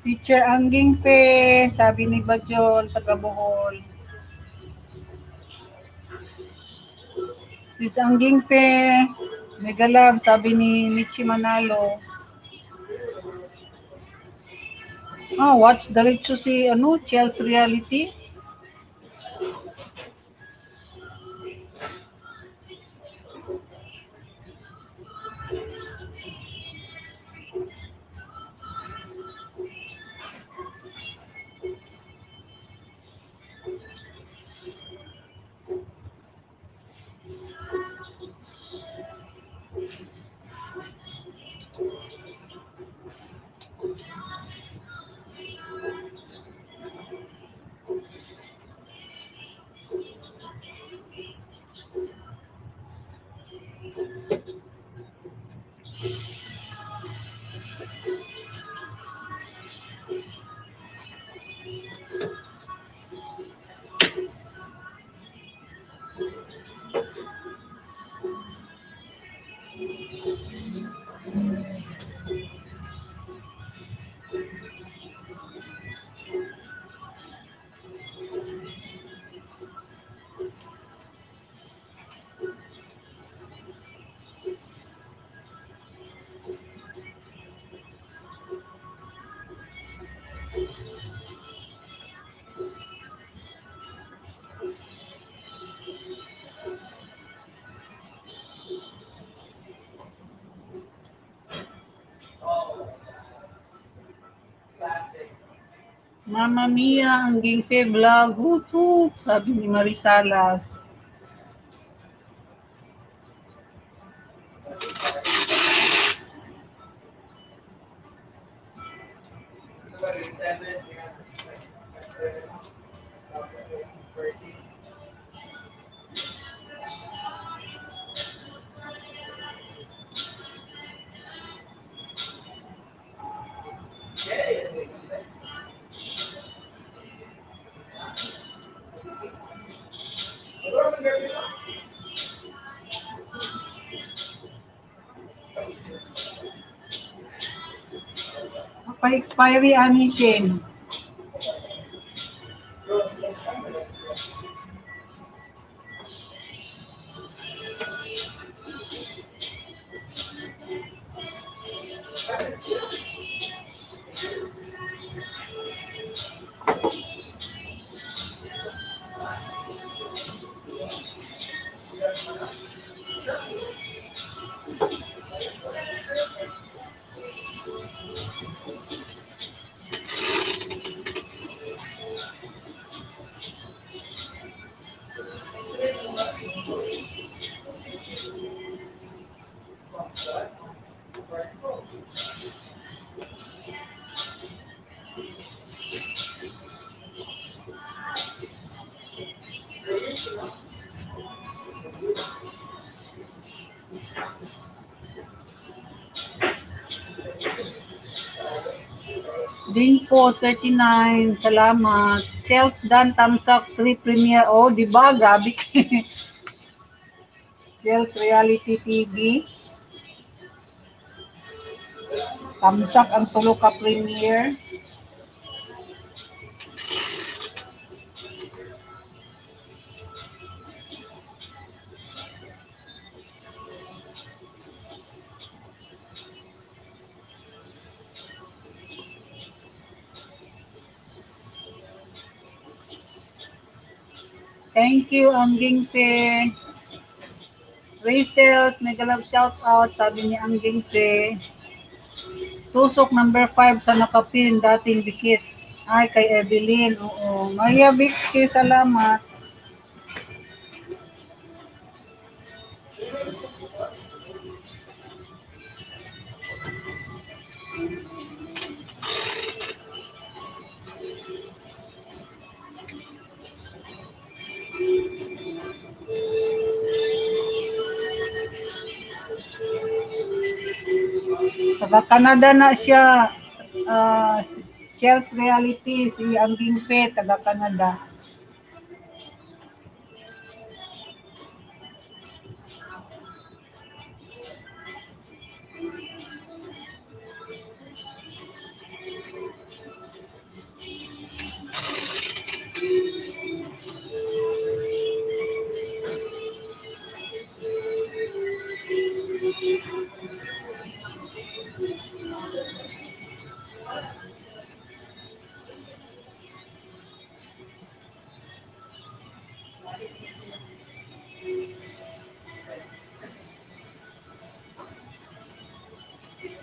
Teacher Angging Fe, sabi ni Bajol, taga Bohol. Sis Angging Fe, mega love, sabi ni Michi Manalo. Ah, watch diretso si, ano, Chels Reality. Mama Mia, Angging Fe vlog, hut, hut, sabi ni Marie Salas. Mapa-expiry ani, Shane. Dingko, thirty-nine, salamat. Chels Dan, thumbs up, three premiere. Oh, di ba? Grabe. Chels Reality T V. Thumbs up ang tulo ka premiere. Thank you, Angging Pe. Rachel, mega love shout out, sabi ni Angging Pe. Tusok number five sa nakapin, dating dikit. Ay, kay Evelyn, oo. Maria Vixie, salamat. Taga Canada na siya, ah, Chels Reality, si Angging Pe, taga Canada.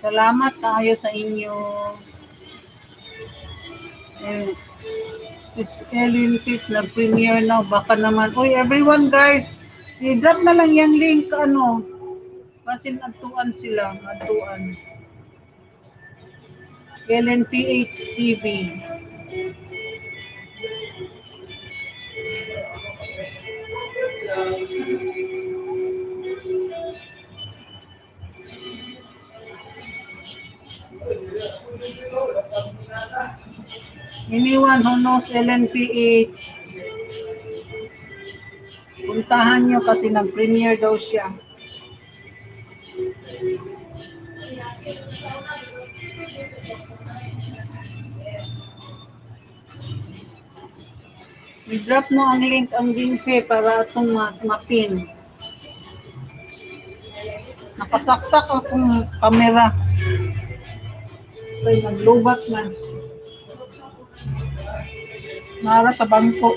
Salamat kaayo sa inyo. Eh, Sis Ellen Fitz, nag-premiere na. Baka naman. Uy, everyone, guys, i-drop na lang yung link, ano. Basin adtuan sila, adtuan. L N P H T V. Anyone who knows L N P H, puntahan nyo kasi nag-premiere daw siya. I-drop mo ang link, Angging Pe, para atong ma-, ma-pin. Nakasaksak akong kamera. Ay, naglubat na. Nara sa bangko.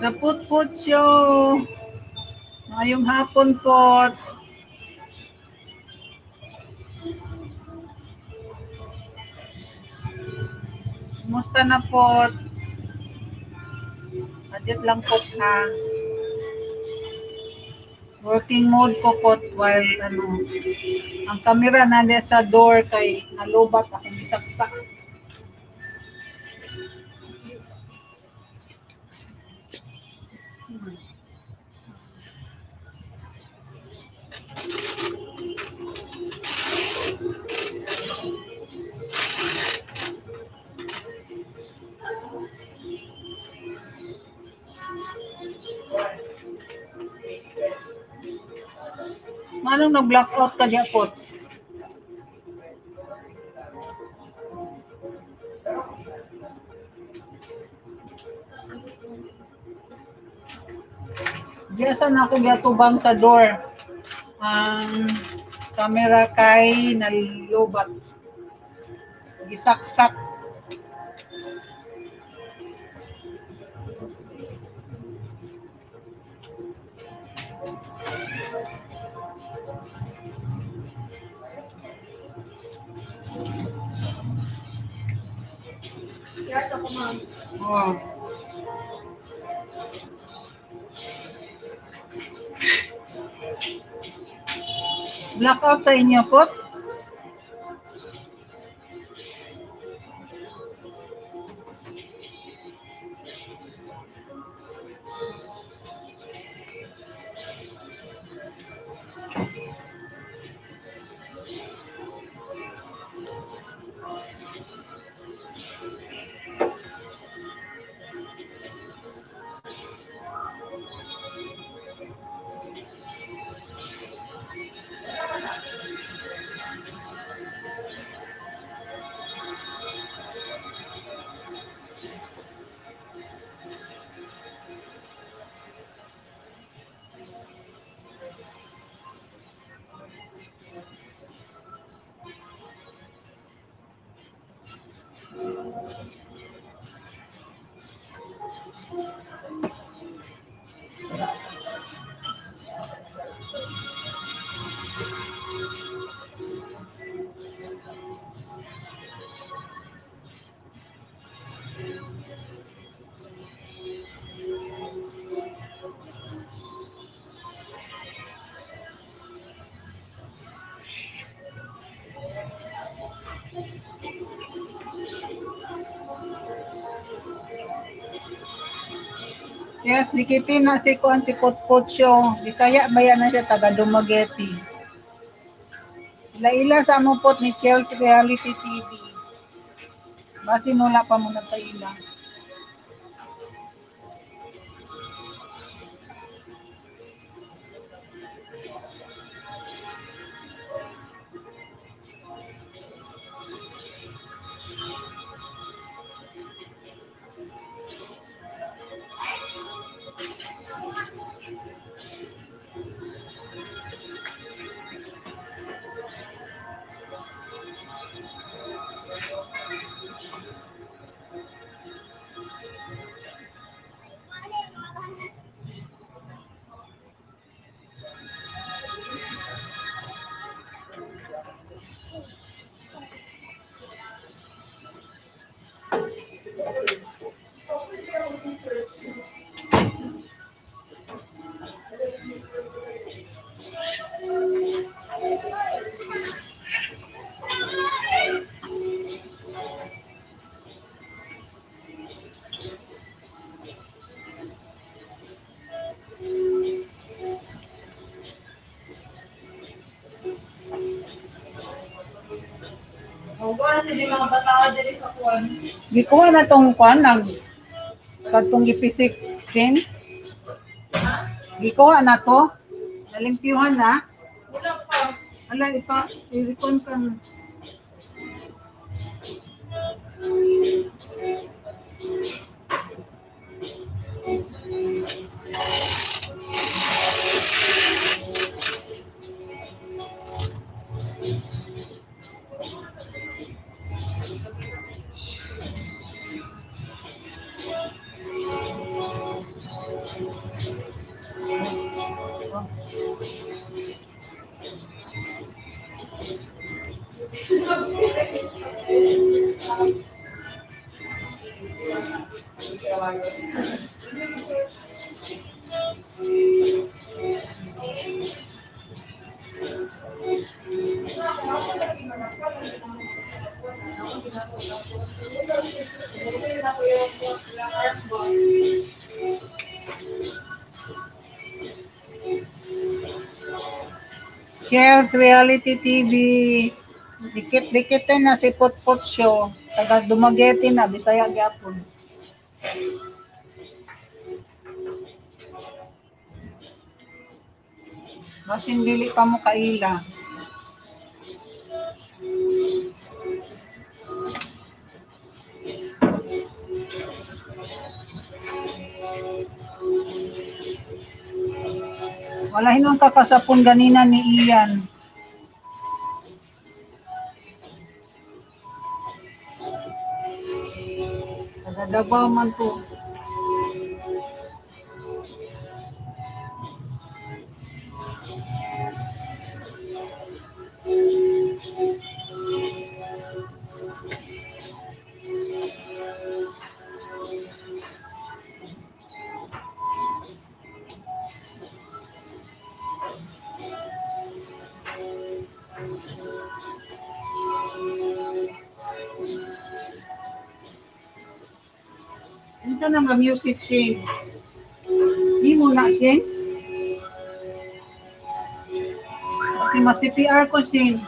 Naputput Show. Mayong hapon po. Kumusta na po? Adjust lang po, ha. Working mode ko po while, ano, ang kamera nandyan sa door kay nalubat akong isaksak. Manong nag-blackout ka diya, Pot? Diya sa nako giatubang sa door. Ang kamera kay nalubat. Gisaksak. Oh. Blackout sa inyo, Pot? Yes, dikitin na si kuan, si Potpotyo. Bisaya ba yan na siya, taga Dumaguete. Ila-ila sa among Pot ni Chels Reality T V. Basin wala pa mo nagkaila. Gikuha na tong kwan, nag-, kadtong gipisik din. Gikuha na to. Nalimpyuhan na. Wala pa. Ala, ipa, irikon ka na. Chels Reality T V, dikit-dikit na si Potpotyo, taga Dumaguete na, Bisaya gyapon. Basin dili pa mo kaila. Wala hinon kakasapon ganina ni Ian. Taga Davao man po. Unsa na nga music, Shane? Di mo na, Shane? Kasi ma-C P R ko, Shane.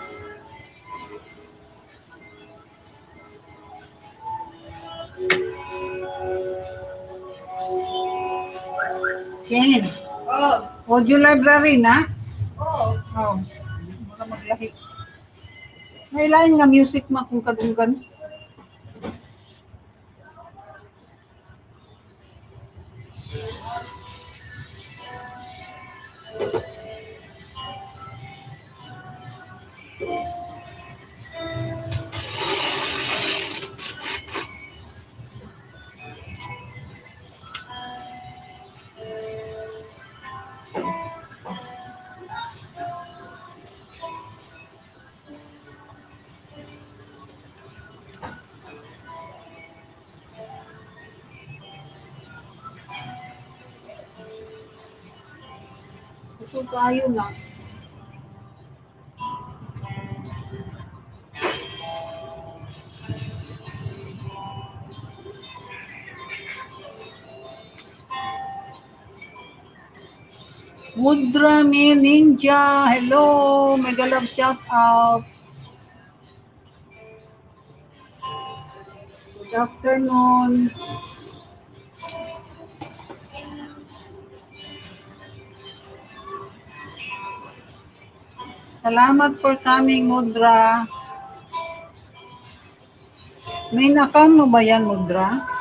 Shane. Oh. Audio library na? Oo. Oh. Mura maglahi. May lain nga music ma kung kadunggan. Gusto tayo na. Mudra Mi Ninja, hello, mega love shout out. Good afternoon. Salamat for coming, Mudra. Main account mo ba yan, Mudra?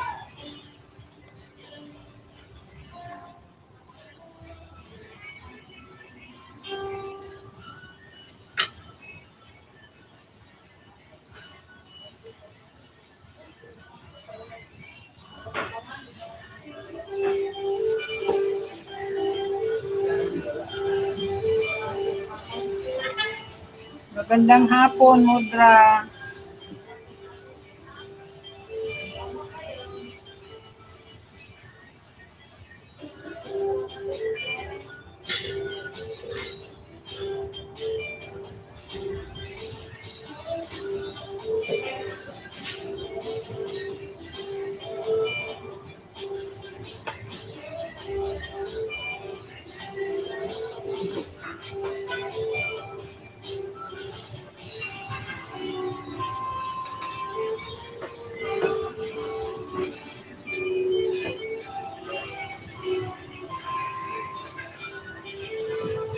Magandang hapon, Mudra.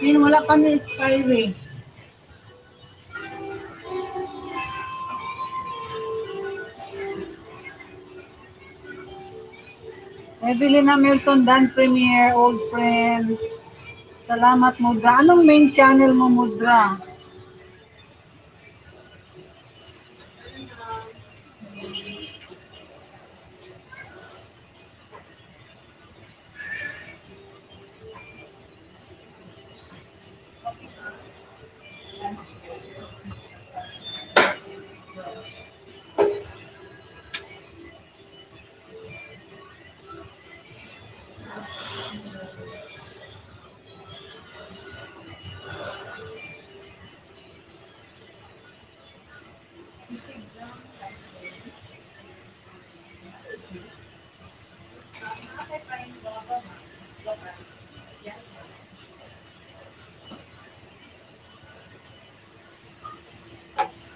Yun, wala kami expiry. Evelyn Hamilton, Dan Premier, old friend. Salamat, Mudra. Anong main channel mo, Mudra?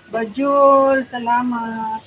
Bajul, salamat.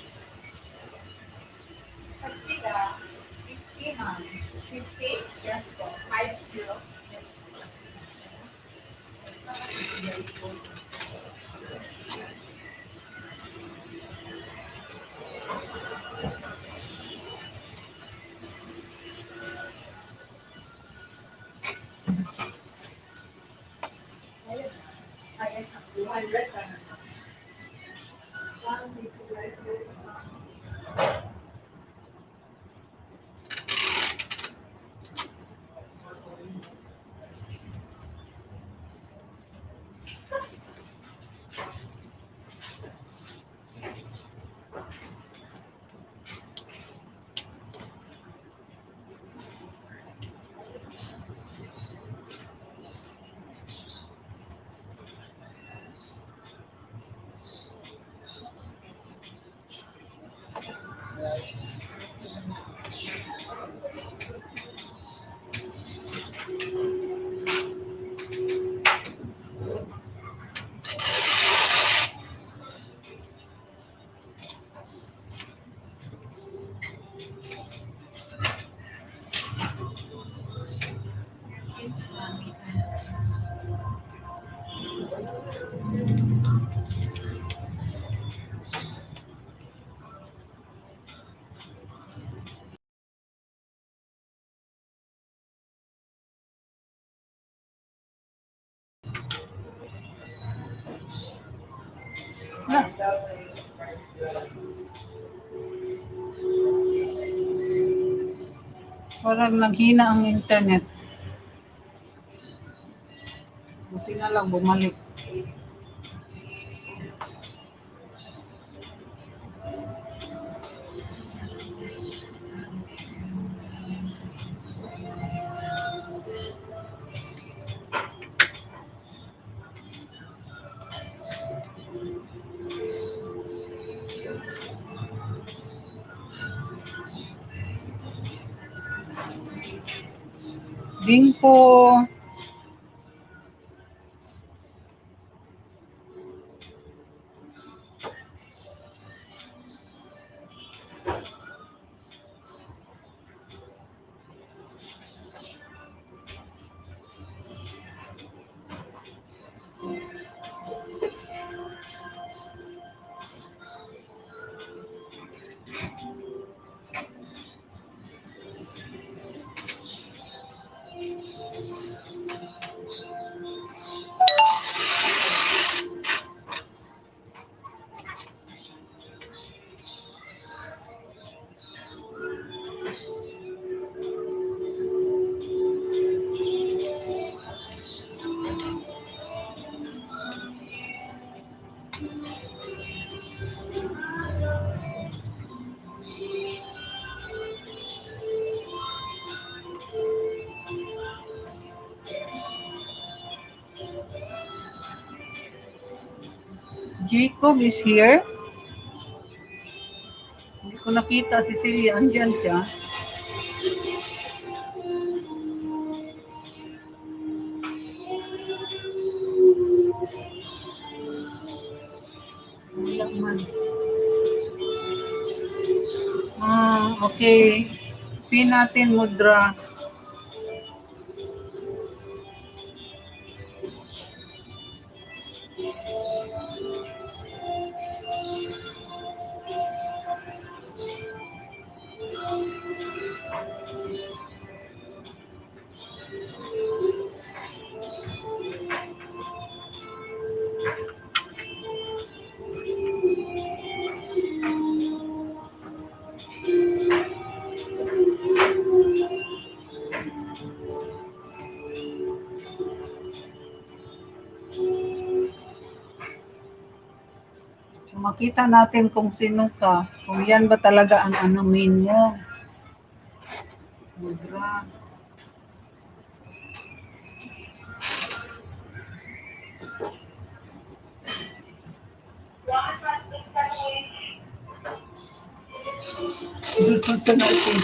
Parang naghina ang internet. Buti na lang bumalik. Ding po. Jacob is here. Hindi ko nakita si Celia. Andiyan siya. Wala man. Ah, okay. Pin natin mudra. So, makita natin kung sino ka, kung yan ba talaga ang ano, main mo. Mudra. Dito sa natin.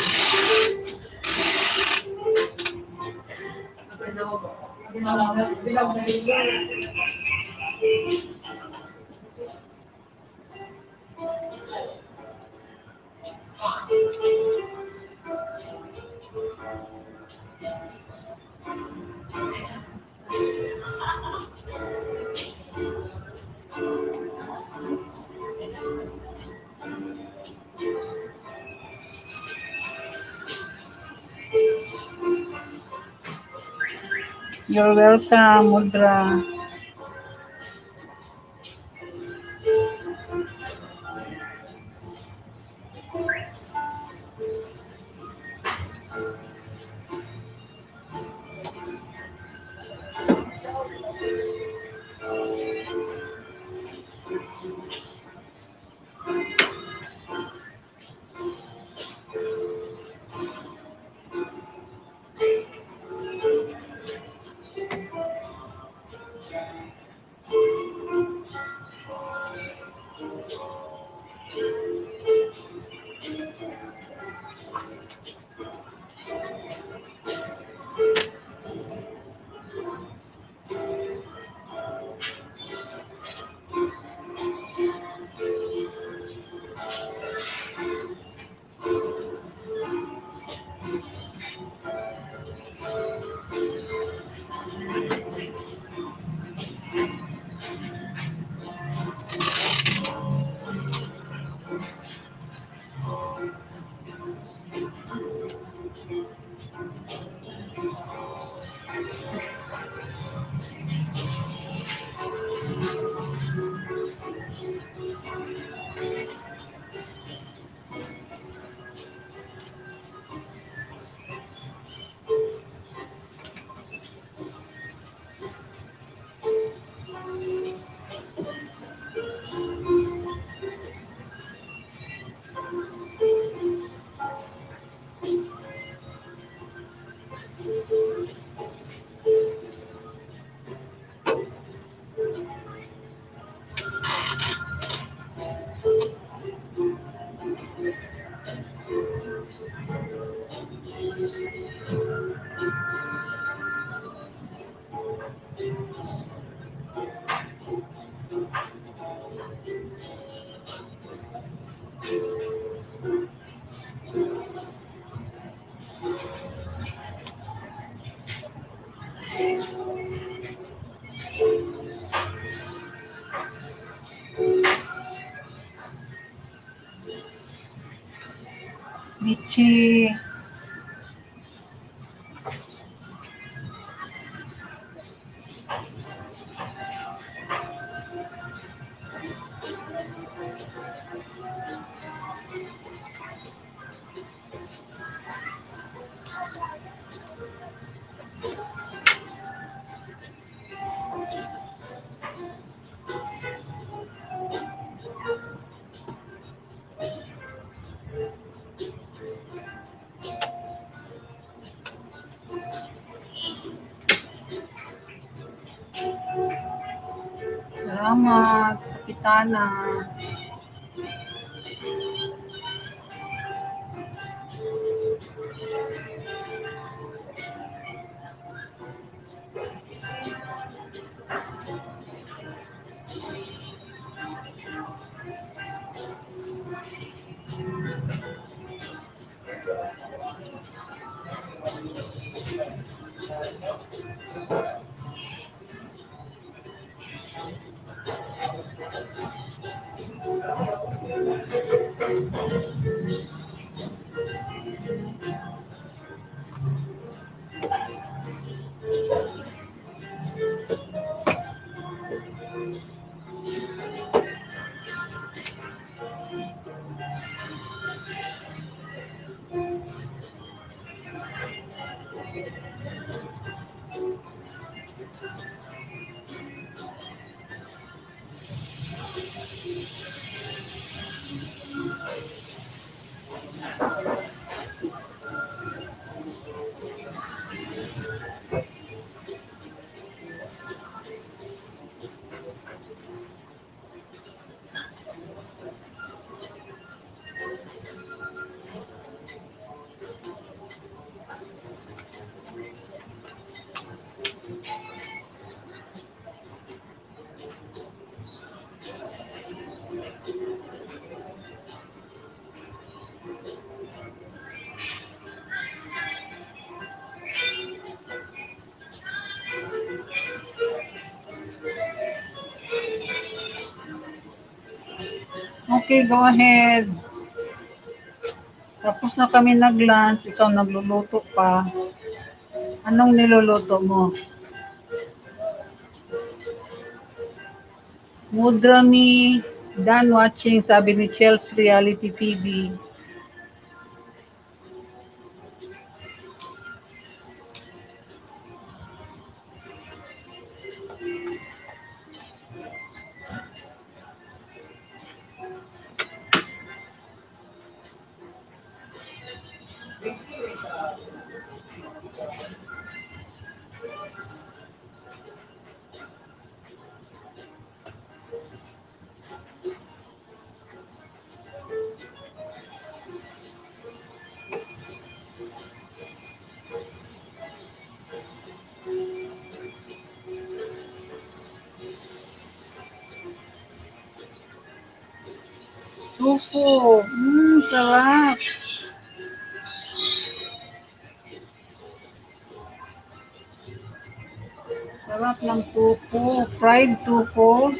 You're welcome, Mudra. Michi. Salamat, Kapitana. Okay, go ahead. Tapos na kami nag-lunch, ikaw nagluluto pa. Anong niluluto mo? Mudrami, done watching, sabi ni Chels Reality T V. Tofu. Mm, sarap. Sarap ng tofu. Fried tofu.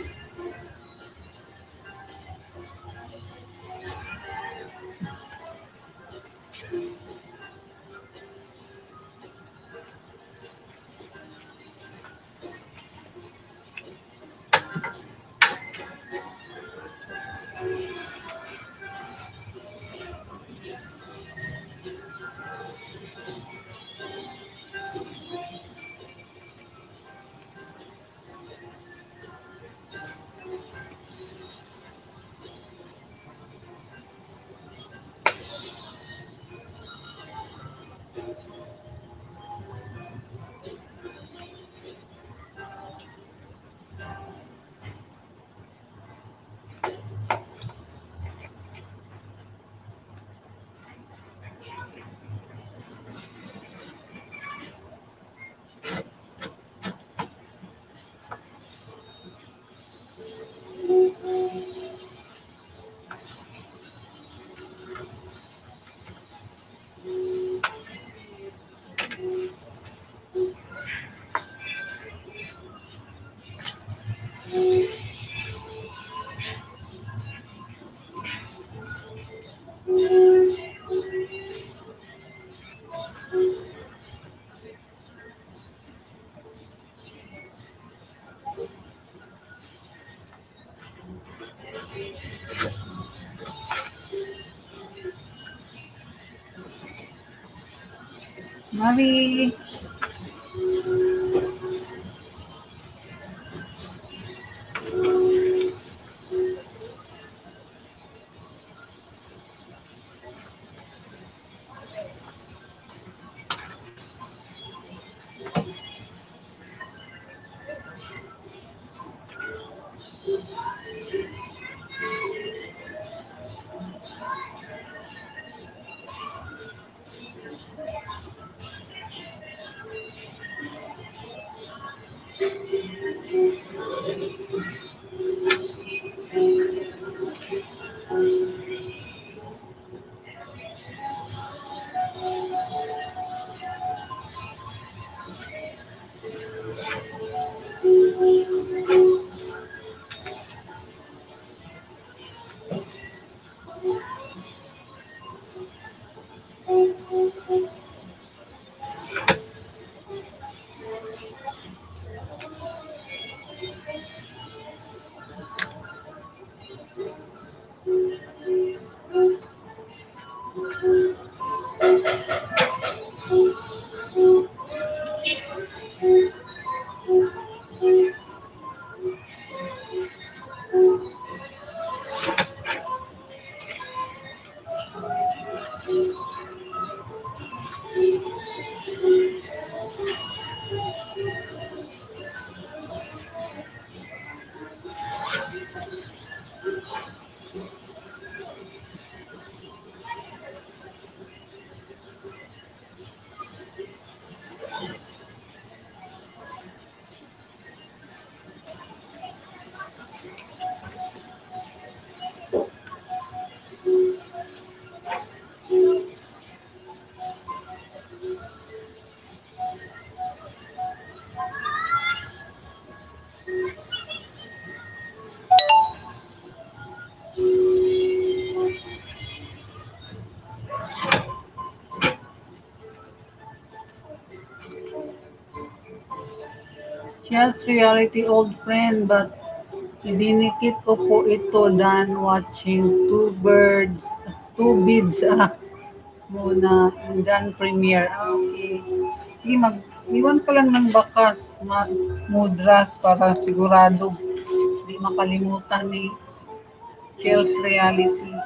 Mari. Just reality, old friend, but idinikit ko po ito than watching two birds, two bids, ah, muna, and then premiere. Ah, okay. Sige, mag-, iwan ka lang ng bakas, ma-, mudras para sigurado. Hindi makalimutan ni Chels Reality.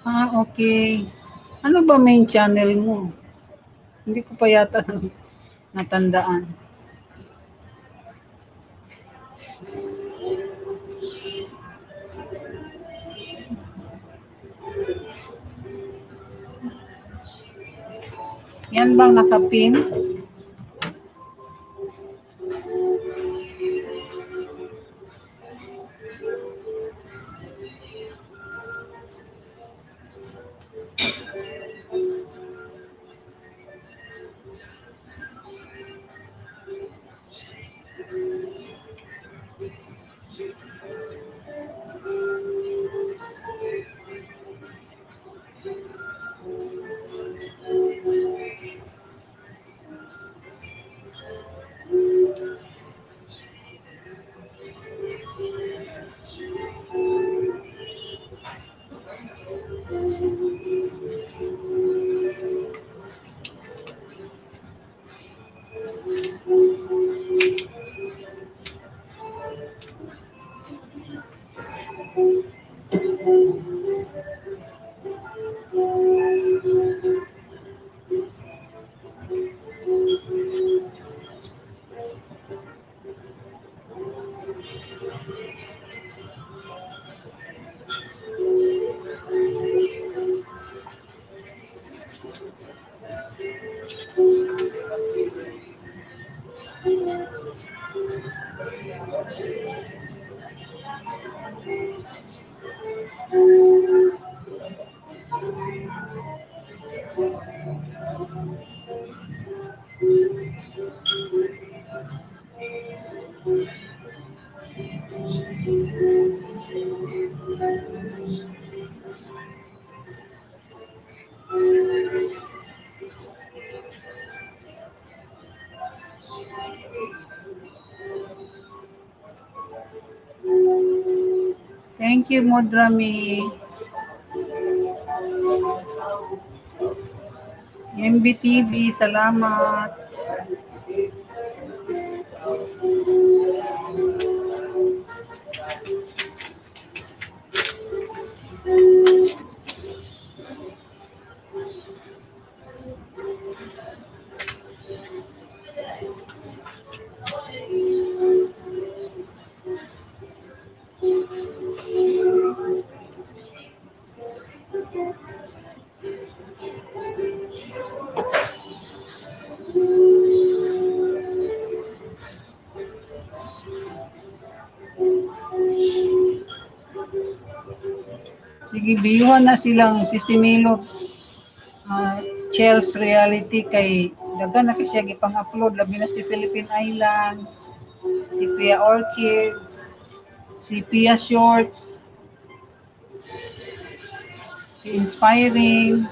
Ah, okay. Ano ba main channel mo? Hindi ko pa yata natandaan. Yan bang nakapin? you, Mudra Mi. M B T V, salamat. Sige, biyuhan na silang sisimilot. Ah, Chels Reality kay daghan na kay siya gipang-upload, labi na si Philippine Islands, si Pia Orchids, si Pia Shorts, si Inspiring.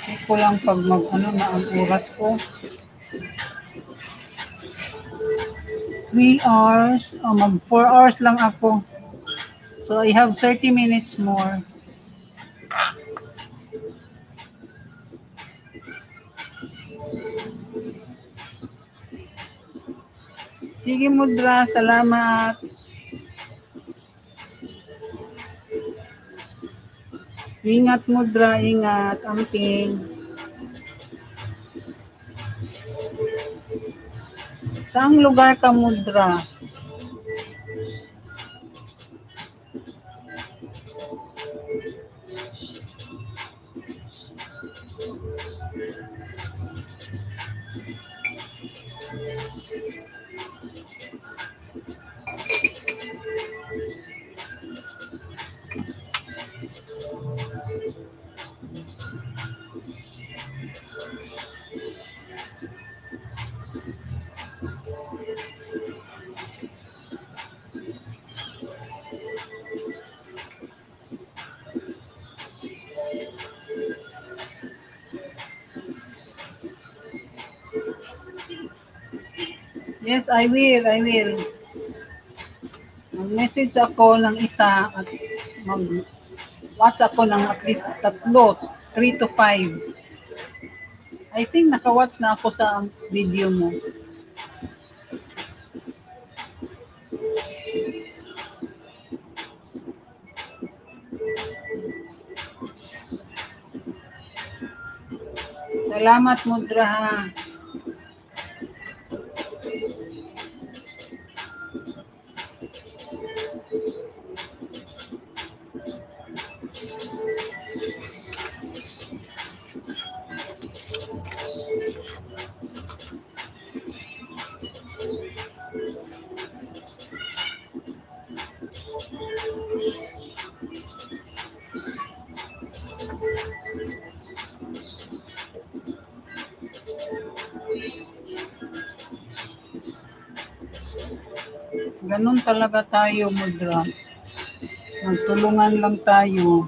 Check ko lang pag mag, ano na ang oras ko. Three hours, o mag four hours lang ako. So, I have thirty minutes more. Sige, Mudra. Salamat. Ingat, Mudra. Ingat. Amping. Saang lugar ka, Mudra? Yes, I will, I will. Mag-message ako ng isa at mag-watch ako ng at least tatlo, three to five. I think naka-watch na ako sa video mo. Salamat, Mudra, ha. Ganun talaga tayo, Mudra. Magtulungan lang tayo.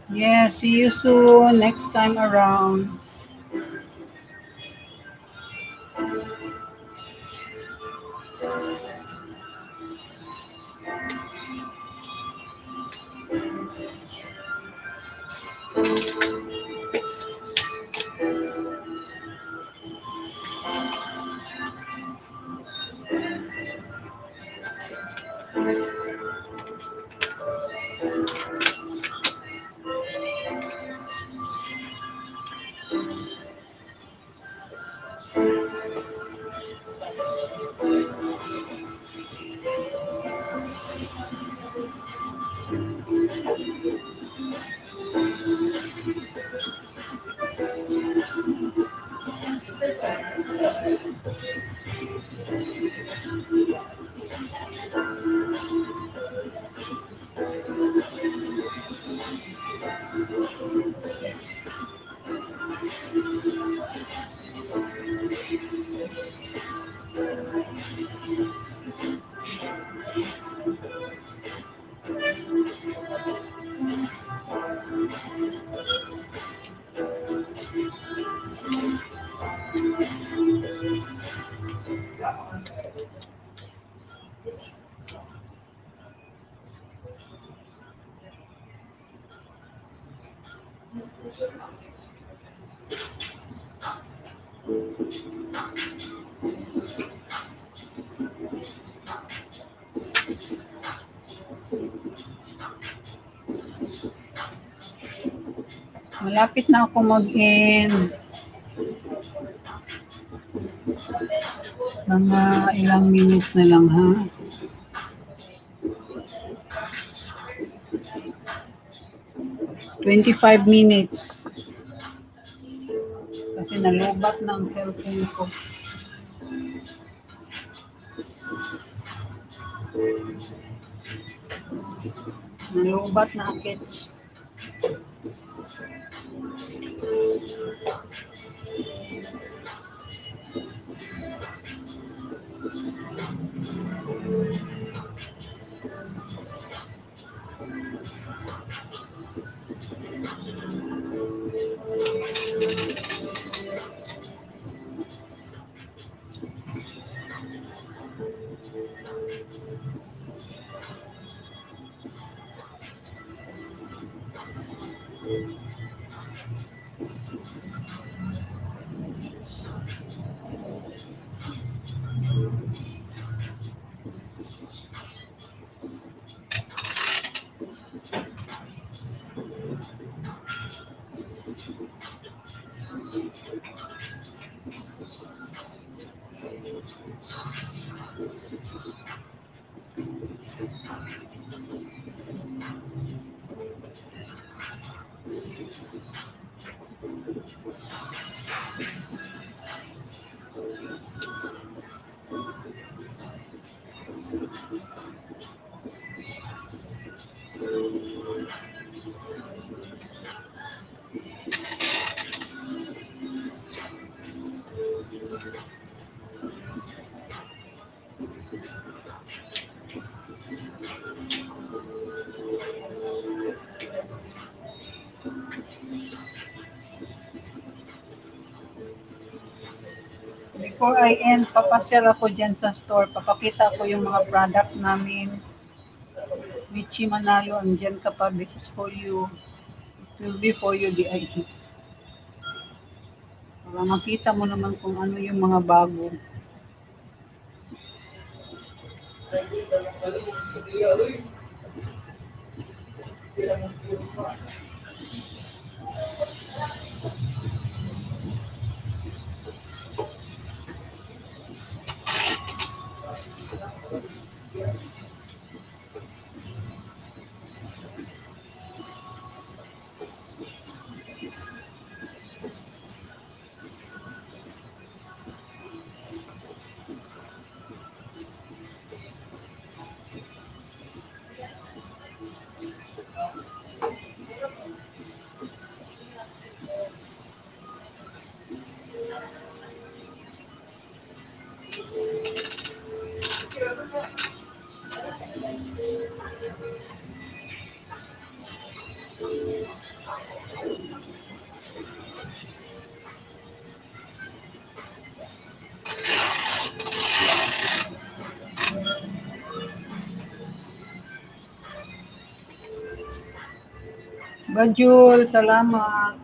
Yeah, see you soon next time around. Malapit na ako mag-end. Mga ilang minutes na lang, ha? Twenty-five minutes. Kasi nalobat na ang cellphone ko. Nalobat na ang kits. Before I end, papasyal ako dyan sa store. Papakita ko yung mga products namin. Michi Manalo, andiyan ka pa, this is for you. It will be for you, D I E. Para makita mo naman kung ano yung mga bago. Bajul, salamat.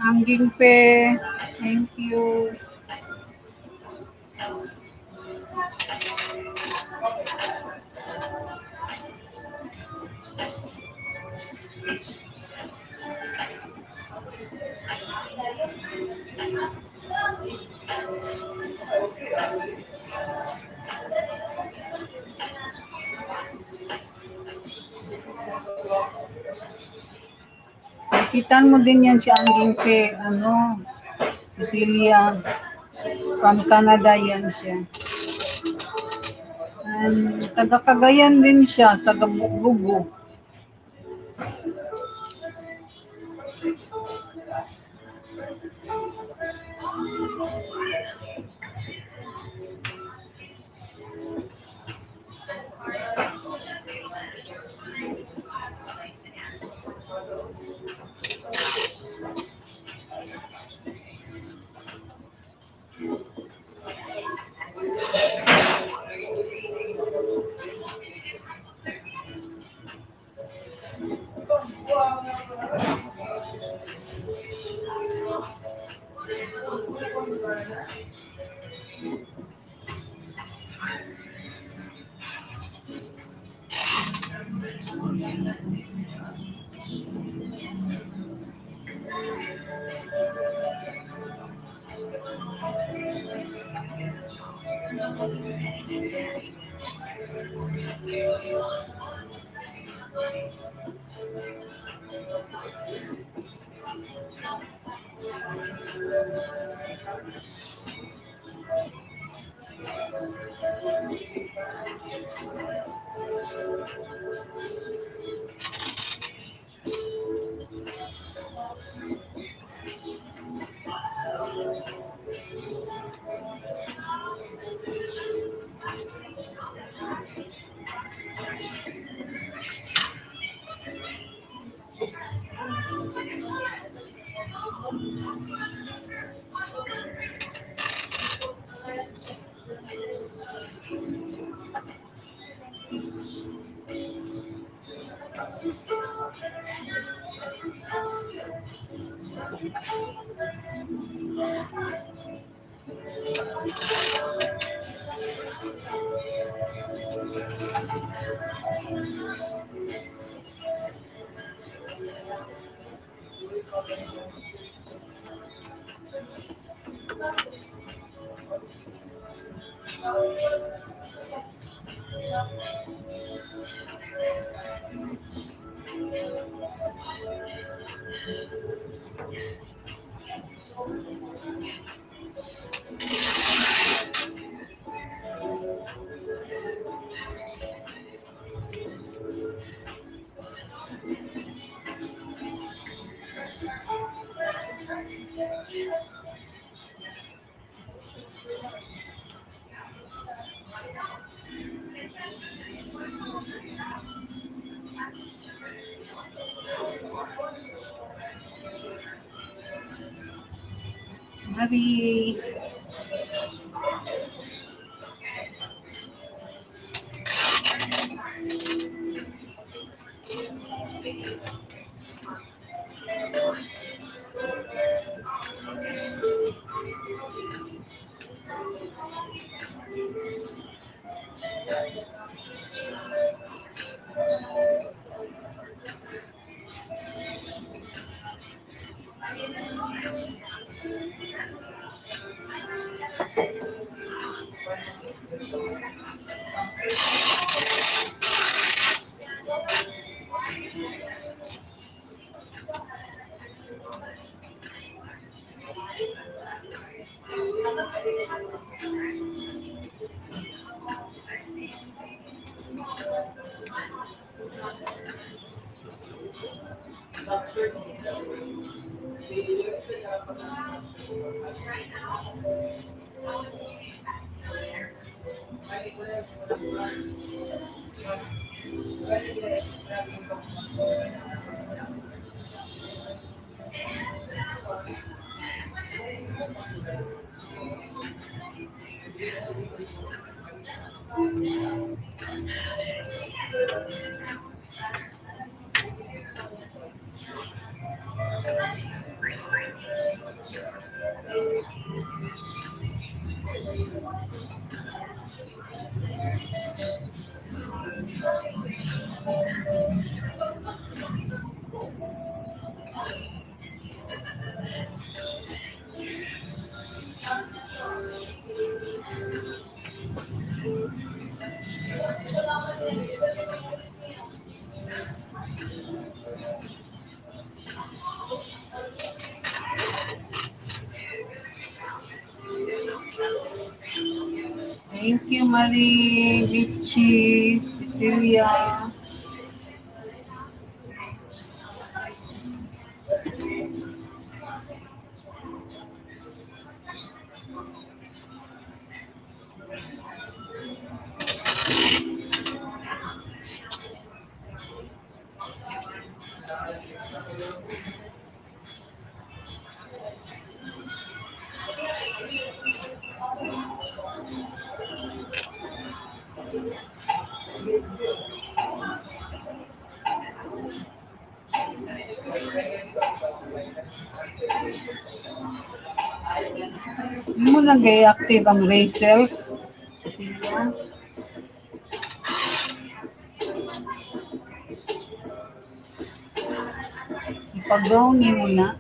Angging Pe, thank you. Nakita mo din yan si Angging Pe, ano, Cecilia. From Canada yan siya. And taga Cagayan din siyan, sa Gabugo. Marie. Thank you, Marie, Michi, Cecilia. Imo lang kay active ang Rachel. Cecilia. Ipag-go nimo na.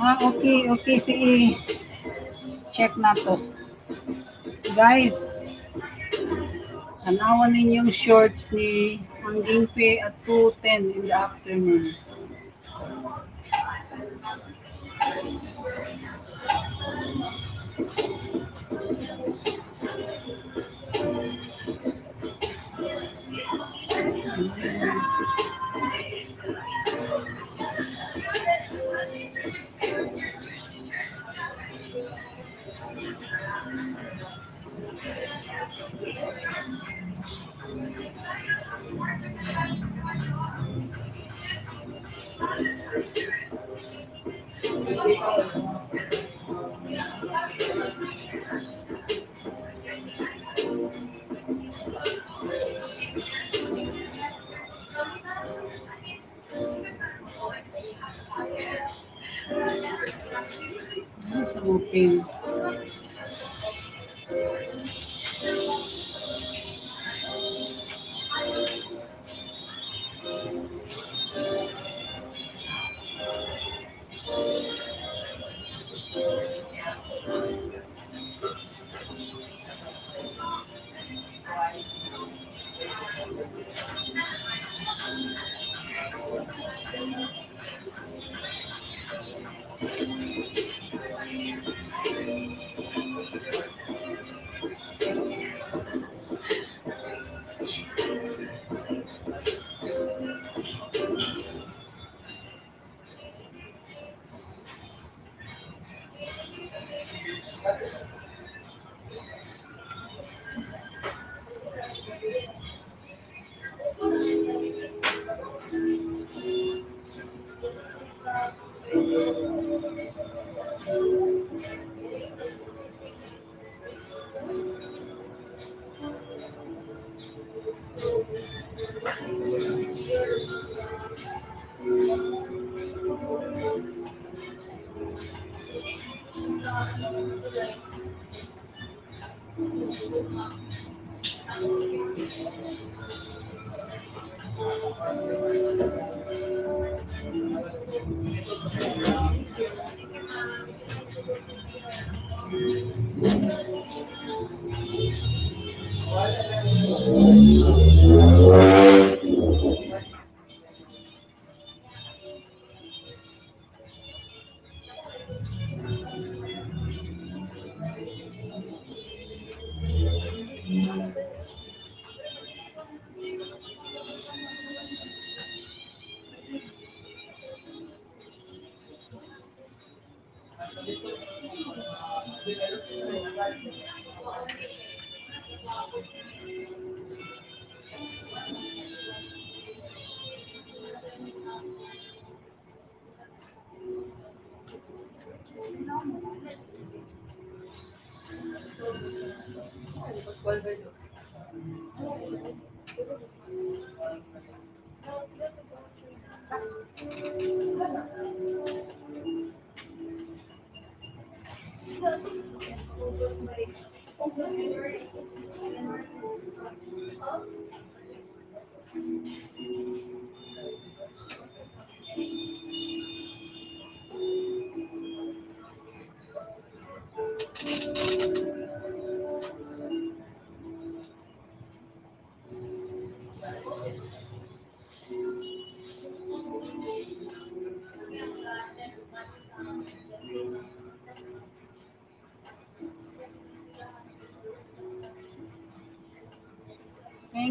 Ah, okay, okay, sige. Check nato. Guys, tanawan ninyong shorts ni Angging Pe at two ten in the afternoon. Ano sa open?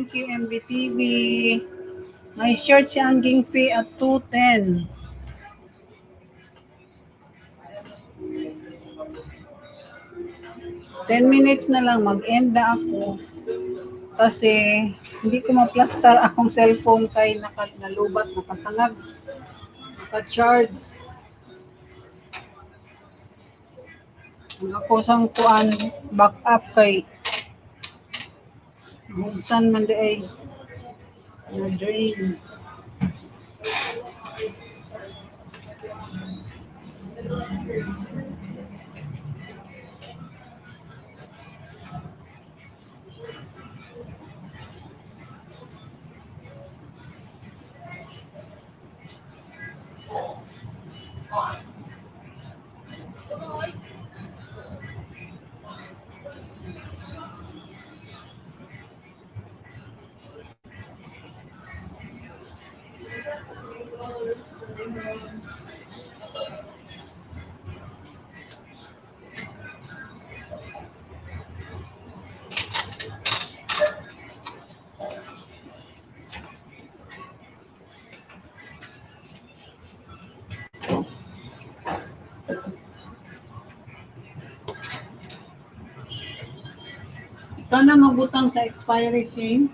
Thank you, M B T V. May shirt si Angging P at two ten. Ten minutes na lang, mag-end na ako. Kasi hindi ko maplastar akong cellphone kay naka-, nalubat, nakatangag, naka-charge. Ang ako sang kuan, back up kay buksan man di ay na-drain. Ikaw na magbutang sa expiry, Shane.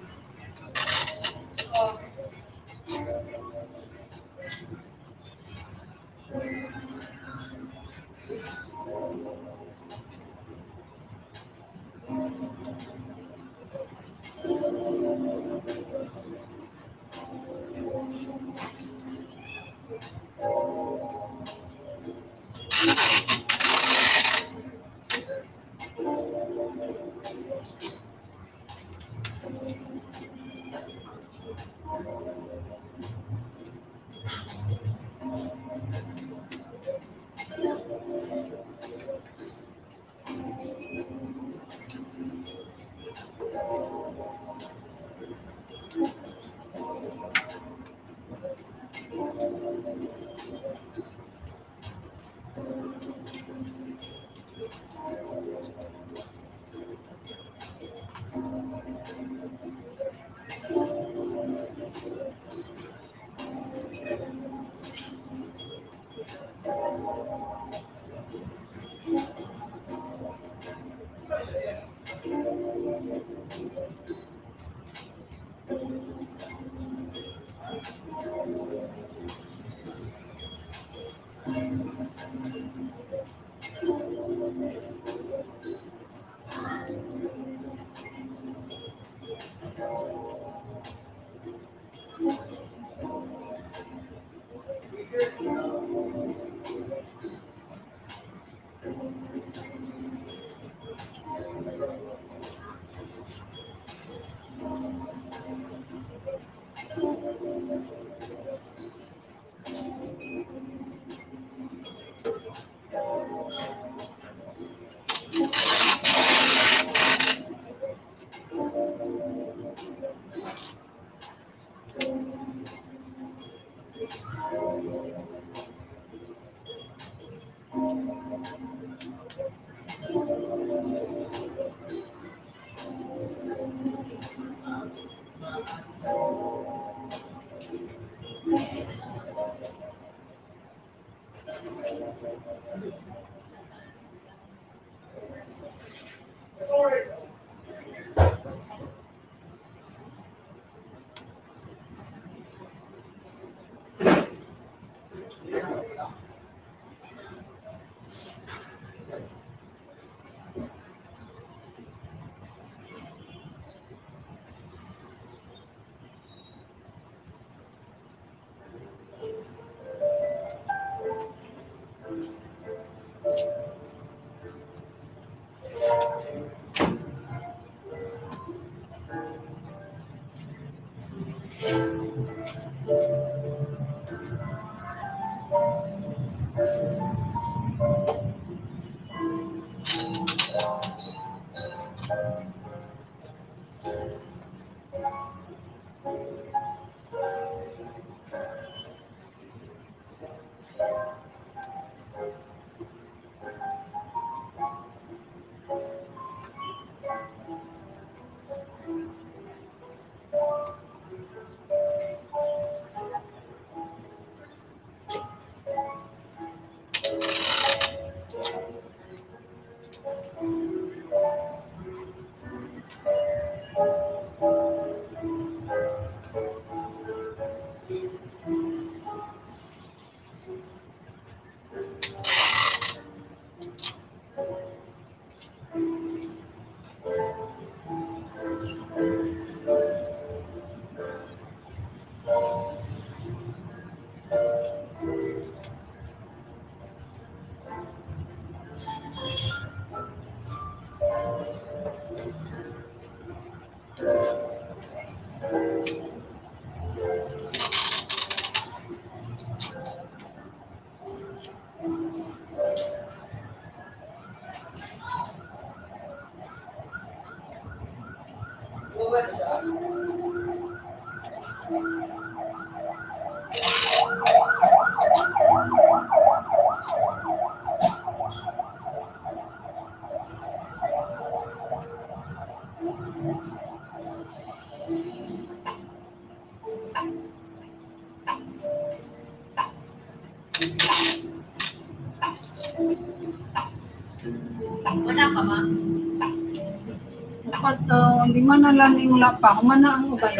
Dapat, ah, lima na lang yung wala pa. Human na ang uban.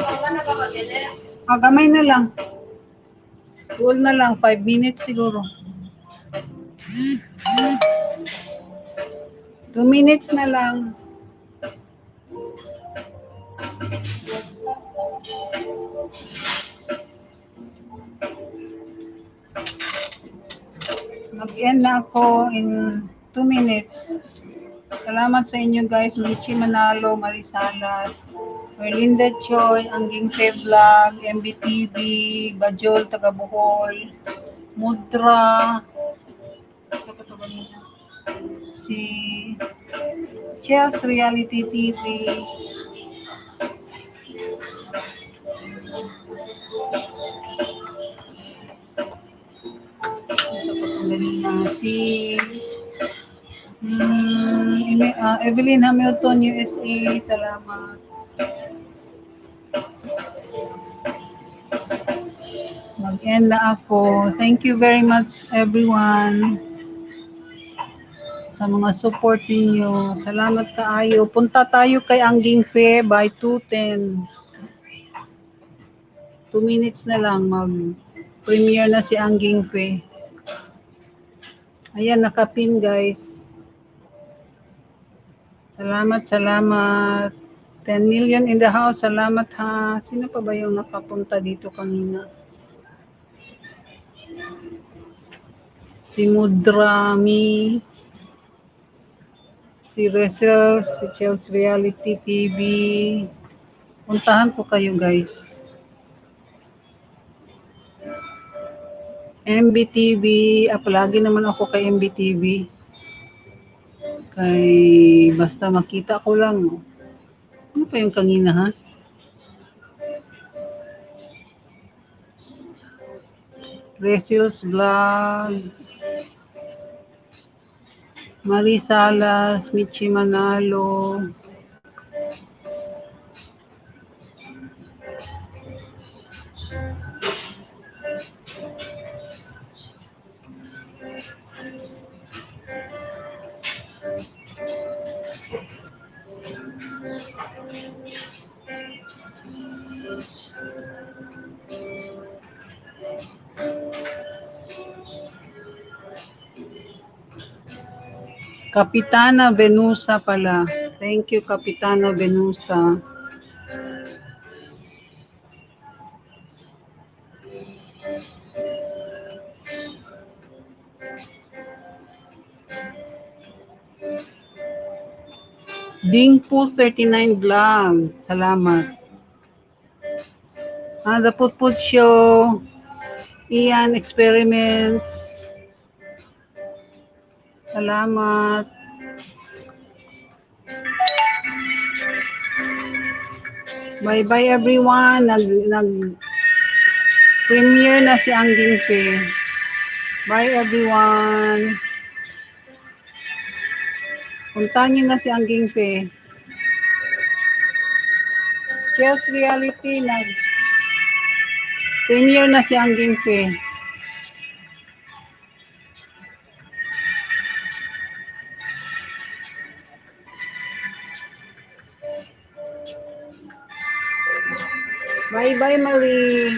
Ah, gamay na lang. Cool na lang. Five minutes siguro. Two minutes na lang. Mag-end na ako in two minutes. Salamat sa inyo, guys. Michi Manalo, Marisalas, Merlinda Choi, Angging Fe Vlog, M B T V, Bajol, taga Bohol, Mudra, si Chels Reality T V. Sa pagkaganina, si, mm, Eme-, ah, Evelyn Hamilton, U S A, salamat. Mag-end na ako. Thank you very much, everyone, sa mga support ninyo. Salamat kaayo. Punta tayo kay Angging Fe by two ten. Two minutes na lang, mag-premiere na si Angging Fe. Ayan, nakapin, guys. Salamat, salamat. Ten million in the house. Salamat, ha. Sino pa ba yung nakapunta dito kanina? Si Mudrami, si Resels, si Chels Reality T V. Puntahan ko kayo, guys. M B T V, ah, palagi naman ako kay M B T V. Kay basta makita ko lang. Ano pa yung kanina, ha? Resils Vlog. Marie Salas, Michi Manalo. Kapitana Venusa pala. Thank you, Kapitana Venusa. Dingpo thirty-nine Vlog. Salamat. Ah, The Putput Show. Ian Experiments. Salamat. Bye-bye, everyone. Nag, nag-premiere na si Angging Fe. Bye, everyone. Punta niyo na si Angging Fe. Chels Reality, nag-premiere na si Angging Fe. Bye-bye, Marie.